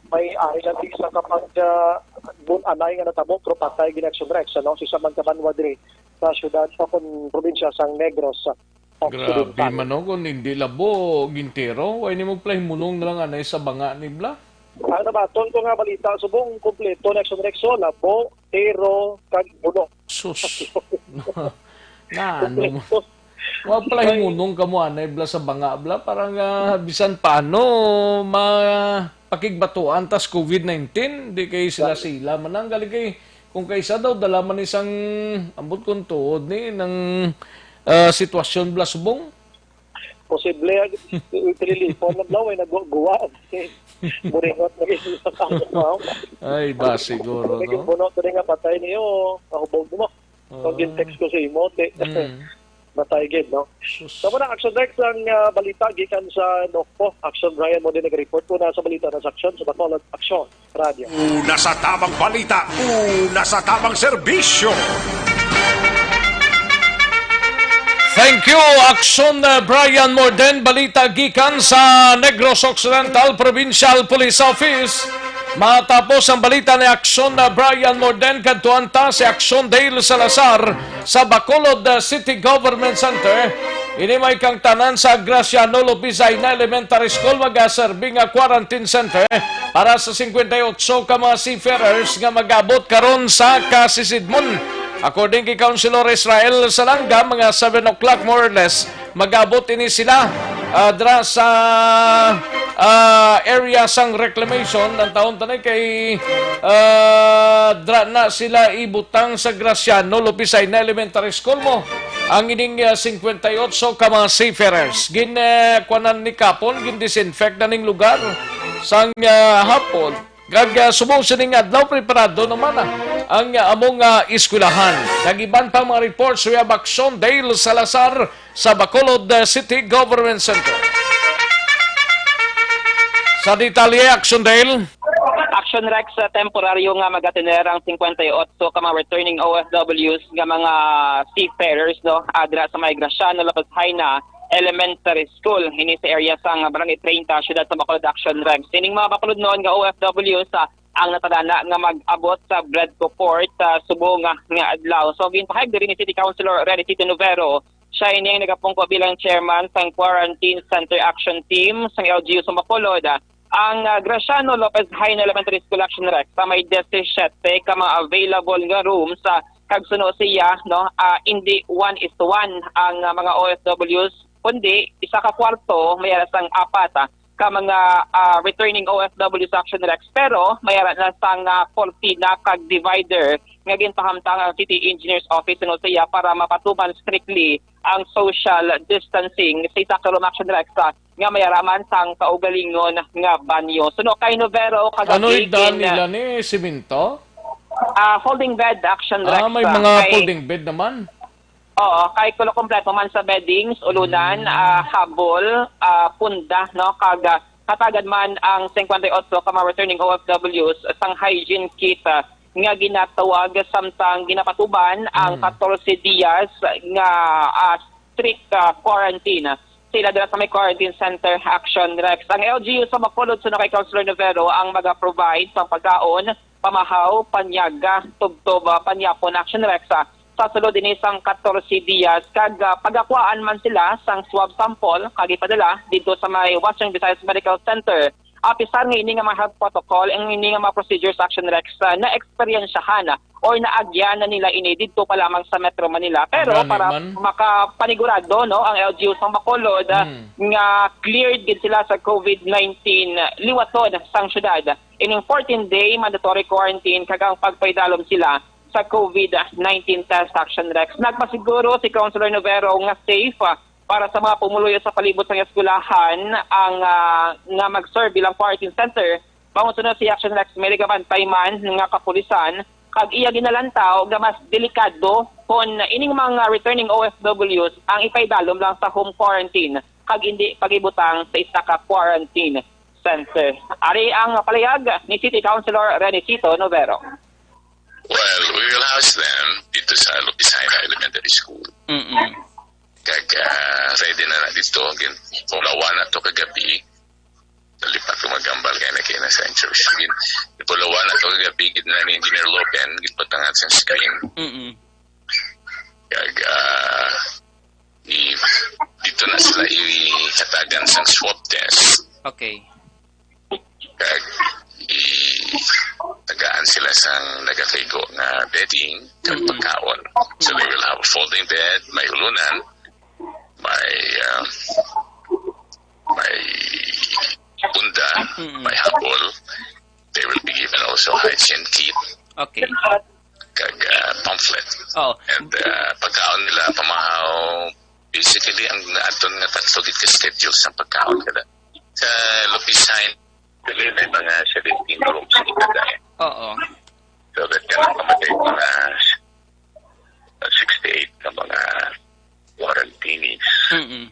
may ari lang isa kapag, ah, bun-anay nga natabo, pero patay gid, Action Rex, ano, si Saman Kabanwa diri sa siyudad sa kun-, probinsya sang Negros Occidental. Grabe man, no, kung hindi labo, gintero, way nimo pala himunong na lang anay sa banga ni bla? Ang nabaton ko nga balita, subong kompleto na, Action Rex, so, labo, tero, kag buno. Sus. Na, ano mo? Kompleto. Wa pala Ay. himunong kamo anay bla sa banga bla para nga bisan paano mapakigbatuan tas covid nineteen, di kay sila-sila man ang galing kay kung kaisa daw dala man isang ambot kung tuod ni nang, ah, sitwasyon bla subong. Posible ang tililipon lang daw, ay nagguwa-guwa. Buringot na rin sa kanya, no? Ay, ba, siguro, May no? Buno to rin nga patay niyo, kahubog mo. Pag Oo. Yung text ko sa imo, te, Mm. matay gid, no? Sus. Sa muna, Action Rex, ang, ah, balita gikan sa Nokpo. Action Brian mo din nag-report. Una sa balita na sa Action, sa Bacolod, Action Radio. Una sa tamang balita, una sa tamang serbisyo. Thank you, Action, uh, Brian Morden. Balita gikan sa Negros Occidental Provincial Police Office. Matapos ang balita ni Action, uh, Brian Morden, kadtuan ta si Action Dale Salazar sa Bacolod, uh, City Government Center. Ini may kang tanan sa Graciano Lopez Jaena Elementary School magaserbi nga quarantine center para sa singkwenta y otso ka mga seafarers nga mag-abot karon sa Kasisidmon. According kay Councilor Israel Salanga, mga seven o'clock more or less, mag-abot ini sila, ah, dra sa, ah, area sang reclamation. Ang taon tanay kay, ah, dra na sila ibutang sa Graciano Lopez Jaena Elementary School mo. Ang ining, ah, singkwenta y otso ka mga seafarers, gin, ah, kuanan ni kapon, gin-disinfect na ning lugar sang, ah, hapon. Kag, ah, subong sining adlaw, preparado naman, ah, ang, ah, among, ah, eskwelahan. Kag iban pang mga reports, we have Action Dale Salazar sa Bacolod, ah, City Government Center. Sa detalye, Action Dale. Action Rex, ah, temporaryo nga mag-atener ang singkwenta y otso ka mga returning O F Ws nga mga seafarers, no, adra sa may Graciano Lopez Jaena Elementary School, ini sa area sang Barangay treinta, siyudad sa Bacolod, Action Rex. Ining mga Bacolodnon nga O F Ws, ah, ang natalana nga mag-abot sa Bledco Port, ah, subong nga, nga adlaw. So, ginpahayag diri ni City Councilor Rene Tito Novero, siya ini ang nagapungko bilang chairman sang Quarantine Center Action Team sang L G U sa Bacolod. Ang, ah, Graciano Lopez Jaena Elementary School, Action Rex, sa may disisiete ka mga available nga rooms, ah, kag suno siya, no, ah, hindi one is to one ang, ah, mga O F Ws, kundi isa ka kwarto, may ara sang apat, ah, ka mga, ah, returning O F Ws, Action Rex, pero may ara na sang, ah, cortina kag divider nga ginpahamtang ang City Engineer's Office, suno siya, para mapatuman strictly ang social distancing sa isa ka room, Action Rex, ah, nga mayaraman sang kaugalingon nga banyo. Suno kay Novero, Ano kagabi igdaan kin-, nila ni siminto? Ah, folding bed, Action Rex, Ah, may ah, mga kay folding bed naman. Oo, kay kulo kompleto man sa beddings, ulunan, Mm. ah, habol, ah, punda, no, kag, ah, hatagan man ang singkwenta y otso ka mga returning O F Ws sang hygiene kit, ah, nga ginatawag, samtang ginapatuban ang Mm. katorse dias nga, ah, strict, ah, quarantine. Sila dira sa may quarantine center, Action Rex. Ang L G U sa Bacolod, suno kay Councilor Novero, ang maga-provide sang pagkaon, pamahaw, panyaga, tubtob, ah, panyapon, Action Rex, ah, sa sulod ini sang katorse dias, kag, ah, pagakuhaan man sila sang swab sample kag ipadala didto sa may Western Visayas Medical Center. Apisar nga ini nga mga health protocol, ang ini nga mga procedures, Action Rex, ah, naeksperyensyahan, ah, or naagyan na nila ini didto pa lamang sa Metro Manila. Pero Gani para man. makapanigurado, no, ang L G U sa Bacolod, ah, Mm. nga cleared gid sila sa COVID nineteen liwaton sang syudad, ining fourteen-day mandatory quarantine kag ang pagpaidalom sila sa COVID nineteen test, Action Rex. Nagpasiguro si Councilor Novero nga safe, ah, para sa mga pumuluyo sa palibot sang eskwelahan ang, ah, nga mag-serve bilang quarantine center. Bangod suno si Action Rex, may nagabantay man nga kapulisan kag iya ginalantaw nga mas delikado kon ining mga returning O F Ws ang ipaidalom lang sa home quarantine kag indi pagibutang sa isa ka quarantine center. Ari ang palayag ni City Councilor Renicito Novero. Well, we will house them dito sa Lupisay Elementary School. Mm-mm. Kag, ah, ready na na dito. Gin-, pulawan na to kagabi. Nalipat ko magambal kay na kay na sa intrusion. Gin-, pulawan na to kagabi, gid na ni Engineer Lopen, gid patangan sa screen. Mm-mm. Kag, ah, i-, dito na sila ihatagan sang swab test. Okay. Kag i-, tagaan sila sang nagakaigo nga bedding kag Mm. pagkaon. So they will have a folding bed, may ulunan, may, ah, may punda, Mm. may habol. They will be given also hygiene kit Okay. kag, ah, pamphlet. Oh. And, ah, pagkaon nila, pamahaw, basically, ang aton nga tatlo gid ka schedule sa pagkaon kada. Sa Lupisay, dili may mga seventeen rooms kita dahil. Oo. So, that ka nang pamatay mga, uh, sixty-eight na mga quarantinees. Mm-mm.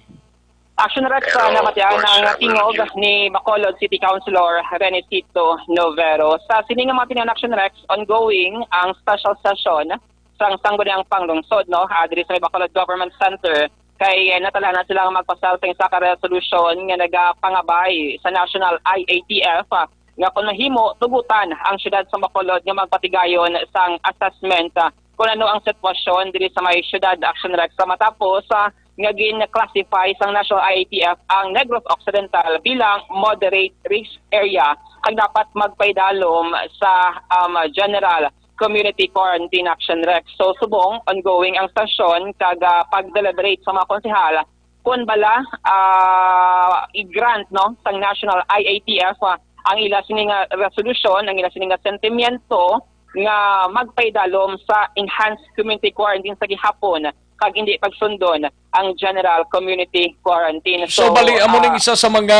Action Rex, Pero, uh, namatian of course, ang uh, tingog we'll give ni Bacolod City Councilor Renicito Novero. Sa sini nga mga tingog, Action Rex, ongoing ang special session sang Sangguniang Panglungsod, no, ah, diri sa may Bacolod Government Center, kay, eh, natala na sila nga magpasal sa isa ka resolusyon nga nagapangabay sa National I A T F, ah, nga kung mahimo, tugutan ang siyudad sa Bacolod nga magpatigayon sang assessment, ah, kung ano ang sitwasyon diri sa may siyudad, Action Rex, sa matapos, ah, nga gin-classify sang National I A T F ang Negros Occidental bilang moderate risk area kag dapat magpaidalom sa, um, general community quarantine, Action Rex. So, subong, ongoing ang session kag, ah, pag-deliberate sa mga konsehal kung bala, ah, i-grant, no, sang National I A T F, ah, ang ila sini nga resolusyon, ang ila sini nga sentimiento nga magpaidalom sa enhanced community quarantine sa gihapon kag hindi pagsundon ang general community quarantine. So, So, bali, amo ning ah, isa sa mga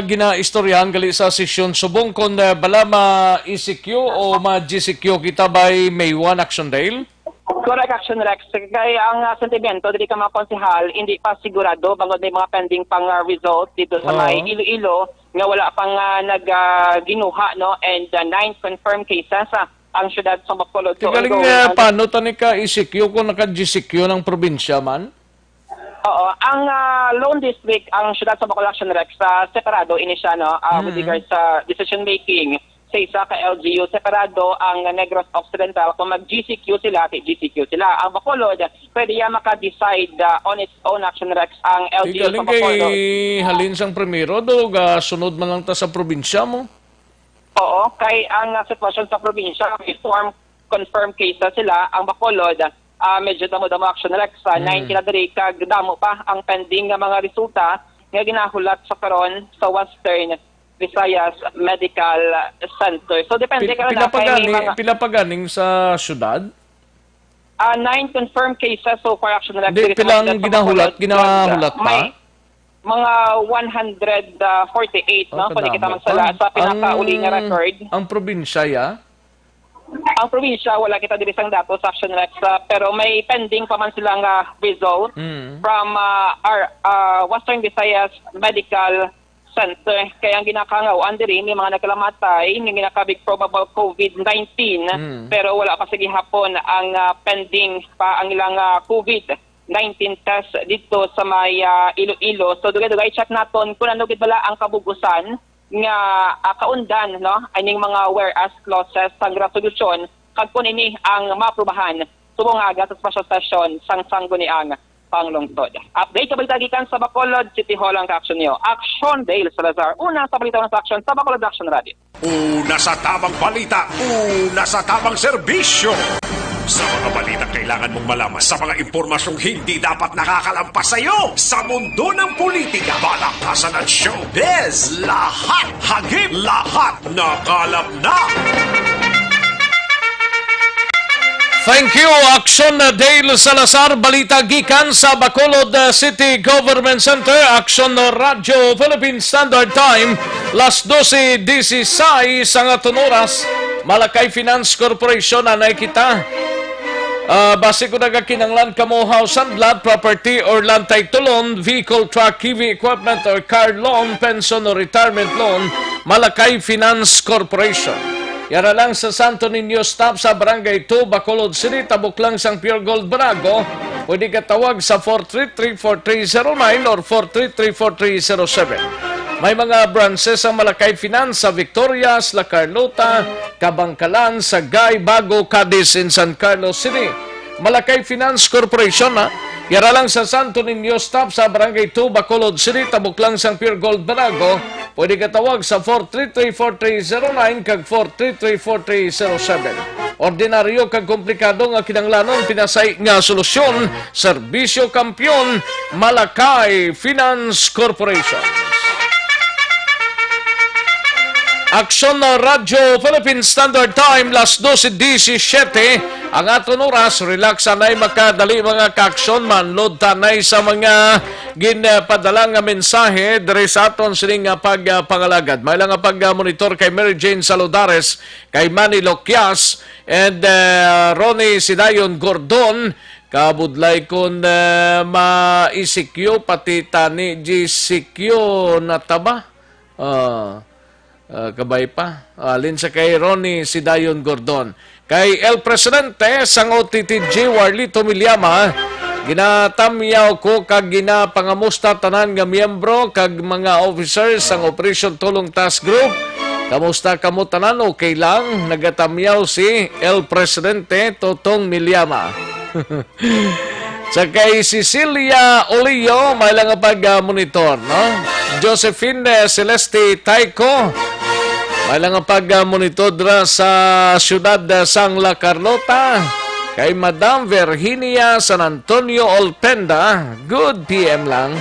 ginaistoryahan gali sa sesyon subong kon, eh, bala ma-E C Q o ma-G C Q kita by May one, Action Dale? Correct, Action Rex. Kay ang, ah, sentimiento diri ka mga konsehal, hindi pa sigurado bangod may mga pending pang, ah, result dito sa Oo. may Iloilo nga wala pang, ah, nag, ah, ginuha, no? And, ah, nine confirmed cases, ah, ang siyudad sa Bacolod. So, Kagaling, ongoing eh, ang paano tani ka E C Q kung naka-G C Q ng probinsya man? Oo, ang, ah, lone district, ang siyudad sa Bacolod, Action Rex, sa separado ini siya, no, ah, with Mm. regards sa decision making sa isa ka L G U, separado ang Negros Occidental. Kung mag-G C Q sila, kay G C Q sila. Ang Bacolod, pwede yan maka-decide, ah, on its own, Action Rex, ang L G U Kagaling sa Bacolod. Kay halin sang primero, do, ga sunod man lang ta sa probinsya mo. Oo, kay ang, ah, sitwasyon sa probinsya, may four confirmed cases sila, ang Bacolod, ah, medyo damo-damo, Action Rex, ah, Mm. nine kila diri, kag damo pa ang pending nga mga resulta nga ginahulat sa karon sa Western Visayas Medical Center. So, depende Pil-, ka na pila pa kay may gani-, mga pila pa ganing sa syudad? Ah, nine confirmed cases so far, Action Rep, Di, diri sa pilang mga ginahulat, Bacolod, ginahulat May pa? mga one hundred forty-eight, no? Oh, Kung di kita kadamo magsala pa. sa pinakauli nga Ang, record. ang probinsya, ya? Ang probinsya, wala kita diri sang datos, Action Rep, sa, pero may pending pa man sila nga result Mm. from, ah, our, ah, Western Visayas Medical Center. Kaya ang ginakangawaan diri, may mga nagkalamatay nga ginakabig probable COVID nineteen, Mm. pero wala pa sa gihapon ang, ah, pending pa ang ilang, ah, COVID nineteen test dito sa may, ah, Iloilo. So, dugay-dugay check naton kung ano gid bala ang kabugusan nga, ah, kaundan, no, aning mga whereas clauses sang resolusyon, kag kung ini ang maaprubahan subong nga aga sa special session sang sangguniang panglungsod. Update sa balita gikan sa Bacolod City Hall ang Action Neo. Action Dale Salazar, una sa balita, una sa action sa Bacolod Action Radio. Una sa tamang balita, una sa tamang serbisyo. Sa mga balita kailangan mong malaman, sa mga impormasyong hindi dapat nakakalampas sa iyo, sa mundo ng politika, balakasan at showbiz, lahat hagip, lahat nakalap na. Thank you, Action Dale Salazar. Balita gikan sa Bacolod, uh, City Government Center, Action Radyo Philippine Standard Time, las dose disisais ang aton oras. Malakay Finance Corporation, anay kita. Ah, basi kung nagakinanglan kamo house and lot, property or land title loan, vehicle, truck, heavy equipment or car loan, pension or retirement loan, Malakay Finance Corporation. Yara lang sa Santo Niño Stop sa Barangay two, Bacolod City, tabok lang sang Pure Gold Barago. Pwede ka tawag sa four three three, four three zero nine or four three three, four three zero seven. May mga branches ang Malakay Finance sa Victorias, La Carlota, Kabangkalan, Sagay, Bago, Cadiz, and San Carlos City. Malakay Finance Corporation, ha? Yara lang sa Santo Niño Stop sa Barangay two, Bacolod City, tabok lang sang Pure Gold Barago. Pwede ka tawag sa four three three, four three zero nine kag four three three, four three zero seven. Ordinaryo kag komplikado nga kinahanglanon, pinasay nga solusyon, serbisyo kampiyon, Malakay Finance Corporation. Action Radyo Philippine Standard Time, las dose disisiete ang aton oras. Relax anay, makadali, mga ka-action. Manlod tanay sa mga ginpadala nga mensahe diri sa aton sining nga pagpangalagad. May lang nga pag-monitor kay Mary Jane Saludares, kay Manny Loquias, and, uh, Ronnie Sidayon Gordon. Kabudlay kon, uh, ma-E C Q, pati tani G C Q na taba. Ah, ah, kabay pa. Alin sa kay Ronnie Sidayon Gordon. Kay El Presidente sang O T T G, Warlito Milyama, ginatamyaw ko kag ginapangamusta tanan nga miyembro kag mga officers sang Operation Tulong Task Group. Kamusta kamo tanan? Okay lang? Nagatamyaw si El Presidente Totong Milyama. Sa kay Cecilia Olio, may lang nga pag-monitor, no? Josephine, eh, Celeste Taico, may lang nga pag-monitor dira sa siyudad, eh, sang La Carlota. Kay Madam Virginia San Antonio Olpenda, good P M lang.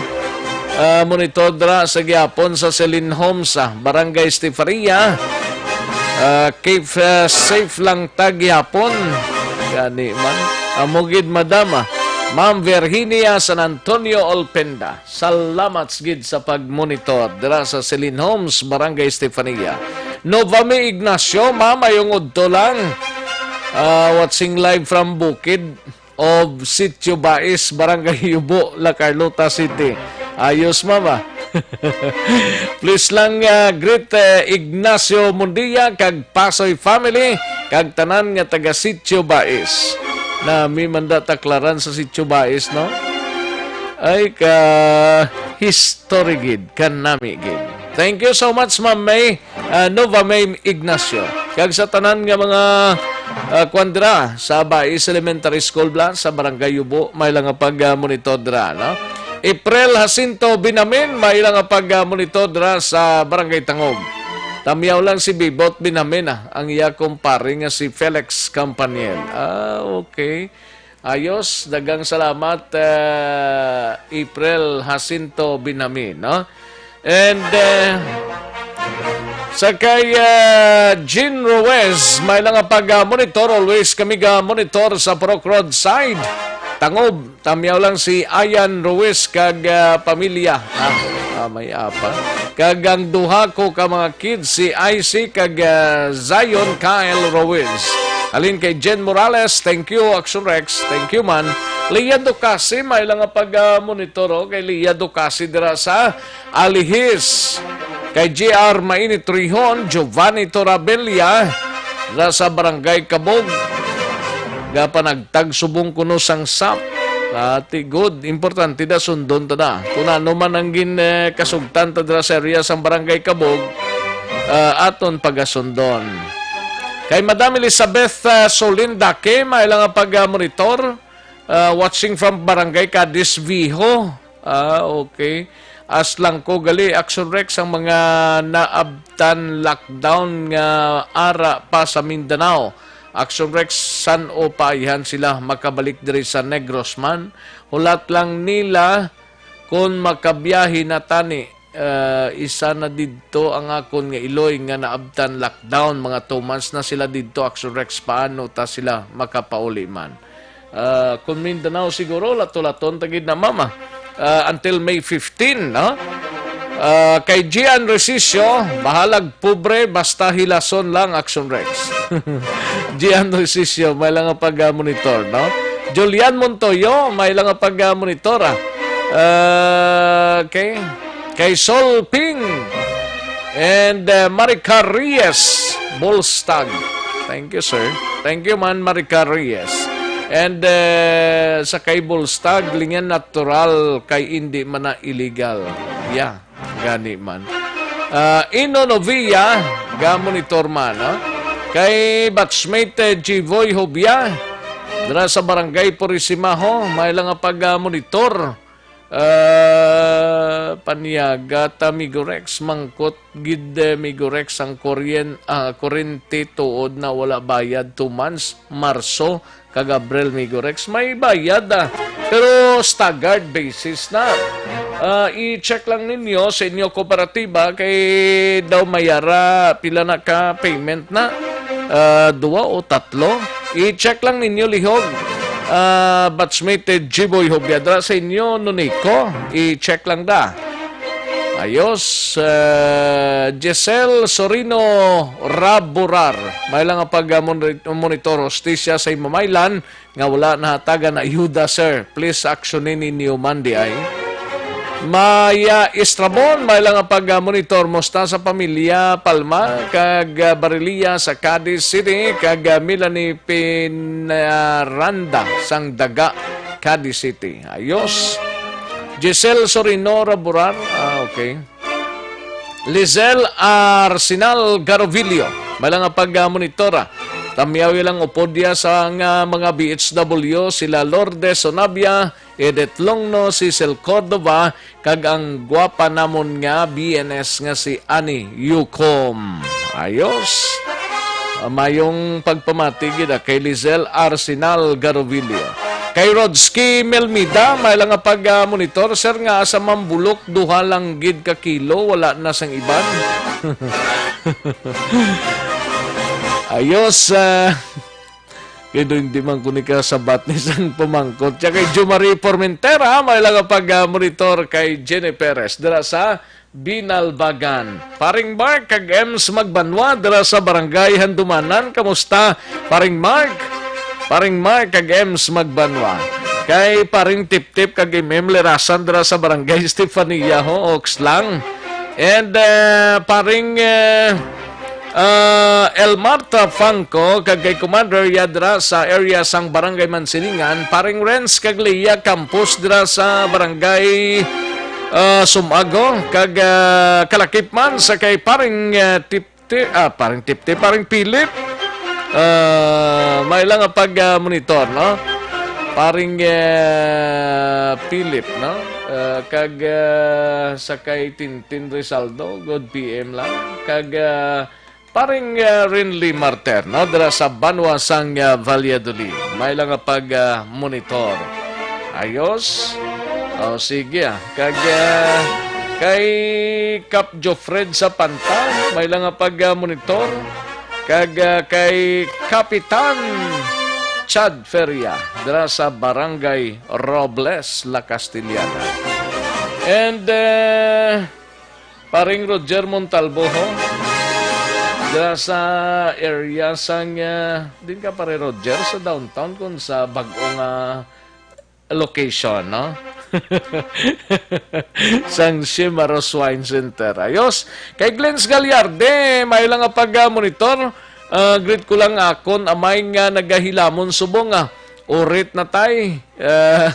Ah, monitor dira sa gihapon sa Celine Homes, ah, Barangay Estefanía. Ah, keep, ah, safe lang ta gihapon. Gani man. Amo gid, madam, ah. Ma'am Virginia San Antonio Olpenda. Salamat gid sa pag-monitor dira sa Celine Homes, Barangay Estefanía. Novami Ignacio, ma'am, ayong udto lang. Ah, watching live from Bukid of Sitio Bais, Barangay Yubo, La Carlota City. Ayos, mama. Please lang, ah, greet, eh, Ignacio Mundia kag Pasoy family kag tanan nga taga Sitio Bais. Nami man da taklaran sa Sitio Bais, no? Ay, ka history gid, kanami gid. Thank you so much, Ma'am May. Ah, Nova May Ignacio. Kag sa tanan nga mga, ah, kuwan dira sa Bais Elementary School, bala, sa Barangay Yubo, may lang nga pag, ah, monitor dira, no? April Jacinto Binamin, may lang nga pag, ah, monitor dira sa Barangay Tangog. Tamyaw lang si Bibot Binamin, ah, ang iya kumpare nga si Felix Campaniel. Ah, okay. Ayos, daghang salamat, eh, April Jacinto Binamin, no? And, eh, Sa kay, ah, Jean Ruiz, may lang nga pag, ah, monitor. Always kami ga monitor sa Purok Roadside. Tangob, tamyaw lang si Ayan Ruiz kag, ah, pamilya. Ah, ah, may apa. Kag ang duha ko ka mga kids, si Icy kag, ah, Zion Kyle Ruiz. Halin kay Jen Morales, thank you, Action Rex, thank you man. Lia Ducasi, may lang nga pag, ah, monitor, oh, kay Lia Ducasi dira sa Alihis. Kay G R Mainit Rihon, Giovanni Torabella, ra sa Barangay Kabog. Gapanagtag subong kuno sang sap. Ati, good. Importante da sundon ta da. Kung ano man ang gin, eh, kasugtan ta dira sa area sang Barangay Kabog, ah, aton pagasundon. Kay Madam Elizabeth, ah, Solindake, may lang nga pag-monitor. Ah, watching from Barangay Cadiz Viejo. Ah, okay. As lang ko gali, Action Rex, ang mga naabtan lockdown nga ara pa sa Mindanao. Action Rex, san-o pa ayhan sila makabalik diri sa Negros man? Hulat lang nila kon makabiyahe na tani. Ah, isa na didto ang akon nga iloy nga naabtan lockdown. Mga two months na sila didto, Action Rex, paano ta sila makapauli man? Ah, kung Mindanao siguro, lato-laton ta gid na, mama. Ah, until May fifteen, no? Ah, kay Gian Resisio, bahalag pobre, basta hilason lang, Action Rex. Gian Resisio, may lang nga pag-monitor, no? Julian Montoyo, may lang nga pag-monitor, ah. Ah, okay. Kay Sol Ping and, uh, Maricar Reyes, Bolstag. Thank you, sir. Thank you man, Maricar Reyes. And, uh, sa kay Bolstag, lingan natural kay indi man na illegal. Yeah, gani man. Uh, Ino Novia, ga-monitor man, no? Kay batchmate, eh, Jivoy Hobia, dira sa Barangay Purisimaho, may lang nga pag-monitor. Ah, paniaga ta, Migorex, mangkot gid, eh, Migorex, ang kuryen-, ah, kurente tuod na wala bayad two months, Marso kag Abril, Migorex. May bayad, ah, pero staggered basis na. Ah, i-check lang ninyo sa inyo kooperatiba kay daw mayara pila na ka payment na. Ah, duwa o tatlo. I-check lang ninyo lihog. Ah, batchmate Jiboy Hobiadra sa inyo, Nonico. I-check lang da. Ayos. Ah, Giselle Sorino Raburar. May lang nga pag, ah, mon-, monitor hostisya sa Imamaylan nga wala nahatagan ayuda, sir. Please, aksyonin ninyo man di ay. Maya Estrabon, may lang nga pag, ah, monitor. Musta sa pamilya Palma kag, ah, Bariliya sa Cadiz City, kag, ah, Melanie Pinaranda sang Daga, Cadiz City. Ayos. Giselle Sorinora Burar. Ah, okay. Lizelle Arsenal Garovillo, may lang nga pag, ah, monitora. Tamyaw lang upod ya sa nga mga B H W, sila Lourdes Sonabia, Edith Longno, Cecil Cordova, kag ang gwapa namon nga B N S nga si Annie Yukom. Ayos. Ah, mayong pagpamati gid, ah, kay Lizelle Arsenal Garovillo. Kay Rodski Melmida, may lang nga pag, ah, monitor, sir, nga asa mambulok, duha lang gid ka kilo, wala na sang iban. Ayos, ah, kay do hindi man ko ni kasabat ni sang pamangkot. Siya kay Jumari Formentera, may lang nga pag, ah, monitor kay Jenny Perez. Dira sa Binalbagan. Paring Mark kag Ems Magbanwa dira sa Barangay Handumanan. Kamusta, Paring Mark? Paring Mark kag Ems Magbanwa. Kay Paring Tiptip kag M M Lerasan dira sa Barangay Stefania, ho, Oaks lang. And, eh, Paring, eh, Ah, Elmarta Fangco, kag kay Commander Yadra sa area sang Barangay Mansilingan, Paring Renz kag Leia Campos dira sa Barangay, ah, Sumago, kag, ah, kalakip man sa kay Paring, ah, Tipti-, ah, Paring Tipti, Paring Philip. Ah, may lang nga pag, ah, monitor, no? Paring, ah, Philip, no? Ah, kag, ah, sa kay Tintin Rizaldo, good P M lang. Kag, ah, Paring, ah, Rinly Marter, no? Dira sa banwa sang, ah, Valladolid. May lang nga pag, ah, monitor. Ayos? O, sige, ah. Kag, ah, Kay Cap Jofred sa Panta, may lang nga pag-monitor. Kag, ah, kay Kapitan Chad Feria, dira sa Barangay Robles, La Castellana. And, eh, Paring Roger Montalbo, ho? Dira sa area sang, ah, din ka, Pare Roger, sa downtown kun sa bag-o nga location, no? Sang Shimaros Wine Center. Ayos. Kay Glens Gallarde, may lang nga pag-monitor. Ah, greet ko lang akon amay nga nagahilamon subong, ah, urit na tay. Ah,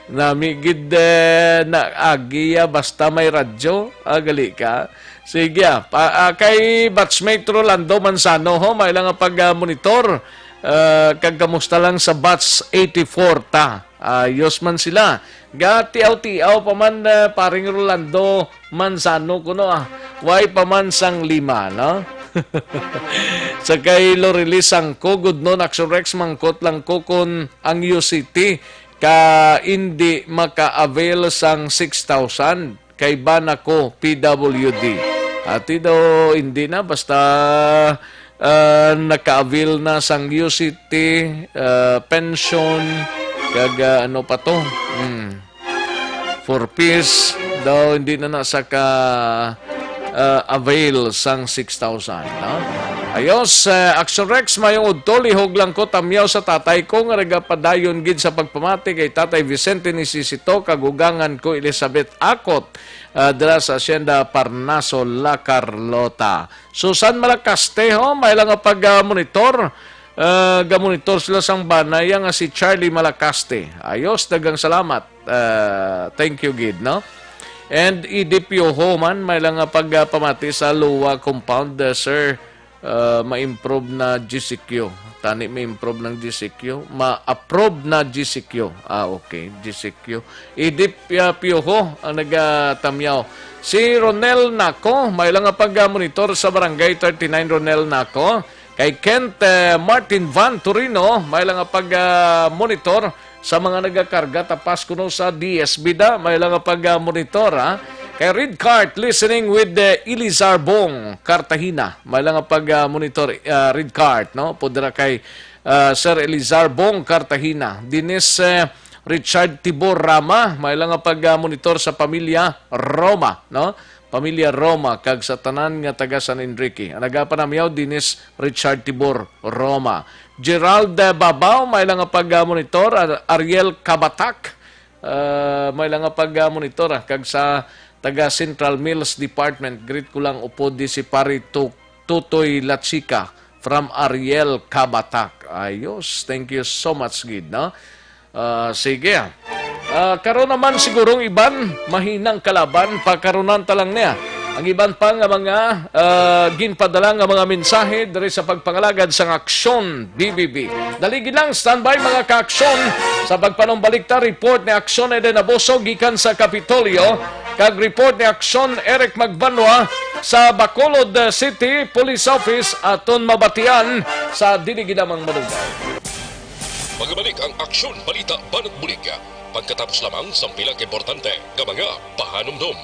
nami gid, eh, na agi, ah, basta may radyo. Ah, gali ka. Sige, ah, pa, ah, kay batchmate Rolando Manzano, ho, may lang nga pag-monitor. Ah, kag kamusta lang sa batch eighty-four ta? Ayos man sila. Gatiaw-tiaw pa man, ah, Paring Rolando Manzano kuno, ah. Way pa man sang lima, no? Sa kay Lorelis Sangko, good noon, Action Rex, mangkot lang ko kun ang U C T ka indi maka-avail sang six thousand kay ban ako P W D. Ati daw, hindi na, basta, ah, naka-avail na sang U C T, ah, pension, kag, ah, ano pa to? Hmm. For peace daw, hindi na na sa ka, ah, avail sang six thousand, no? Ayos, eh, Action Rex, mayong udto, lihog lang ko tamyaw sa tatay ko nga nagapadayon gid sa pagpamati kay Tatay Vicente ni Sisito, kag ugangan ko Elizabeth Akot, ah, dira sa Hacienda Parnaso, La Carlota. Susan Malacaste, ho, may lang nga pag, ah, monitor. Ah, gamonitor sila sang banay nga si Charlie Malacaste. Ayos, daghang salamat. Ah, thank you gid, no? And Edith Piojo man, may lang nga pag, ah, pamati sa Lua Compound, ah, sir. Ah, ma-improve na G C Q. Tani ma-improve ng G C Q. Ma-approve na G C Q. Ah, okay. G C Q. Edith, ah, Piojo ang nagatamyaw. Si Ronel Naco, may lang nga pag-monitor sa Barangay thirty-nine, Ronel Naco. Kay Kent, eh, Martin Van Torino, may lang nga pag-monitor sa mga nagakarga tapas kuno sa D S B da, may lang nga pag-monitor, ha. Kay Red Cart, listening with, eh, Elizar Bong Cartagena, may lang nga pag-monitor, ah, Red Cart, no? Pudra kay, ah, Sir Elizar Bong Cartagena, Dennis, eh, Richard Tibor Rama, may lang nga pag-monitor sa pamilya Roma, no? Pamilya Roma kag sa tanan nga taga San Enrique. Ang nagapanamyaw, Dennis Richard Tibor Roma. Gerald, eh, Babao, may lang nga pag-monitor, Ar-, Ariel Kabatak, ah, may lang nga pag-monitor, ah, kag sa taga Central Mills Department, greet ko lang upod di si Pari Tu-, Tutoy Lachica from Ariel Kabatak. Ayos, thank you so much gid, no? Ah, sige. Ah, karon naman sigurong iban, mahinang kalaban, pakarunan ta lang niya. Ang iban pa nga mga, ah, ginpadala nga mga mensahe diri sa pagpangalagad sang Aksyon B B B. Dali gid lang, standby mga ka-aksyon. Sa pagpanumbalik ta, report ni Aksyon Eden Aboso gikan sa Kapitolyo, kag report ni Aksyon Eric Magbanwa sa Bacolod City Police Office aton mabatian sa dili gid lamang madugay. Magabalik ang Aksyon Balita Banat Bulig pagkatapos lamang sang pila ka importante nga mga pahanumdom.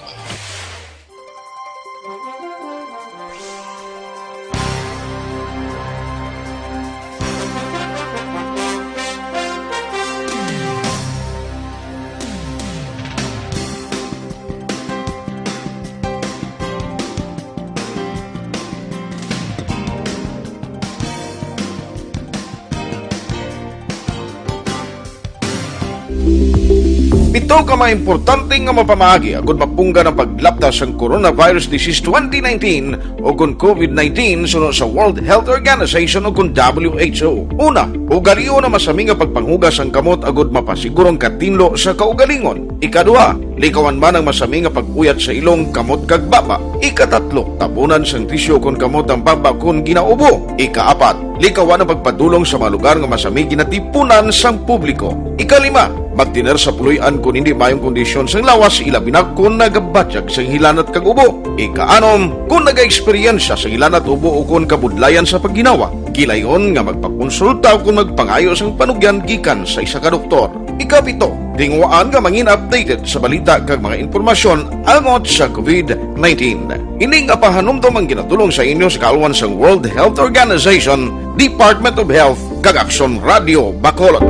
Pito ka mga importante nga mapamaagi agud mapunggan ang paglapta sang coronavirus disease twenty nineteen o kon COVID nineteen suno sa World Health Organization o kon W H O. Una, ugalion ang masami nga pagpanghugas sang kamot agud mapasiguro ang katinlo sa kaugalingon. Ikaduha, likawan man ang masami nga pag-uyat sa ilong, kamot, kag baba. Ikatatlo, tabunan sang tisyu kon kamot ang baba kon ginaubo. Ikaapat, likawan ang pagpadulong sa mga lugar nga masami ginatipunan sang publiko. Ikalima, Magtener sa puloy-an kon hindi maayong kondisyon sang lawas, ilabi na kon nagabatyag sang hilanat kag ubo. Ikaanom, kon nagaeksperyensya sang hilanat, ubo, o kon kabudlayan sa pagginawa, gilayon nga magpakonsulta o kon magpangayo sang panugyan gikan sa isa ka doktor. Ikapito, tinguhaan nga mangin updated sa balita kag mga impormasyon angot sa covid nineteen. Ini nga pahanumdom ang ginatulong sa inyo sa kaalwan sang World Health Organization, Department of Health, kag Aksyon Radio Bacolod.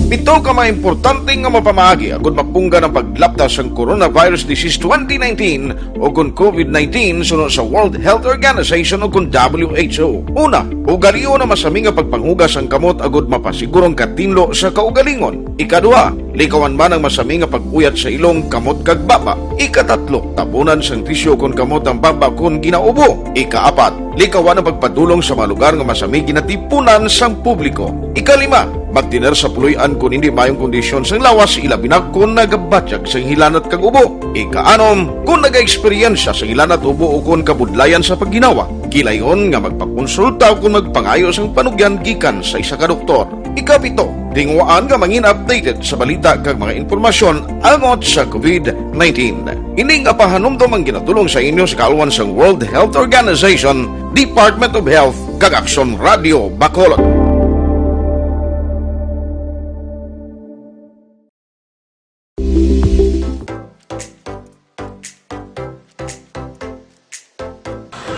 Pito ka mga importante nga mga pamaagi agud mapunggan ang paglapta sang coronavirus disease twenty nineteen o kon covid nineteen suno sa World Health Organization o kon W H O. Una, ugalion ang masami nga pagpanghugas sang kamot agud mapasiguro ang katinlo sa kaugalingon. Ikaduha, likawan man ang masami nga pag-uyat sa ilong, kamot, kag baba. Ikatatlo, tabunan sang tisyu kon kamot ang baba kon ginaubo. Ikaapat, likawan ang pagpadulong sa mga lugar nga masami ginatipunan sang publiko. Ikalima, magtener sa puloy-an kon hindi maayong kondisyon sang lawas, ilabi na kon nagabatyag sang hilanat kag ubo. Ikaanom, kon nagaeksperyensya sang hilanat, ubo, o kon kabudlayan sa pagginawa, gilayon nga magpakonsulta o kon magpangayo sang panugyan gikan sa isa ka doktor. Ikapito, tinguhaan nga mangin updated sa balita kag mga impormasyon angot sa covid nineteen. Ini nga pahanumdom ang ginatulong sa inyo sa kaalwan sang World Health Organization, Department of Health, kag Aksyon Radio Bacolod.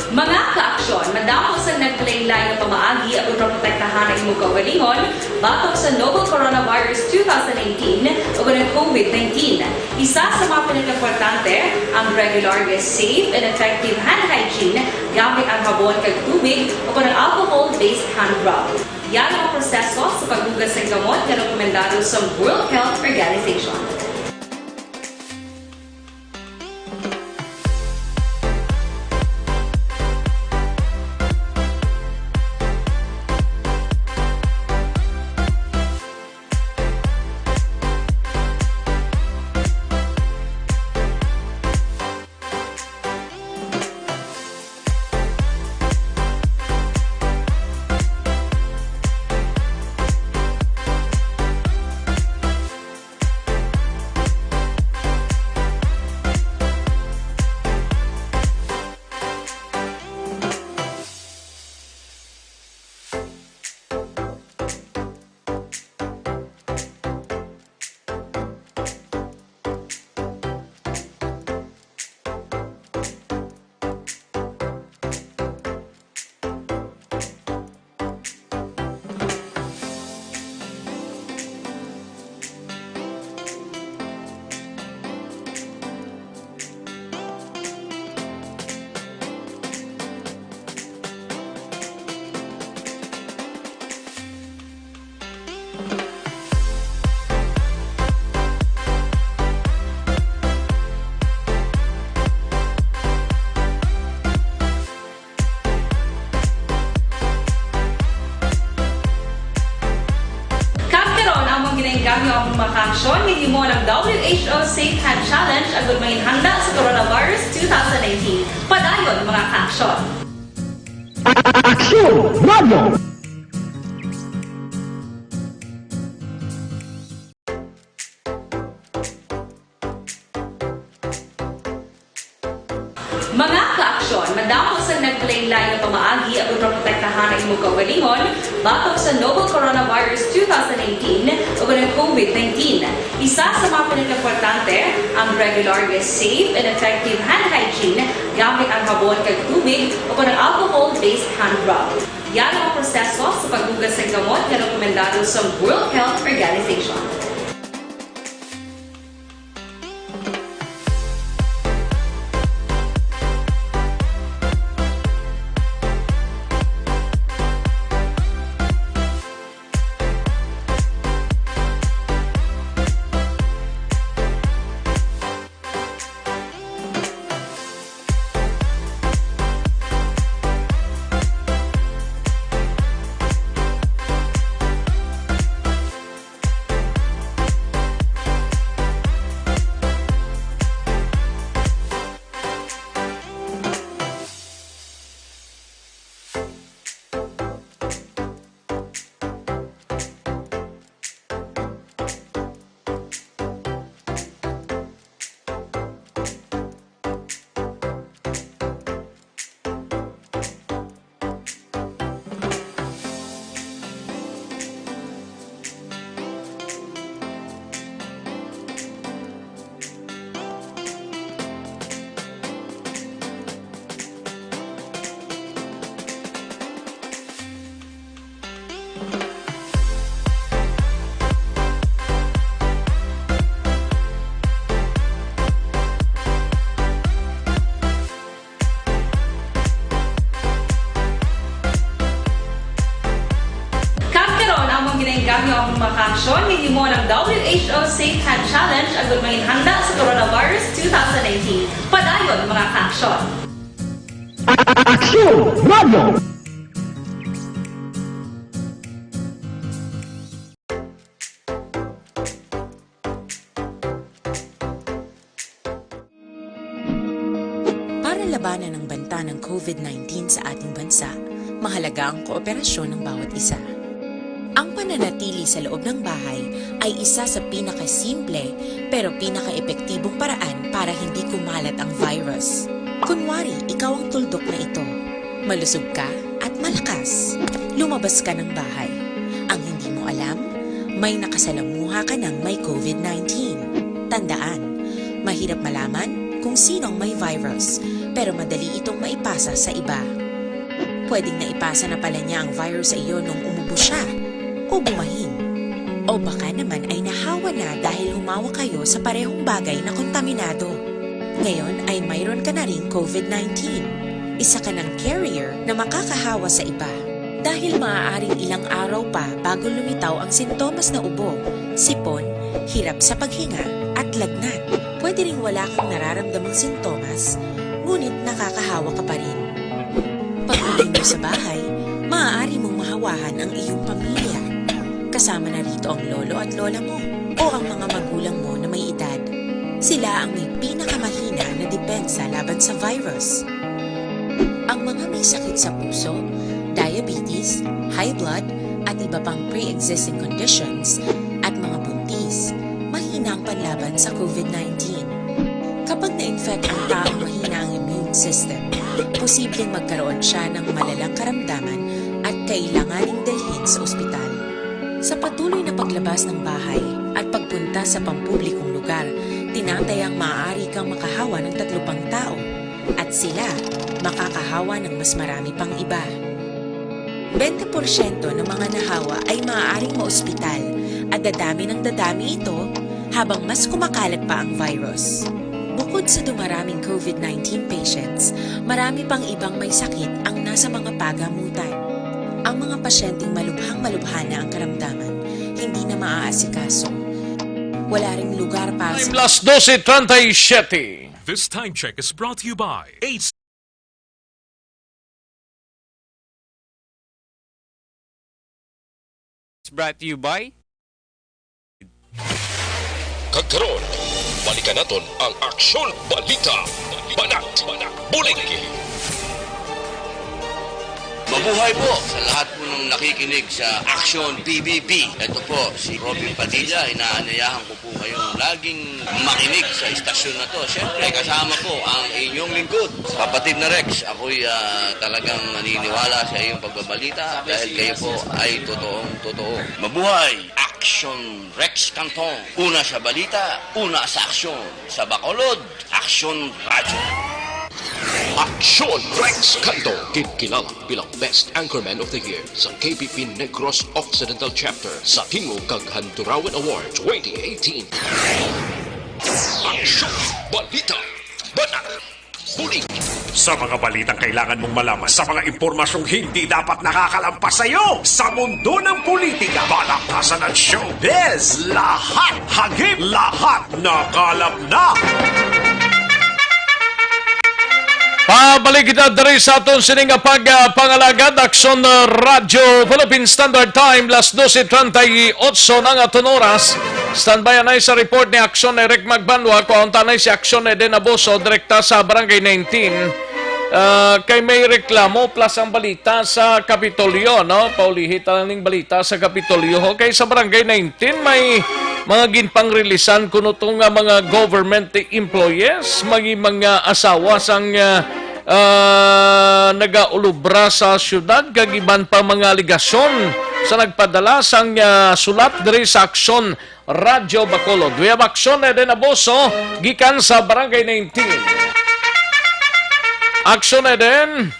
Mga ka-aksyon, madamo sang naglain-lain nga pamaagi aron maprotektahan ang imong kaugalingon batok sa novel coronavirus two thousand nineteen o kon ang covid nineteen. Isa sa mga pinakaimportante ang regular nga safe and effective hand hygiene gamit ang habon kag tubig o kon ang alcohol-based hand rub. Yari ang proseso sa paghugas sang kamot nga rekomendado sa World Health Organization. Kag karon, among ginainggangyo ang mga kaaksyon nga gihimo ng W H O Safe Hand Challenge agud manginhanda sa coronavirus two thousand nineteen. Padayon, mga kaaksyon. Aksyon Radio! Mga kaaksyon, madamo sang naglain-lain nga pamaagi aron maprotektahan ang imong kaugalingon batok sa novel coronavirus two thousand nineteen o kon ang covid nineteen. Isa sa mga pinakaimportante ang regular nga safe and effective hand hygiene gamit ang habon kag tubig o kon ang alcohol-based hand rub. Yari ang proseso sa paghugas sang kamot nga rekomendado sa World Health Organization. Safe Hand Challenge agud manginhanda sa Coronavirus two thousand nineteen. Padayon, mga kaaksyon! Aksyon Radio! Para labanan ang banta ng COVID nineteen sa ating bansa, mahalaga ang kooperasyon ng bawat isa. Ang pananatili sa loob ng bahay ay isa sa pinakasimple pero pinakaepektibong paraan para hindi kumalat ang virus. Kunwari, ikaw ang tuldok na ito. Malusog ka at malakas. Lumabas ka ng bahay. Ang hindi mo alam, may nakasalamuha ka ng may COVID nineteen. Tandaan, mahirap malaman kung sino ang may virus, pero madali itong maipasa sa iba. Pwedeng naipasa na pala niya ang virus sa iyo nung umubo siya o bumahin. O baka naman ay nahawa na dahil humawak kayo sa parehong bagay na kontaminado. Ngayon ay mayroon ka na ring COVID nineteen. Isa ka ng carrier na makakahawa sa iba. Dahil maaaring ilang araw pa bago lumitaw ang sintomas na ubo, sipon, hirap sa paghinga, at lagnat. Pwede ring wala kang nararamdamang sintomas, ngunit nakakahawa ka pa rin. Pag-uwi mo sa bahay, maaari mong mahawahan ang iyong pamilya. Kasama na rito ang lolo at lola mo o ang mga magulang mo na may edad. Sila ang may pinakamahina na depensa laban sa virus. Ang mga may sakit sa puso, diabetes, high blood, at iba pang pre-existing conditions, at mga buntis, mahina ang panlaban sa COVID nineteen. Kapag na-infect ang taong mahina ang immune system, posibleng magkaroon siya ng malalang karamdaman at kailanganing dalhin sa ospital. Sa patuloy na paglabas ng bahay at pagpunta sa pampublikong lugar, tinatayang maaari kang makahawa ng tatlo pang tao at sila makakahawa ng mas marami pang iba. Bente porsyento ng mga nahawa ay maaaring maospital at dadami ng dadami ito habang mas kumakalat pa ang virus. Bukod sa dumaraming COVID nineteen patients, marami pang ibang may sakit ang nasa mga pagamutan. Ang mga pasyenteng malubhang-malubha na ang karamdaman, hindi na maaasikaso. Wala ring lugar para sa Time, las doce treinta y siete. This time check is brought to you by Ace. It's brought to you by Kag karon, balikan naton ang Aksyon Balita. Banat, bulig. Mabuhay po sa lahat po ng nakikinig sa Aksyon P B P. Ito po si Robin Padilla, inaanyayahan ko po kayong laging makinig sa istasyon na to. Siyempre, kasama po ang inyong lingkod, kapatid na Rex. Ako'y, ah, talagang naniniwala sa iyong pagbabalita dahil kayo po ay totoong totoo. Mabuhay! Aksyon Rex Cantong. Una sa balita, una sa aksyon. Sa Bacolod, Aksyon Radyo. Aksyon Rex Cantong, ginkilala bilang Best Anchorman of the Year sa K P P Negros Occidental Chapter sa Tingog kag Handurawan Award twenty eighteen. Aksyon, balita, banat, bulig. Sa mga balitang kailangan mong malaman, sa mga impormasyong hindi dapat nakakalampas sa iyo, sa mundo ng politika, balakasan at showbiz, lahat hagip, lahat nakalap na. Pabalik kita diri sa aton sini nga pag, ah, pangalagad, Aksyon, ah, Radyo Philippine Standard Time, las doce treinta y ocho na nga aton oras. Standby anay sa report ni Aksyon Eric Magbanwa, kuhaon ta anay si Aksyon Eden Aboso, direkta sa Barangay nineteen. Ah, kay may reklamo plus ang balita sa Kapitolyo, no? Paulihi ta lang ning balita sa Kapitolyo. Okay, sa Barangay nineteen, may mga ginpangrilisan kuno to nga mga government employees, may mga asawa sang, ah, ah, nagaulobra sa syudad, kag iban pa mga alegasyon sa nagpadala sang, ah, sulat diri sa Aksyon Radyo Bacolod. We have Aksyon Eden Aboso gikan sa Barangay nineteen. Aksyon Eden.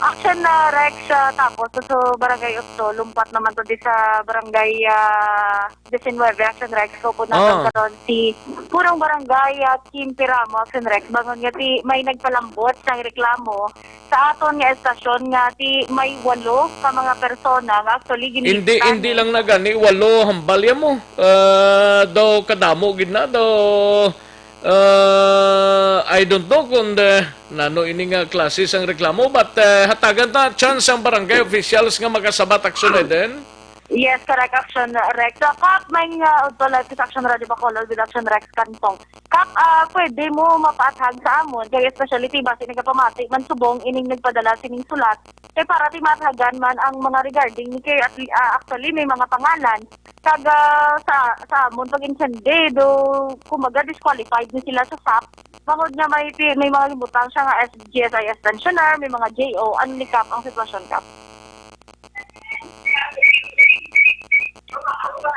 Action na, Rex, ah, tapos sa, sa Barangay Octo, lumpat naman to di sa Barangay, ah, diecinuebe, Action Rex, ko po natin Ah. karon si Purong Barangay, ah, Kim Piramo, Action Rex, bangon nga ti may nagpalambot sang reklamo sa aton nga estasyon nga ti may walo ka mga persona nga actually gini- Hindi, hindi lang na gani, walo, hambal ya mo. Ah, daw kadamo gid na, daw, ah, I don't know kung, eh, nano ini nga klase sang reklamo, but, eh, hatagan ta chance ang barangay officials nga makasabat, Action Eden. Yes, correct, Action Rex. So, Kap, may nga, uh, udto live sa Action Radio Bacolod with Action Rex Cantong. Kap, ah, pwede mo mapaathag sa amon, kay especially ti basi nagapamati man subong ining nagpadala sining sulat, kay para ti maathagan man ang mga regarding ni, kay at, ah, actually may mga pangalan. Kag, ah, sa, sa amon pag-intindi, do, kumbaga, disqualified ni sila sa sap. Bangod nga may pi-, may mga gibutang siya nga S-, G S I S pensioner, may mga J O, ano ni Kap ang sitwasyon, Kap?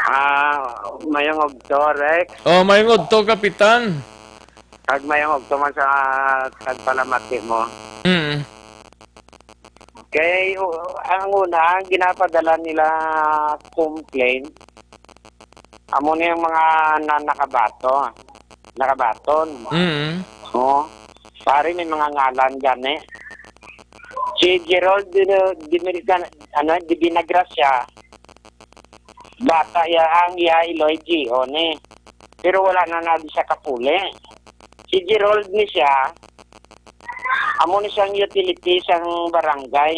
Ah, mayong udto, Rex. Oh, mayong udto, Kapitan. Kag mayong udto man sa tagpalamati mo. Mm. Kay, uh, ang una, ang ginapadala nila complaint, amo na yung mga na-, nakabato, nakabaton. Mm. Oh, pare, may mga ngalan gani. Si Gerald Dino-, Dimilgan-, ano, Divinagracia, bata ya ang iya Iloy G O ni. Pero wala na na di siya kapuli. Si Gerald ni siya, amo ni siyang utility sang barangay.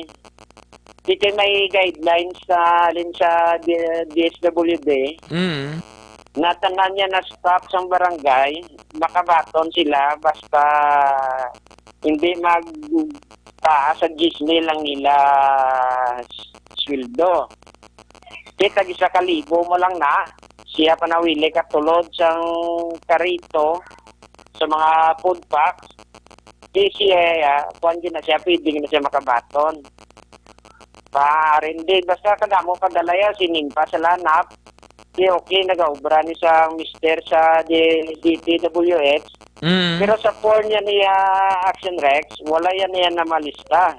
Di kay may guidelines sa, alin, sa D-, D S W D, Mm. na tanan niya na staff sang barangay, makabaton sila basta hindi magtaas sa diyes mil ang ila s-, sweldo. Di tag isa ka libo mo lang na, siya pa nawili katulod sang karito sa mga food packs. Di siya, ah, kuwan, di na siya, pwede na siya makabaton. Pare, hindi. Basta kadamo kadala ya, sining pa sa lanap. Di okay, nagaobra ni sa mister sa D-, D P W H. Mm. Pero sa form niya niya, Action Rex, wala yan niya namalista.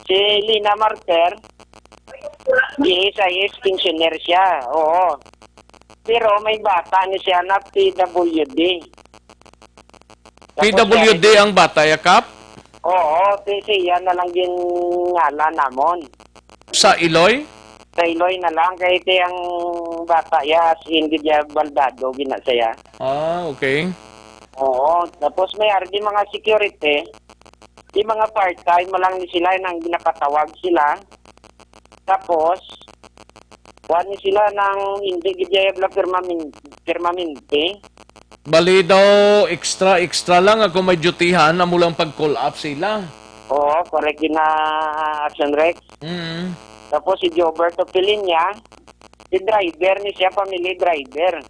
Si Lina Marter, D S I S pensioner siya, oo. Pero may bata ni siya na P W D. Tapos P W D siya ang bata, ya, Kap? Oo, si, siya na lang gingalan namon. Sa Iloy? Sa Iloy na lang, kay ti ang bata, ya, si India Baldado, gina siya. Ah, okay. Oo, tapos may ari di mga security, di mga part-time mo lang ni sila nang ginapatawag sila. Tapos, kuwan ni sila nang hindi gid ya bala permamin-, permanente. Bali daw, extra, extra lang ako may dutihan, amo lang pag-call up sila. Oo, correct yun na, Action Rex. Mm. Tapos si Joberto Pilinya, si driver ni siya, family driver.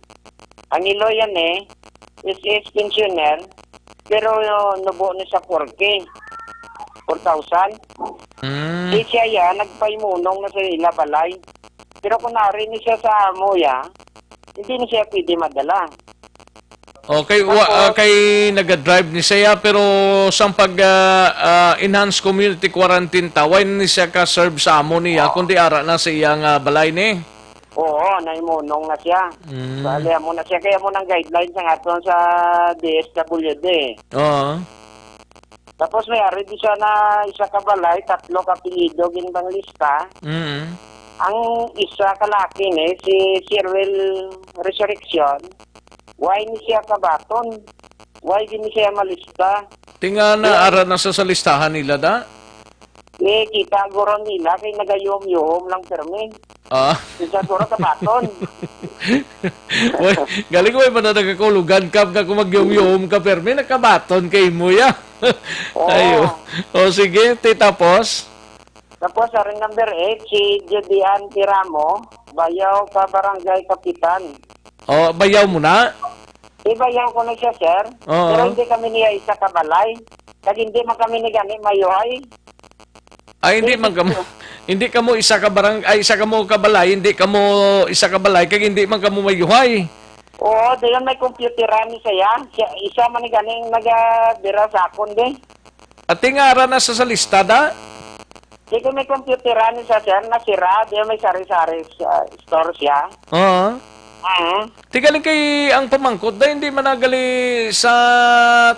Ang Iloy yan eh, S S pensioner, pero nubo ni sa four K, four thousand. Mm. Si siya ya, nagpaimunong na sa ila balay. Pero kung nari ni siya sa amo ya, hindi ni siya pwede madala. Okay, wa-, Tapos ah, kay naga-drive ni siya, pero sang pag, ah, ah, enhanced community quarantine ta, wala ni siya ka-serve sa amo niya, Oo. kundi ara na sa iyang, ah, balay ni. Oo, naimunong na siya. Mm. Bali, amo na siya. Kaya mo nang guidelines ang aton sa D S W D. Oo. Tapos may ari di siya na isa ka balay, tatlo ka apelyido ginbang lista. Mm. Ang isa ka laki ni si Sirwel Resurrection, why ni siya kabaton? Why di ni siya malista? Tinga na Yan. ara na sa, sa listahan nila, da? Eh, kita guro nila kay nagayuhom-yuhom lang permi. Ah. Isa guro kabaton. Uy, galing mo yung mga nagkakulugan ka, nga kung magyom-yom ka, permi, nakabaton kay mo, ya. Oo. Ayo. O, sige, ti, tapos? Tapos, sa ring number eight, si Judy Ann Tiramo, Bayaw ka Barangay Kapitan. O, bayaw mo na? Ibayaw ko na siya, sir. Oo. Pero hindi kami niya isa ka balay. Kag hindi man kami ni gani mayuhay. Ay, hindi Hindi man kamo, siya. hindi kamo isa ka barang-, ay, isa kamo ka balay, hindi kamo isa ka balay, kag hindi man kamo mayuhay. Oo, dayon may computeran ni siya. Siya, isa man ni ganing nagabira sa akon, di. Ati nga ara na sa, sa lista da? Di ko may computeran ni sa sir, nasira, di may sari-sari, ah, store siya. Oo. Mm. Ti galing kay ang pamangkot da, hindi man nagali sa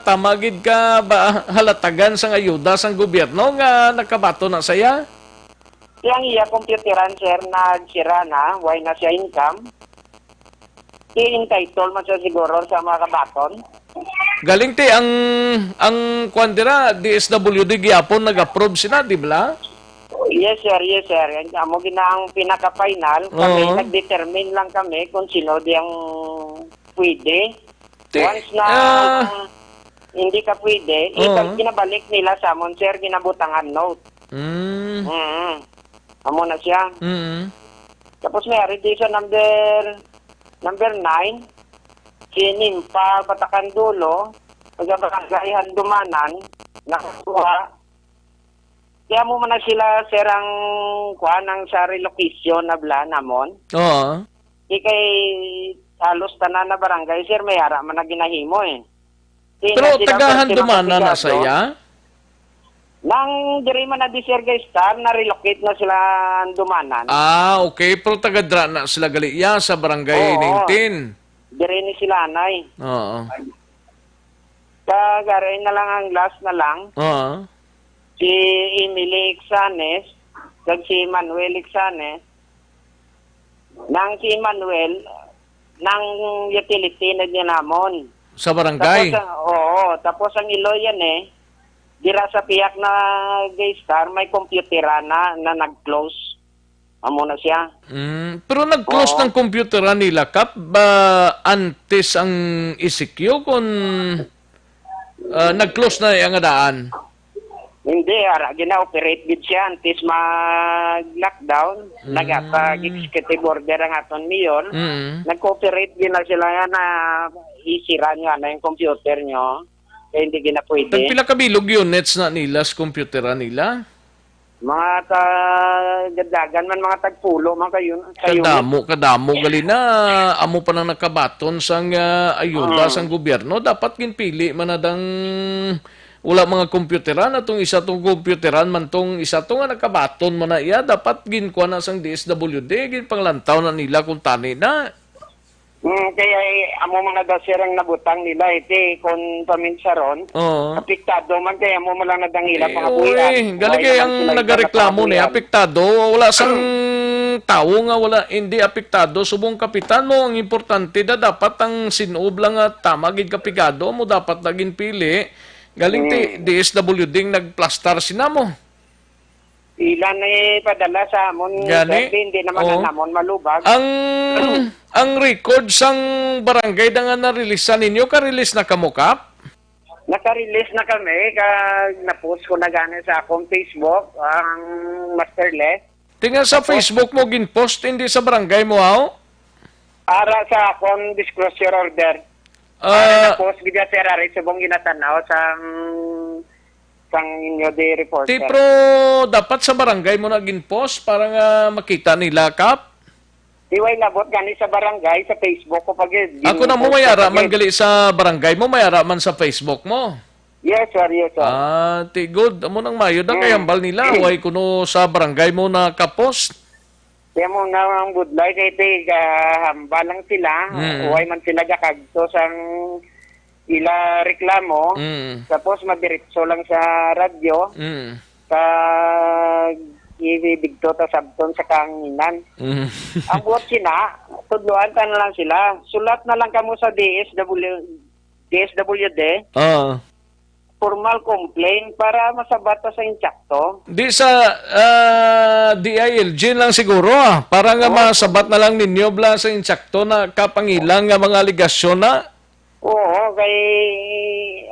tama gid ka ba halatagan sang ayuda sang gobyerno nga nakabaton na saya? Ti ang iya computeran, sir, nagsira na, why na siya income? Ti entitled man siya siguro sa mga kabaton. Galing ti ang, ang kwan dira, D S W D gyapon nag-approve sina, di bala? Yes, sir. Yes, sir. Yan, amo gina ang pinaka-final. Kami, Oo. nag-determine lang kami kung sino di ang pwede. Ti-, Once na ah. hindi ka pwede, Oo. ibal-, ginabalik nila sa amon, sir, ginabutangan note. Mm. Mm. Amo na siya. Mm. Tapos may ari di sa number, number nine, si Nimpa Batacandulo, taga Barangay Handumanan, nakakuha. Kaya mo man na sila, sir, ang kuan, ang sa relocation na bala namon. Oo. Di kay halos tanan na barangay, sir, may ara man na ginahimo, eh. Di Pero na sila taga pwede Handumanan na makapigado. saya? Nang diri man na di, sir, kay Star, na-relocate na sila Handumanan. Ah, okay. Pero taga dra na sila gali iya sa barangay Oo. nineteen. Diri ni sila anay. Oo. Kag ari na lang ang last na lang. Oo. Si Emily Ixanes, kag si Manuel Ixanes. Nang si Emmanuel, nang utility na niya namon. Sa barangay? Tapos, ah, oo. Tapos ang iloy yan eh, dira sa pihak na Gaystar, may computer na, na nag-close. Amo na siya. Mm, pero nag-close Oo. ng computer nila, Kap, ba antes ang E C Q kung, ah, nag-close na ang daan? Hindi, ara, gina-operate gid siya antes mag-lockdown. Mm. Naghatag executive order ang aton mayor. Mm. Nag-cooperate gid na sila nga na isira nyo na yung computer nyo. Kaya hindi gid na pwede. Tagpila ka bilog units na nila sa computer nila? Mga ta-, gadagan man, mga tagpulo man kayo, kayo. Kadamo, kadamo. Gali na, amo pa nang nakabaton sang, ah, ayuda Mm. sang gobyerno. Dapat ginpili man na dang wala mga computeran, atong isa tong computeran man tong isa to nga nakabaton man na iya, dapat ginkuha na sang D S W D, ginpanglantaw na nila kung tani na. Mm, kaya, eh, amo mga da, sir, ang nabutang nila, iti, kung paminsaron, Oo. apektado man, kaya amo man lang nadang ila Eh, pangabuhian. Uy, gali kay ang nagareklamo ni, apektado, wala sang tawo nga wala, hindi apektado, subong kapitan mo, ang importante da, dapat ang sinob lang nga tama gid kapigado, mo dapat na ginpili. Galing ti Mm. D S W D ang nagplastar sina mo. Ila ni padala sa amon, Gani? sir, di, hindi naman Oo. na namon malubag. Ang, ang record sang barangay na nga na-release sa ninyo, ka-release na kamo, Kap? Naka-release na kami, kag na-post ko na gani sa akong Facebook, ang master list. Tinga sa Tapos Facebook mo gin-post, hindi sa barangay mo, aw? Ara sa akong disclosure order. Ah. Ara na-post gid ya, sir, ari subong ginatanaw sang, sang inyo di reporter. Ti, pero dapat sa barangay mo na gin-post para nga makita nila, Kap? Di way labot gani sa barangay, sa Facebook ko pa gid. Ako na mo, may Gin-post ko ara pa man gid. gali sa barangay mo, may ara man sa Facebook mo. Yes, sir. Yes, sir. Ah, ti good. Amo nang mayo da kay Mm. hambal nila. Way kuno sa barangay mo na ka-post. Kaya mo na ang budlay kay ti, ah, hambal lang sila. Mm. Way man sila gakagto sang ila reklamo. Mm. Tapos madiretso lang sa radyo. Mm. Kag ibigto ta sabton sa kahanginan. Mm. Ang buot sina, tudloan ta na lang sila. Sulat na lang kamo sa D S W, D S W D. Oo. Formal complaint para masabat ta sa insakto. Di sa, ah, D I L G lang siguro, ah, para nga Oo. masabat na lang ninyo bala sa insakto na kapangilang nga mga alegasyon na. Oo, kay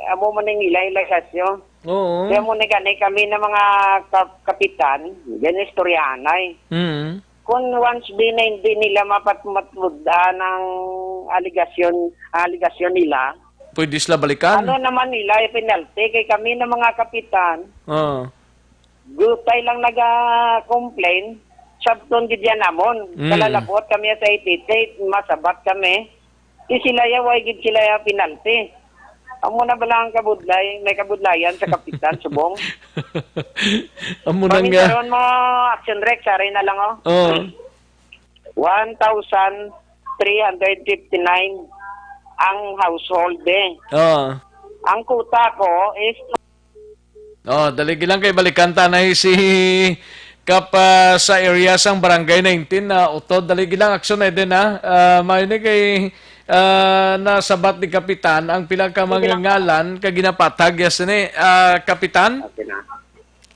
amo man ang ila-ila sa syo. Oo. Kaya mo na gani kami na mga kap-, kapitan, yan istoryahanay. Mm. Kung once di na hindi nila mapatmatludan ang aligasyon, aligasyon nila, Pwede sila balikan? ano naman nila yung penalty? Kay kami na mga kapitan, Oo. gutay lang naga-complain, sabton gid yan namon. Mm. Kalalabot kami sa ititit, masabat kami. Di sila ya, way gid sila ya penalty. Amo na ba lang ang kabudlay? May kabudlayan sa kapitan, subong? Amo na nga. Pamitaron mo, Action Rex, saray na lang, oh. Oh. One thousand three hundred fifty-nine ang household, eh. Oh. Ang kuta ko is Oh, dali lang kay balikan ta na si Kap, ah, sa area sang Barangay nineteen na utod. Dali lang, action na din, ha. Ah, may ni kay, ah, nasabat ni Kapitan ang pila ka mga ngalan ka ginapatag ya sini, ah, Kapitan? Okay na.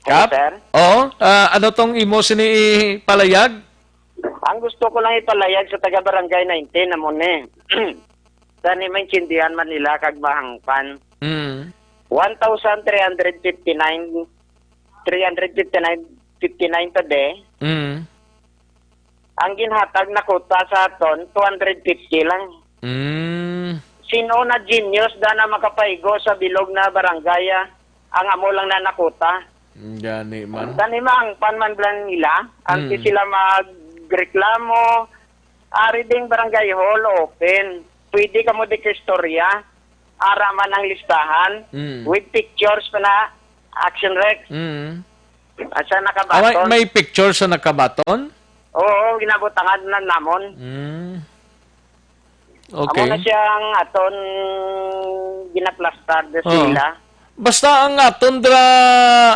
Kap? Hello, sir. Oo, ah, ano tong imo sini ipalayag? Ang gusto ko lang ipalayag sa taga Barangay nineteen, amo ni. Sa ni maintindihan man nila kag mahangpan. Mm. One thousand three hundred fifty-nine, three hundred fifty-nine, fifty-nine today. Mm. Ang ginhatag na kuta sa aton, two hundred fifty lang. Mm. Sino na genius da na makapaigo sa bilog na barangay, ah, ang amo lang na nakuta? Gani man. Tani mahangpan man lang nila, antes Mm. sila magreklamo, ari ding barangay hall open. Pwede kamo di istorya. Ara man ang listahan Mm. with pictures pa na, Action Rex. Mm. Asa Ah, may, nakabaton? may picture sa nakabaton? Oo, ginabutangan na namon. Mm. Amo Okay. na siya ang aton ginaplastar de Oo. sila. Basta ang aton dra,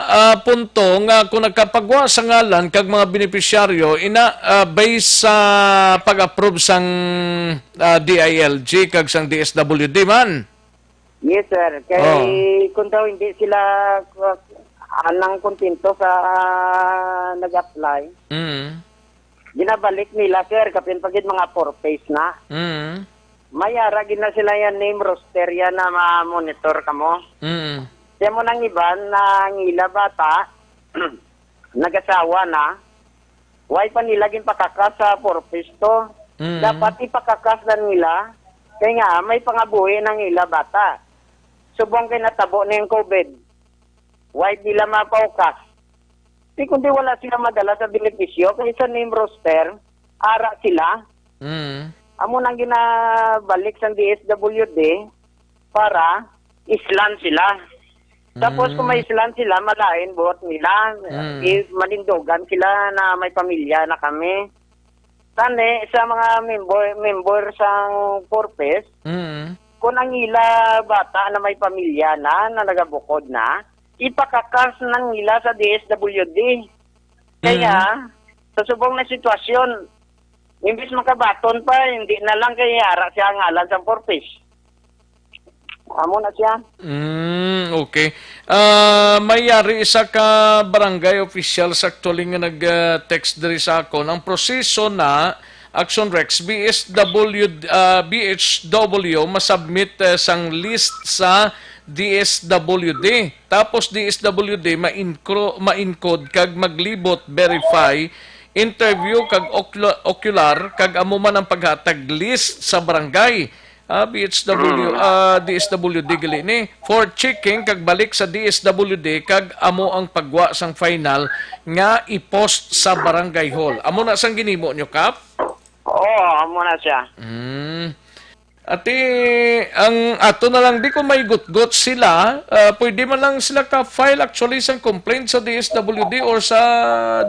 ah, punto nga kung nagkapagwa sa ngalan kag mga benepisyaryo, ina, ah, based sa pag-approve sang, ah, D I L G kag sang D S W D man. Yes, sir. Kay Oh. kung daw hindi sila, uh, anang kontento sa, ah, nag-apply, Mm. ginabalik nila, sir, kapin pa gid mga four phase na. Mm. May ara gid na sila yan name roster yan na ma-monitor kamo. Mm. Kaya mo nang iban na ang ila bata, nag-asawa na, why pa nila ginpakakas sa four phase to? Mm. Dapat ipakakas na nila, kay nga may pangabuhi nang ila bata. Subong kay natabo na yung covid, why nila mapaukas? Di kundi wala sila madala sa benepisyo, kay sa name roster, ara sila. Mm. Amo nang ginabalik sang D S W D para islan sila. Tapos kung Mm. may islan sila, malain buhat nila. Mm. If manindogan sila na may pamilya na kami. Tani, sa mga member, member sang Four Ps, Mm. kung ang ila bata na may pamilya na, na nagabukod na, ipakakas nang ila sa D S W D. Kaya, Mm. sa subong na sitwasyon, imbis makabaton pa, hindi na lang kay ara siya ang ngalan sa Four Ps. Amo na siya. Mm, okay. Ah, may yari isa ka barangay officials actually nga nag, ah, text diri sa akon. Ang proseso na, Action Rex, B S W, ah, B H W, masubmit, eh, sang list sa D S W D. Tapos D S W D, ma-incro-, ma-encode kag maglibot, verify, interview kag ocula-, ocular, kag amo man ang paghatag list sa barangay. Ah, B H W, ah, D S W D gali ni. For checking kag balik sa D S W D kag amo ang pagwa sang final nga i-post sa barangay hall. Amo na sang ginimo nyo, Kap? Oo, amo na siya. Mm. Ati, ang ato na lang, di ko may gutgot sila, ah, pwede man lang sila ka-file actually sang complaint sa D S W D or sa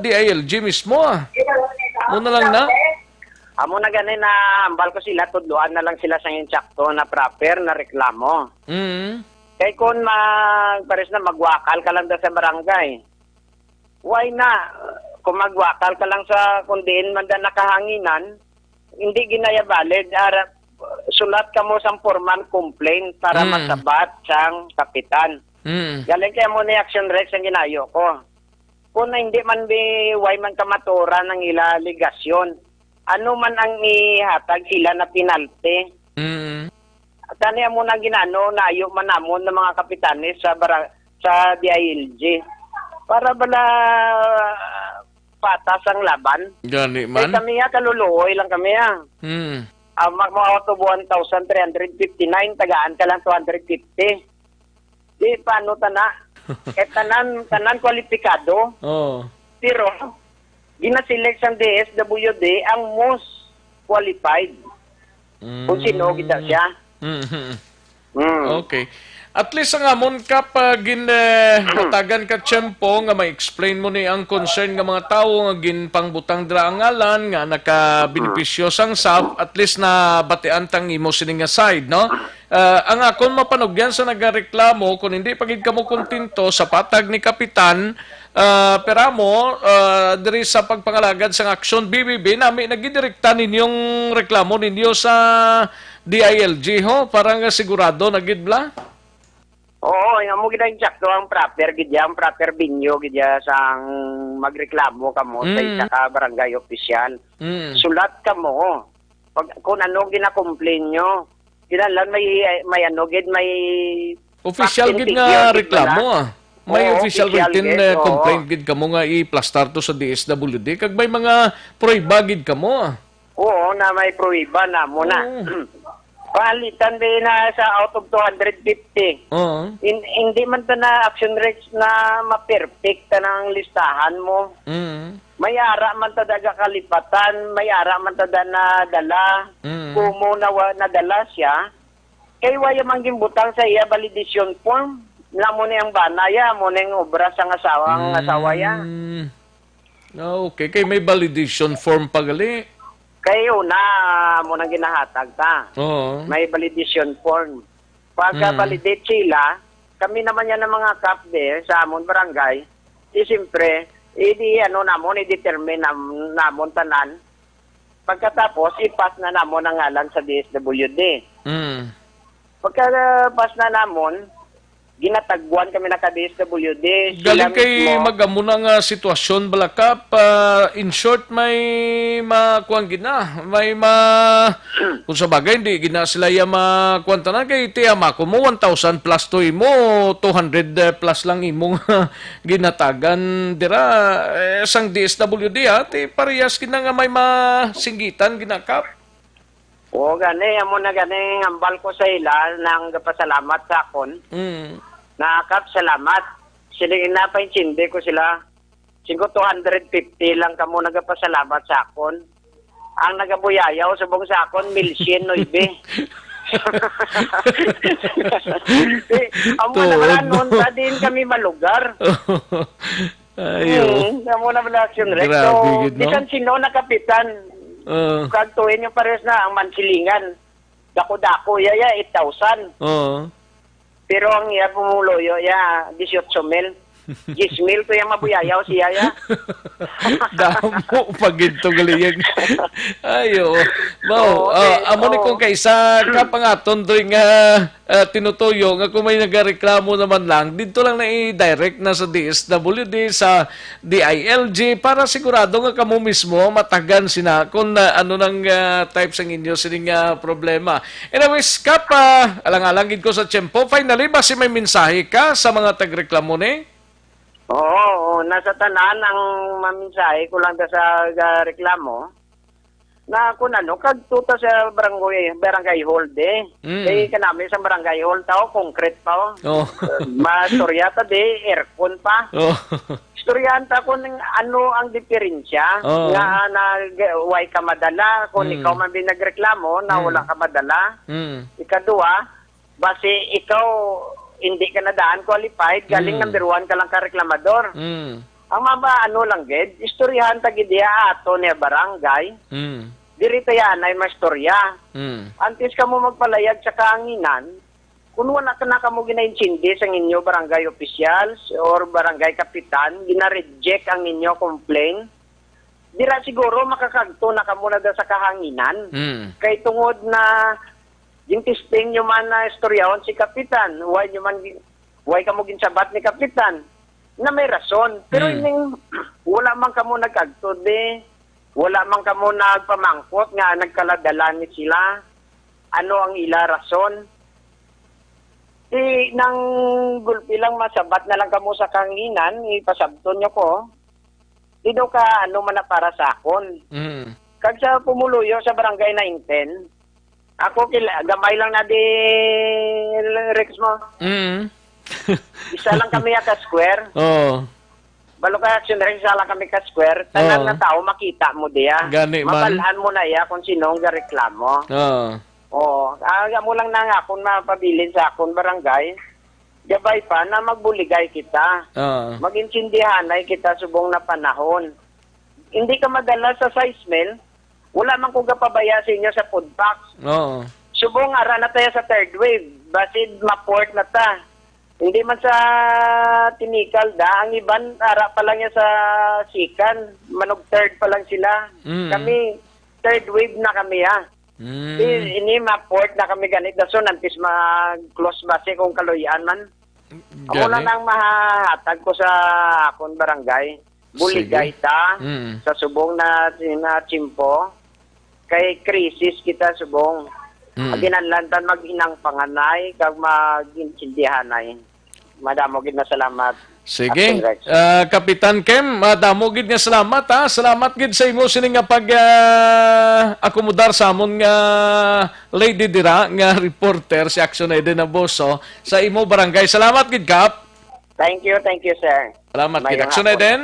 D I L G mismo, ah. Amo na lang na. Amo na gani na ambal ko sila, tudloan na lang sila sang insakto na proper na reklamo. Mm. Kay kun mag-, pares na, magwakal ka lang da sa barangay. Why na? Kung magwakal ka lang sa kung diin man da nakahanginan, hindi ginaya valid. Ara, sulat ka mo sang formal complaint para Mm. masabat sang kapitan. Mm. Galing kay mo ni Action Rex ang ginayo ko. Kung hindi man bi, why man kamaturan ang ila alegasyon? Ano man ang ihatag ila na penalty? Mm. Tani amo na ginano, naayo man namon ng mga kapitanes sa bara-, sa D I L G. Para bala patas ang laban. Gani Kay man. kami ya, kaluluoy lang kami ya. Hmm. Ang mag-, mga auto one thousand three hundred fifty-nine, tagaan ka lang two hundred fifty. Di, paano tana? Kay tanan, tanan kwalipikado. Oh. Pero, ginaselect sang D S W D ang most qualified. Kung sino Mm. kita siya. Mm-hmm. Mm. Okay. At least ang amon, Kap, ah, gin, eh, natagan ka tiyempo nga ma-explain mo ni ang concern nga mga tawo nga ginpangbutang dira ang ngalan, nga nakabenepisyo sang SAF, at least nabatian tang imo sini nga side, no? Ah, ang akon mapanugyan sa nagareklamo, kung hindi pa gid kamo kontento sa patag ni Kapitan, ah, Peramo, ah, diri sa pagpangalagad sang aksyon, B B B, nami nagidirekta ninyong reklamo ninyo sa D I L G, ho, para nga sigurado na gid bala. Oo, amo gid ang insakto, ang proper gid ya, ang proper venue gid ya sang magreklamo kamo sa Mm. isa ka barangay opisyal. Mm. Sulat kamo pag, kung ano gina-complain nyo. Kinahanglan may, may ano gid, may Official fact and gid figure nga gid reklamo, bala. Ah. May Oo, official official written, gid, eh, oo. complaint gid kamo nga iplastar to sa D S W D, kag may mga pruweba gid kamo, ah. Oo, na may pruweba namo na. Oo. Palitan din na sa out of two hundred fifty. Oo. In-, hindi man ta na, Action Rex, na ma-perfect ta ng listahan mo. Mm. May ara man ta daga kalipatan, may ara man ta da na dala. Mm. Kumo na wa-, nadala siya, kay waya man ginbutang sa iya validation form. Namo ni ang bana ya, mo ning obra sang asawa, ang Mm. asawa ya. Ah, okay. Kay may validation form pa gali. Kay una, mo nang ginahatag ta. Oo. May validation form. Pagka Mm. validate sila, kami naman yan ng mga Kap de sa amon barangay, di siyempre, i-, di ano namon, i-determine nam-, namon tanan. Pagkatapos, i-pass na namon ang ngalan sa D S W D. Mm. Pagka-pass na namon, ginatagbuan kami na ka D S W D. Sila Galing kay mismo. Mag-amo na nga sitwasyon, bala, Kap, ah, in short, may makuan gid na, may ma-, kung sa bagay, hindi gid na sila ya makuan tanan, kay ti ama ko mo, one thousand plus to imo, two hundred plus lang imong ginatagan dira, eh, sang D S W D, ha, ti parehas gid na nga may masinggitan gid na, Kap. Oo, gani, amo na gani ang ambal ko sa ila nang gapasalamat sa akon. Mm. Na, Kap, salamat. Siling na, paintindi ko sila. Singko two hundred fifty lang kamo nagapasalamat sa akon. Ang nagabuyayaw subong sa akon, mil syen nuebe. Eh, amo Tuod, naman, no? Unta din kami malugar. Ayo. Hmm, amo naman ang Action Rex. Grabe So, gid, no? bisan sino na kapitan, Ah. kagtuin yung pares na ang mansilingan. Dako-dako, ya, ya, eight thousand. Oo. Pero ang iya pumuluyo, ya, disiotso mil. Diyes mil to yung mabuyayaw siya, ya. Damo pa gid to, galing. Ayo. Mao, Oo, ah, eh, amo ni oo. kung kaisa ka pangaton doy nga, ah, tinutuyo nga kung may nagareklamo naman lang, dito lang na i-direct na sa D S W D, sa D I L G, para sigurado nga kamo mismo matagan sina kung, ah, ano nang, ah, type sang inyo sining, ah, problema. Anyways, Kap, ah, alang-alang gid ko sa tiyempo. Finally, basi may mensahe ka sa mga tagreklamo ni? Oo, oo. Nasa tanan ang mamensahe ko lang ta sa, ah, reklamo na kung ano, kagto ta sa barangay, barangay hall de. Mm. Kay kanami sa barangay hall tao, concrete pa, oh. Oh. Mastorya ta de, aircon pa. Oh. Istoryahan ta kung ano ang diferensya Oo. nga nag-, why ka madala, kung Mm. ikaw man din nagreklamo na Mm. wala ka madala. Mm. Ikadua, basi ikaw hindi ka na daan qualified, galing Mm. number one ka lang ka reklamador. Mm. Ang mama, ano lang gid, istoryahan ta gid diha ato niya barangay. Mm. Diri ta yan ay mastorya. Mm. Antes ka mo magpalayag sa kahanginan, kung wala ka na kamo ginaintindi sa inyo barangay officials or barangay kapitan, gina-reject ang inyo complaint, dira siguro makakagto na kamo na sa kahanginan. Mm. Kay tungod na gintesting nyo man na istoryahon si kapitan, why nyo man gi-, why kamo ginsabat ni kapitan? Na may rason. Pero Mm. ining wala man kamo nagkagto, di, wala man kamo nagpamangkot nga nagkaladalan ni sila. Ano ang ila rason? Di nang gulpi lang masabat na lang kamo sa kanginan, ipasabton nyo ko. Di daw ka ano man na para sa akon. Mm. Kag sa pumuluyo sa barangay nineteen, ako kila-, gamay lang na di, Rex mo. Mm. Isa lang kami ka square. Oo. Balo ka, Action Rex, isa lang kami ka square. Tanan Oo. na tao makita mo diya. Gani man. Mabalaan mo na iya kung sino ang gareklamo. Oo. Oo, ah, amo lang na nga akon mapabilin sa akon barangay. Gabay pa na magbuligay kita. Ah. Mag-intindihanay kita subong na panahon. Hindi ka madala sa sais mil. Wala man ko gapabaya sa inyo sa food packs. Oo. Subong ara na tayo sa third wave. Basid ma-port na ta. Hindi man sa tinikal da. Ang iban, ara pa lang yan sa sikan. Manog third pa lang sila. Mm. Kami, third wave na kami, ha. Mm. Di, ini ma-port na kami ganit. Dason, antes mag-close base kung kaluyan man. Amo lang Gani? Ang mahahatag ko sa akon barangay. Buligay Sige. Ta Mm. Sa subong na, na tiyempo. Kay krisis kita subong. Mm. Ginanlantan mag-inang panganay kag mag-intindihanay. Madamo gid na salamat. Sige. Captain Rex. Ah, Kapitan Kim, madamo gid nga salamat, ha. Salamat gid sa imo sini nga pag, ah, akomodar sa amon nga lady dira nga reporter si Action Eden Aboso sa imo barangay. Salamat gid, Kap. Thank you, thank you, sir. Salamat gid, Mayong Action hapon. Eden.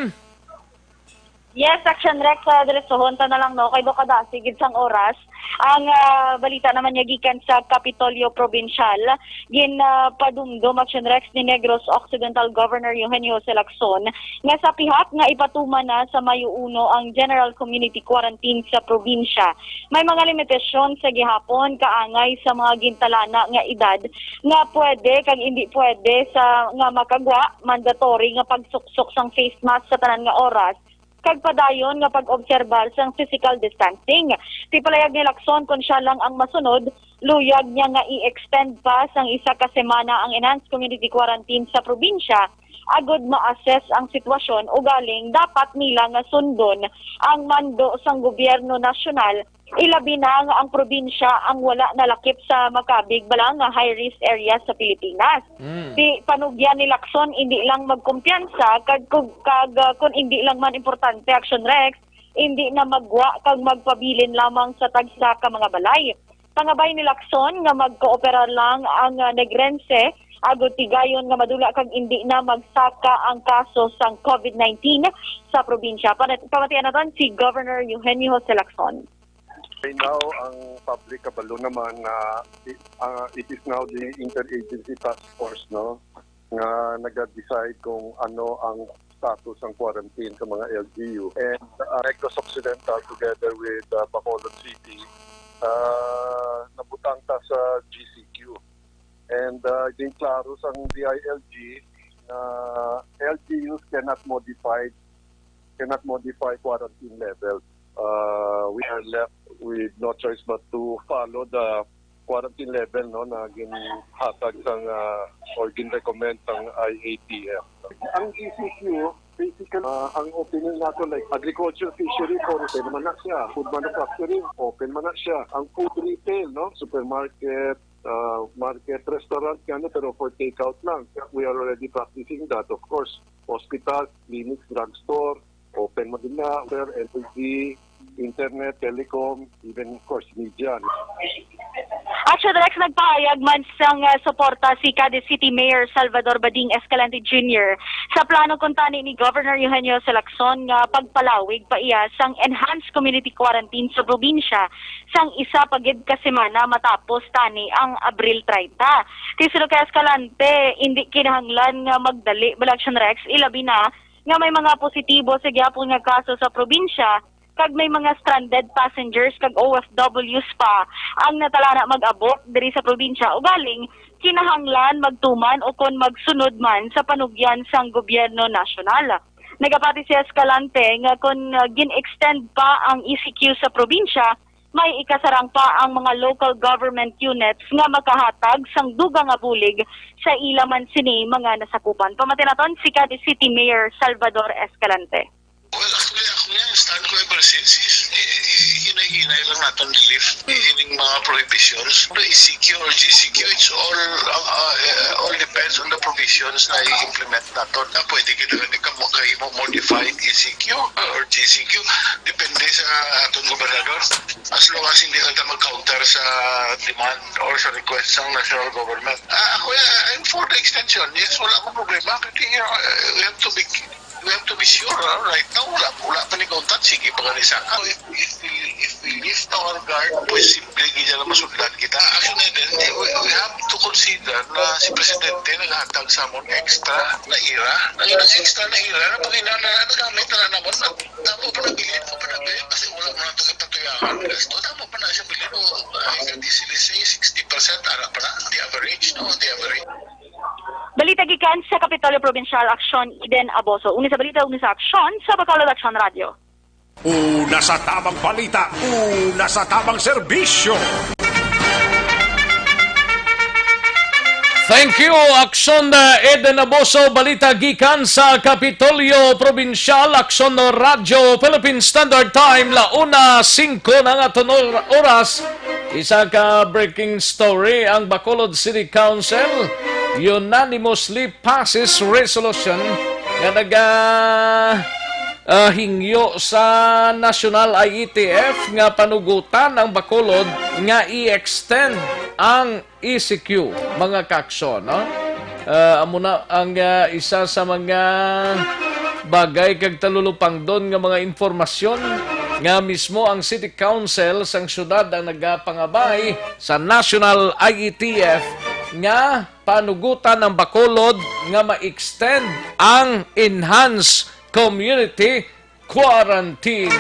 Yes, Action Rex, ah, diretsohon ta na lang, no? Kay do kadasig gid sang oras. Ang, ah, balita naman niya gikan sa Kapitolyo Probinsyal, gin, ah, padumdom, Action Rex, ni Negros Occidental Governor Eugenio Jose Lacson nga sa pihak nga ipatuman na sa Mayo uno ang general community quarantine sa probinsya, may mga limitasyon sa gihapon kaangay sa mga gintalana nga edad nga pwede kag hindi pwede sa nga makagwa, mandatory nga pagsuksok sang face mask sa tanan nga oras, kag padayon nga pag-obserbar sang physical distancing. Ti palayag ni Lacson, kon siya lang ang masunod, luyag niya nga i-extend pa sang isa ka semana ang enhanced community quarantine sa probinsya agud ma-assess ang sitwasyon, ugaling dapat nila nga sundon ang mando sang gobyerno nasyonal, ilabi na nga ang probinsya ang wala nalakip sa makabig bala nga high-risk area sa Pilipinas. Mm. Ti panugyan ni Lacson, indi lang magkumpiyansa kag, kag, kag, uh, kun indi lang man importante, Action Rex, indi na magwa kag magpabilin lamang sa tagsa ka mga balay. Pangabay ni Lacson nga magkooperar lang ang, uh, Negrense agud tigayon nga madula kag indi na magsaka ang kaso sang COVID nineteen sa probinsya. Panat-, pamatian naton si Governor Eugenio Jose Lacson. Right now, ang public kabalo naman na i-, ah, it is now the interagency task force, no, nga naga-decide kung ano ang status ang quarantine sa mga L G U. And, uh, Negros Occidental together with, uh, Bacolod City, uh, nabutang ta sa G C Q. And, uh, din klaro sang D I L G na L G Us cannot modify, cannot modify quarantine level. Uh, we are left with no choice but to follow the quarantine level, no, na ginhatag sang, uh, or gin-recommend sang I A T F. Ang G C Q, basically, uh, ang opening nato, like, agriculture, fishery, open man na siya. Food manufacturing, open man na siya. Ang food retail, no, supermarket, uh, market, restaurant, gani, pero for takeout lang. We are already practicing that, of course. Hospital, clinics, drugstore, open mo din na, water, energy, internet, telecom, even, of course, media. Action Rex, nagpahayag man sang, uh, suporta si Cadiz City Mayor Salvador Bading Escalante Junior sa plano kuntani ni Governor Eugenio Jose Lacson nga pagpalawig pa iya sang enhanced community quarantine sa probinsya sang isa pa gid ka semana matapos tani ang Abril treinta. Ti suno kay Escalante, indi kinahanglan nga magdali bala, Action Rex, ilabi na nga may mga positibo sa gihapon nga kaso sa probinsya, kag may mga stranded passengers kag O F Ws pa ang natalana mag-abot diri sa probinsya. Ugaling, kinahanglan magtuman ukon magsunod man sa panugyan sang gobyerno nasyonal. Nagapati si Escalante nga kon, uh, gin-extend pa ang E C Q sa probinsya, may ikasarang pa ang mga local government units nga makahatag sang dugang nga bulig sa ila man sini mga nasakupan. Pamati naton si Cadiz City Mayor Salvador Escalante. Well, actually, ako nga, ang stand ko ever since is, i-, i-, hinay-hinay lang naton relief. Ining mga prohibitions, the E C Q or G C Q, it's all, uh, uh, all depends on the provisions na i-implement naton. Na pwede gid na kamo kayo mo modified E C Q or G C Q, depende sa aton gobernador. As long as hindi lang ta mag-counter sa demand or sa request ng national government. Ah, ako, eh, I'm for the extension. Yes, wala akong problema. Kasi, uh, we have to be We have to be sure, ah, right now, wala, wala pa ni contact, sige pa gani sa ka. If, if we, if we lift our guard, posible gid na masundan kita. Actually, then, eh, we, we have to consider na si Presidente naghatag sa amon extra na ira. Ang ilang extra na ira, na pag ina na nagamit na naman, na, damo pa nabilin, pa nabilin, kasi wala mo na ito kapatuyakan. Gasto, damo pa na siya bilin, o, ay, let's say, sixty percent, ara pa na, the average, no, the average. Balita gikan sa Kapitolyo Probinsyal, Aksyon Eden Aboso. Uni sa balita, uni sa aksyon, sa Bacolod Aksyon Radio. Una sa tamang balita, una sa tamang serbisyo. Thank you, Aksyon, uh, Eden Aboso. Balita gikan sa Kapitolyo Probinsyal, Aksyon Radyo, Philippine Standard Time, la una singko na nga tunor oras. Isa ka breaking story, ang Bacolod City Council unanimously passes resolution nga naga, ah, hingyo sa National I E T F nga panugutan ang Bacolod nga i-extend ang E C Q, mga kaksyon, no? Ah, amo na ang, ah, isa sa mga bagay kag talulupangdon nga mga impormasyon nga mismo ang City Council sang syudad ang nagapangabay sa National I E T F nga panugutan ang Bacolod nga ma-extend ang enhanced community quarantine.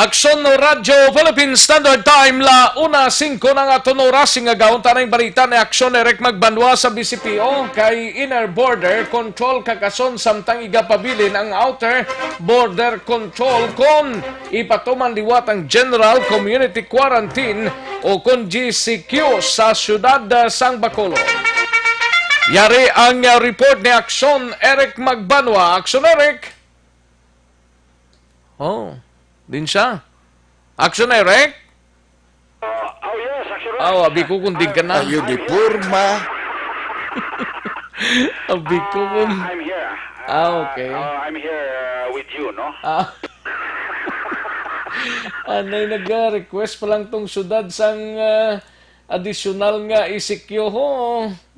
Aksyon Radyo Philippine Standard Time, la una singko na nga tunora. Sing agawon ta na ang balita ni Aksyon Eric Magbanwa sa B C P O kay inner border control kakason samtang igapabilin ang outer border control kon ipatuman liwat ang General Community Quarantine o kon G C Q sa siyudad, ah, sang Bacolod. Yari ang, ah, report ni Aksyon Eric Magbanwa. Aksyon Eric. Oh, din siya. Aksyon Eric? Oh, oh, yes, Aksyon Eric. Ah, abi ko kung din ka na. Ayo, di I'm here. Abi ko kung Ah, I'm here. Ah, okay. Uh, I'm here, uh, with you, no? Ah. Anay nag-request pa lang tong syudad sang, ah, additional nga E C Q ho.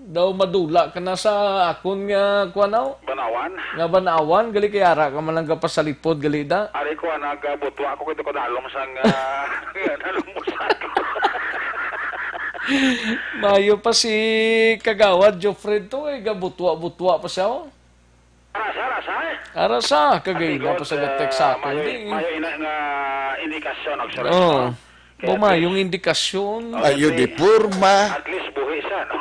Daw madula ka na sa akon nga kuan, aw? Banawan? Nga banawan, gali kay ara ka man lang gapasalipod, gali da. Ari ko, nagabutwa ako kay ko dalom sang, ah, dalom mo sa ako. Mayo pa si Kagawad Jofred to, eh, gabutwa-butwa pa siya, oh. Arasa, arasa, eh. Arasa, kagay Ati na ko, pa sa ah, gatek sa akon, mayo, eh. Mayo ina nga indikasyon, actually, Oh. no? Kaya Bumayong at least, indikasyon. Oh, Ayo at di least, porma. At least buhi siya, no?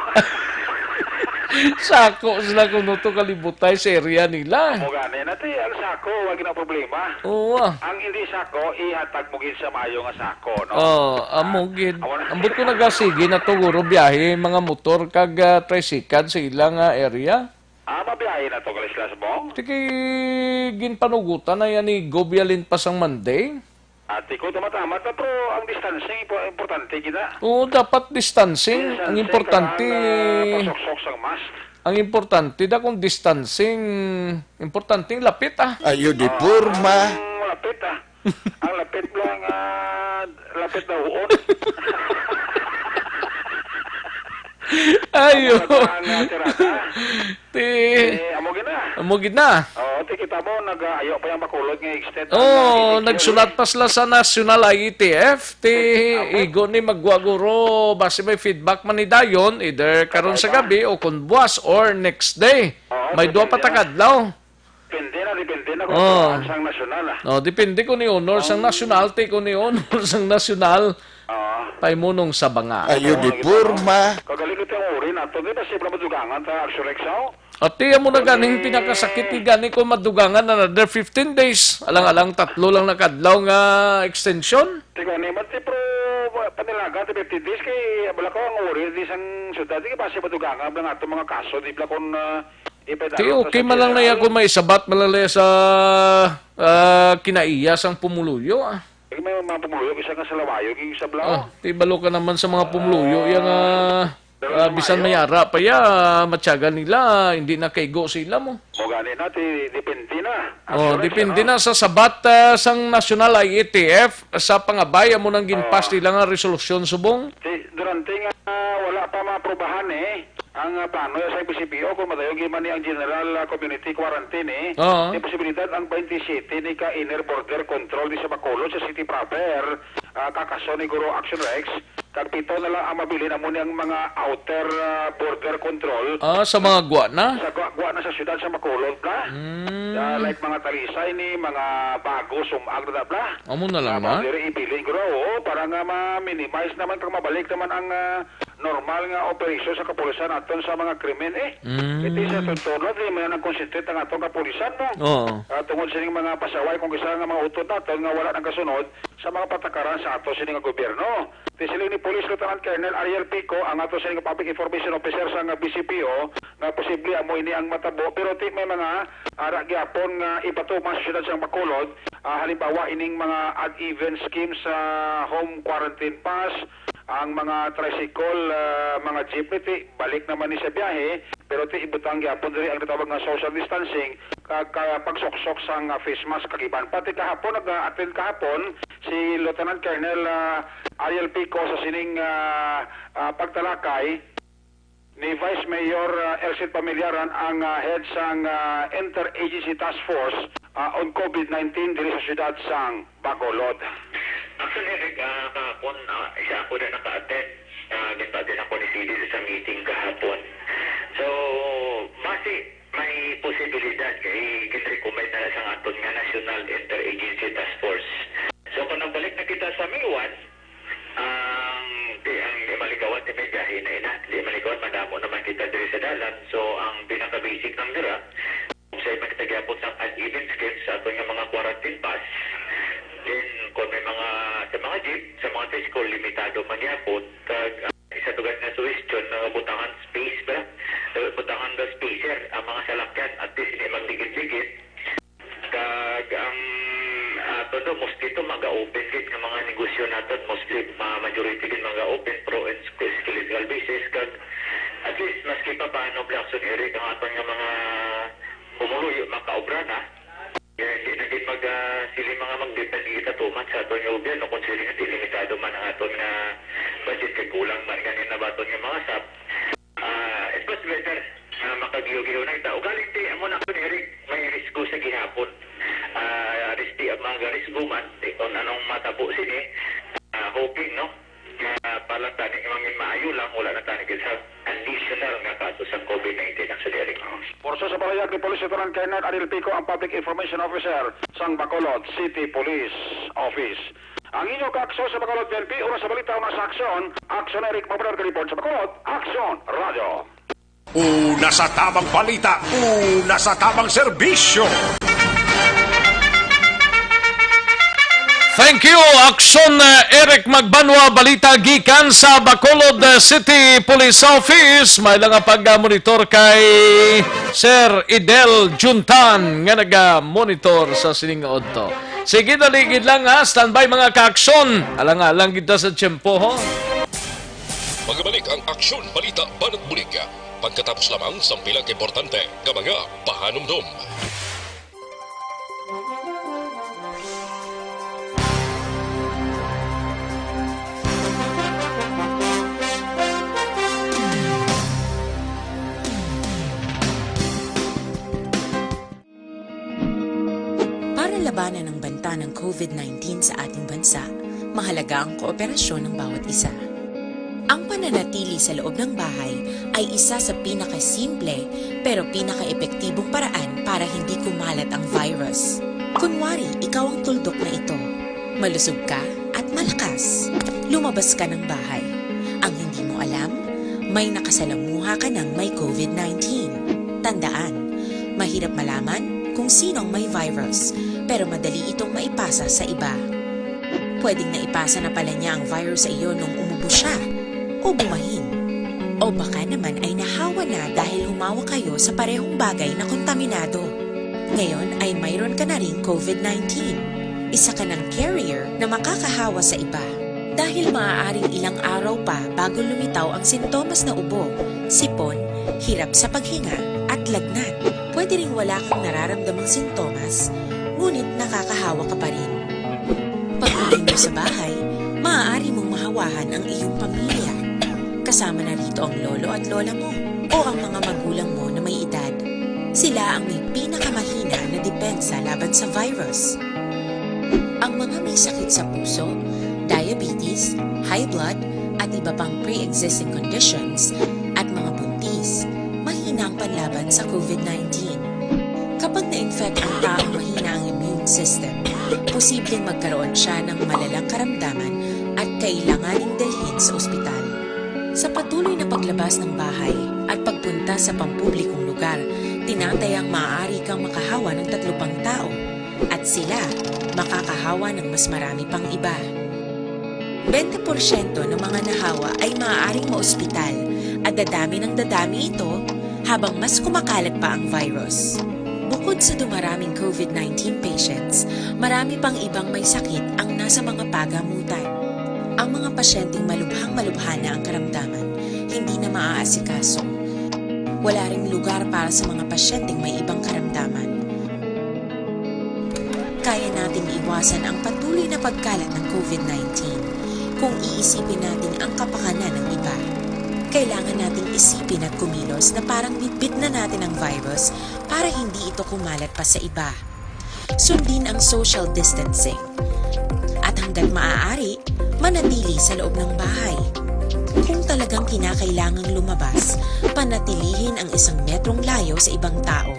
Sako sila kuno to kalibutay sa area nila. Amo gani na, ti, ang sako, wag na problema. Oo, ah. Ang hindi sako, ihatag mo gid sa mayo nga sako, no? Oh, amo Ah, gid. amo na. Ambot ko nagasige na to, guro, biyahe, mga motor kag, ah, tricycle sa ila nga area. Ah, mabiyahe na to, Kalislas Bong? Ti kay ginpanugutan na yan ni Gob Yalin pa sang Monday. Ati ko, tama-tama ta, pero ang distancing, impo-, importante gina. Oo, dapat distancing. Ang Distancing importante, kag ang, ah, pasuksok sang mask. Ang importante da kung distancing. Importante ang lapit, ah. Ayo di Ah, porma. Ang lapit, ah. Ang lapit lang, ah, lapit na huon. Ayo. Ang, ah, tirada. Ti, Eh, amo gid na. Amo gid na. Oo, ti kita mo, nag-, ah, ayaw pa yung Bacolod nga extend ang, Oo, ah, E C Q, nagsulat eh. pa sila sa National I E T F. Ti, Amo. igo ni magwa guro, basi may feedback man ni dayon, either karon sa Kabay ba? gabi o kung buwas or next day. Oo, May dua pa depende na. takadlaw. Depende na, depende na kung Oo. ano ang sang nasyonal, ah. Oh, depende kung ni honor sang Oo. nasyonal, ti kung ni honor sang nasyonal, Oo. paimunong sa banga. Ayo di Oo, porma. Kagaling ito ang uri na to. Di ba siyempre madugangan ta, Aksyon Rex, oh? Ati, amo na ganing Kani pinakasakit ni gani kung madugangan na another fifteen days. Alang-alang tatlo lang na kadlaw nga extension. Ti gani man, ti, pero, ah, panilaga, ti, fifteen days kay, abala ko ang uri, di sang syudad, di ba siya madugangan, abala nga itong mga kaso, di ba kung, ah, Ti, okay man lang na iya kung maisabat man lang na iya sa, ah, kinaiya sang pumuluyo, ah. May mga pumuluyo, isa nga sa Lawayo, yung isa bla. Ah, ti, balo ka naman sa mga pumuluyo, iya nga, Ah, ah, bisan mayara pa iya, ah, matyaga nila, hindi na kaigo sila mo. Mo gani na, ti, depende na. Oh, Actually, depende ano? na sa sabat, ah, sang National I E T F, sa pangabay, amo nang ginpas Oh. nila nga resolusyon subong. Ti, durante nga, ah, wala pa maaprubahan, eh. Ang, ah, plano ya sa B C P O, kung madayog man ni ang general, ah, community quarantine, eh, Oo. may posibilidad ang twenty-seven ni ka inner border control di sa Bacolod sa city proper, ah, kakaso ni Guro Action Rex, kag pito na lang ang mabilin, amo ni ang mga outer, ah, border control. Ah, sa mga gwa na? Sa gwa, gwa na sa siyudad sa Bacolod na. Mm. Ah, like mga Talisay ni, mga Bago, Sumag na bla. Amo na lang Ah, na? Diri ibilin, Guro, oo, para nga ma-minimize naman kag mabalik naman ang, ah, normal nga operasyon sa kapulisan naton sa mga krimen, eh. Mm. Iti sa tuntunan, di man nag-concentrate ang atong kapulisan, no? Oo. Ah, tungod sining mga pasaway, kung kisa nga mga utod naton nga wala nagasunod sa mga patakaran sa ato sini nga gobyerno. Ti siling ni Police Lieutenant Colonel Ariel Pico, ang ato sini nga Public Information Officer sa nga B C P O, nga posible amo ini ang matabo, pero ti may mga ara gyapon nga ipatuman sa siyudad sang Bacolod, ah, halimbawa ining mga odd even schemes sa home quarantine pass, ang mga tricycle, ah, mga jeepney, ti balik naman ni sa biyahe, pero ti ibutang gyapon diri ang gitawag nga social distancing, kag, ah, pagsuksok sang, ah, face mask kag iban. Pati kahapon, nag-attend kahapon si Lieutenant Colonel, ah, Ariel Pico sa sining, ah, ah, pagtalakay ni Vice Mayor, ah, Elcid Pamillaran, ang, ah, head sang, ah, Interagency Task Force, ah, on COVID nineteen diri sa siyudad sang Bacolod. Actually, Rick, ah, kahapon, ah, isa ako na naka-attend. Ah, ginpaattend ako ni Fidel sa meeting kahapon. So, basi may posibilidad kay gin-recommend na sa aton nga National Interagency Task Force. So, kung nagbalik na kita sa May one, ang, di, ang di malikawan, di may biyahe na ina. Di malikawan, madamo naman kita diri sa dalan. So, ang pinaka-basic lang dira, kung sa iba kita gyapon sa odd even schemes sa aton nga mga quarantine pass, then kung may mga, sa mga jeep, sa mga tricycle, limitado man gyapon. Kag, ah, isa to gani nga suggestion, nga butangan space ba? Eh, butangan ba spacer ang mga salakyan, at least hindi magligid-ligid. Kag ang, ah, ato do, mostly to, maga-open gid nga mga negosyo naton, mostly, ma-, majority gid maga-open, pro and squ-, skeletal basis. Kag at least, maski pa paano, Blackson Eric, ang aton nga mga pumuluyo makaobra na. Kaya hindi na gid mag, ah, sili mga mag-depend kita too much sa aton nga gobyerno, kung sili nga limitado man ang aton nga budget, kay kulang man ganin na ba aton nga mga sap. Ah, it was better nga makagiyo-giyo na kita. Ugaling ti, amo na kun, Eric, may risgo sa gihapon. Ah, risti ang mga risgo man, di kon anong matabo sini. Ah, hoping, no? Nga palang tani nga mangin maayo lang, wala na tani gid sa additional nga kaso sa COVID nineteen, actually, Eric. Porsa sa pahayag ni Police Lieutenant Colonel Ariel Pico, ang Public Information Officer sang Bacolod City Police Office. Ang inyo kaakso sa Bacolod P N P, oras sa balita, una sa aksyon. Aksyon, Eric Mabral, report sa Bacolod. Aksyon, Radyo. Una sa tamang balita, una sa tamang serbisyo. Thank you, Aksyon, uh, Eric Magbanwa. Balita gikan sa Bacolod, uh, City Police Office. May lang nga pag-monitor kay Sir Idel Juntan nga naga-monitor sa sining udto. Sige, daligid lang ha. Standby, mga ka-aksyon. Alang-alang kita sa tiyempo, ho. Magbalik ang Aksyon, Balita, Banat Bulig, pagkatapos lamang sang pila ka importante nga mga pahanumdom. Para labanan ang banta ng COVID nineteen sa ating bansa, mahalaga ang kooperasyon ng bawat isa. Ang pananatili sa loob ng bahay ay isa sa pinakasimple pero pinakaepektibong paraan para hindi kumalat ang virus. Kunwari, ikaw ang tuldok na ito. Malusog ka at malakas. Lumabas ka ng bahay. Ang hindi mo alam, may nakasalamuha ka ng may COVID nineteen. Tandaan, mahirap malaman kung sino ang may virus, pero madali itong maipasa sa iba. Pwedeng naipasa na pala niya ang virus sa iyo nung umubo siya, o bumahin. O baka naman ay nahawa na dahil humawak kayo sa parehong bagay na kontaminado. Ngayon ay mayroon ka na ring COVID nineteen. Isa ka ng carrier na makakahawa sa iba. Dahil maaaring ilang araw pa bago lumitaw ang sintomas na ubo, sipon, hirap sa paghinga, at lagnat. Pwede ring wala kang nararamdamang sintomas, ngunit nakakahawa ka pa rin. Pag-uwi mo sa bahay, maaari mong mahawahan ang iyong pamilya. Kasama na rito ang lolo at lola mo. o ang mga magulang mo na may edad. Sila ang may pinakamahina na depensa laban sa virus. Ang mga may sakit sa puso, diabetes, high blood, at iba pang pre-existing conditions, at mga buntis, mahina ang panlaban sa COVID nineteen. Kapag na-infect ang taong mahina ang immune system, posibleng magkaroon siya ng malalang karamdaman at kailanganing dalhin sa ospital. Sa patuloy na paglabas ng bahay at pagpunta sa pampublikong lugar, tinatayang maaari kang makahawa ng tatlo pang tao at sila makakahawa ng mas marami pang iba. Bente porsyento ng mga nahawa ay maaaring maospital at dadami ng dadami ito habang mas kumakalat pa ang virus. Bukod sa dumaraming COVID nineteen patients, marami pang ibang may sakit ang nasa mga pagamutan. Ang mga pasyenteng malubhang-malubha na ang karamdaman, hindi na maaasikaso. Wala ring lugar para sa mga pasyenteng may ibang karamdaman. Kaya nating iwasan ang patuloy na pagkalat ng COVID nineteen kung iisipin natin ang kapakanan ng iba. Kailangan nating isipin at kumilos na parang bitbit na natin ang virus para hindi ito kumalat pa sa iba. Sundin ang social distancing. At hanggat maaari, manatili sa loob ng bahay. Kung talagang kinakailangang lumabas, panatilihin ang isang metrong layo sa ibang tao.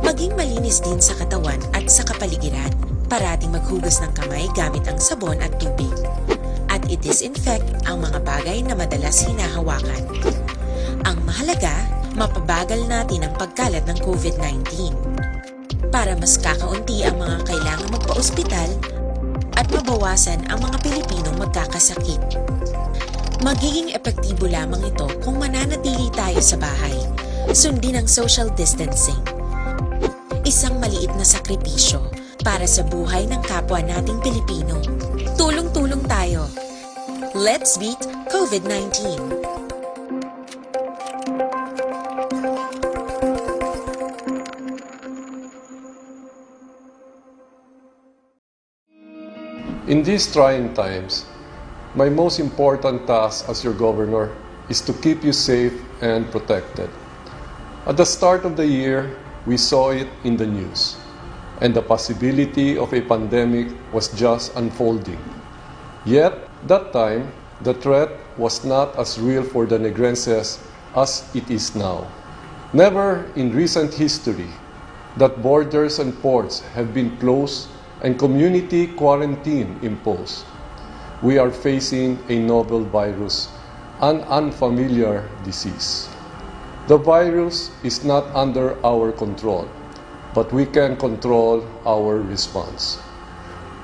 Maging malinis din sa katawan at sa kapaligiran. Parating maghugas ng kamay gamit ang sabon at tubig. At i-disinfect ang mga bagay na madalas hinahawakan. Ang mahalaga, mapabagal natin ang pagkalat ng COVID nineteen. Para mas kakaunti ang mga kailangang magpa-ospital at mabawasan ang mga Pilipinong magkakasakit. Magiging epektibo lamang ito kung mananatili tayo sa bahay. Sundin ang social distancing. Isang maliit na sakripisyo para sa buhay ng kapwa nating Pilipino. Tulong-tulong tayo. Let's beat COVID nineteen. In these trying times, my most important task as your governor is to keep you safe and protected. At the start of the year, we saw it in the news, and the possibility of a pandemic was just unfolding. Yet, that time, the threat was not as real for the Negrenses as it is now. Never in recent history that borders and ports have been closed and community quarantine imposed. We are facing a novel virus, an unfamiliar disease. The virus is not under our control, but we can control our response.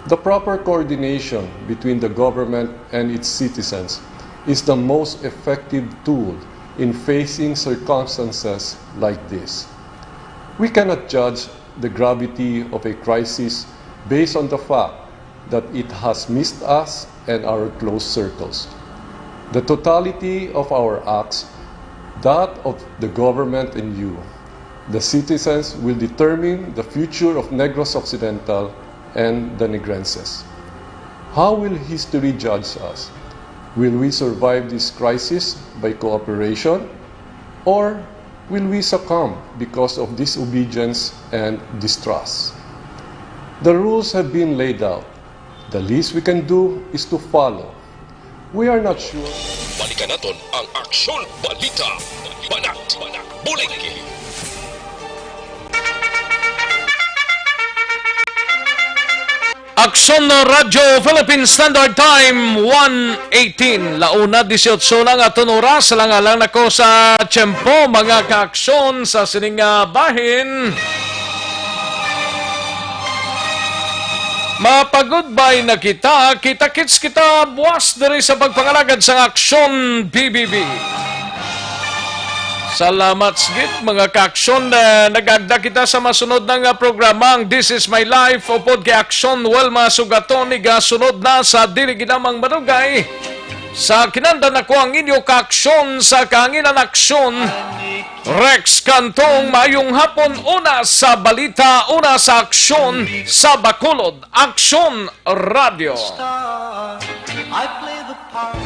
The proper coordination between the government and its citizens is the most effective tool in facing circumstances like this. We cannot judge the gravity of a crisis based on the fact that it has missed us and our close circles. The totality of our acts, that of the government and you, the citizens, will determine the future of Negros Occidental and the Negrenses. How will history judge us? Will we survive this crisis by cooperation, or will we succumb because of disobedience and distrust? The rules have been laid out. The least we can do is to follow. We are not sure. Balikan naton ang Aksyon Balita. Banat, Bulig. Aksyon Radyo Philippine Standard Time one eighteen. Launa dieciocho lang aton oras, lang-alang nako sa tiyempo, mga kaaksyon sa sining nga bahin. Mapagudbay na kita, kita-kits kita buwas diri sa pagpangalagad sang Aksyon B B B. Salamat gid, mga kaaksyon. Eh, nag-agda kita sa masunod na nga programa, ang This Is My Life, upod kay Aksyon Wilma Sugaton, igasunod na sa dili ginamang madugay. Sa kinandan ako ang inyo kaaksyon sa kahanginan aksyon, Rex Cantong, maayong hapon. Una sa balita, una sa aksyon sa Bacolod, Aksyon Radyo. I play the part.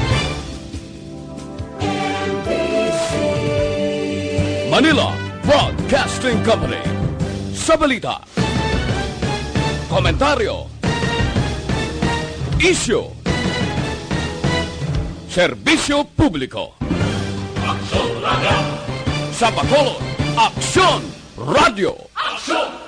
Manila Broadcasting Company. Sa balita, komentaryo, isyu, serbisyo publiko. Aksyon Radio. Sa Bacolod, Aksyon Radio. Aksyon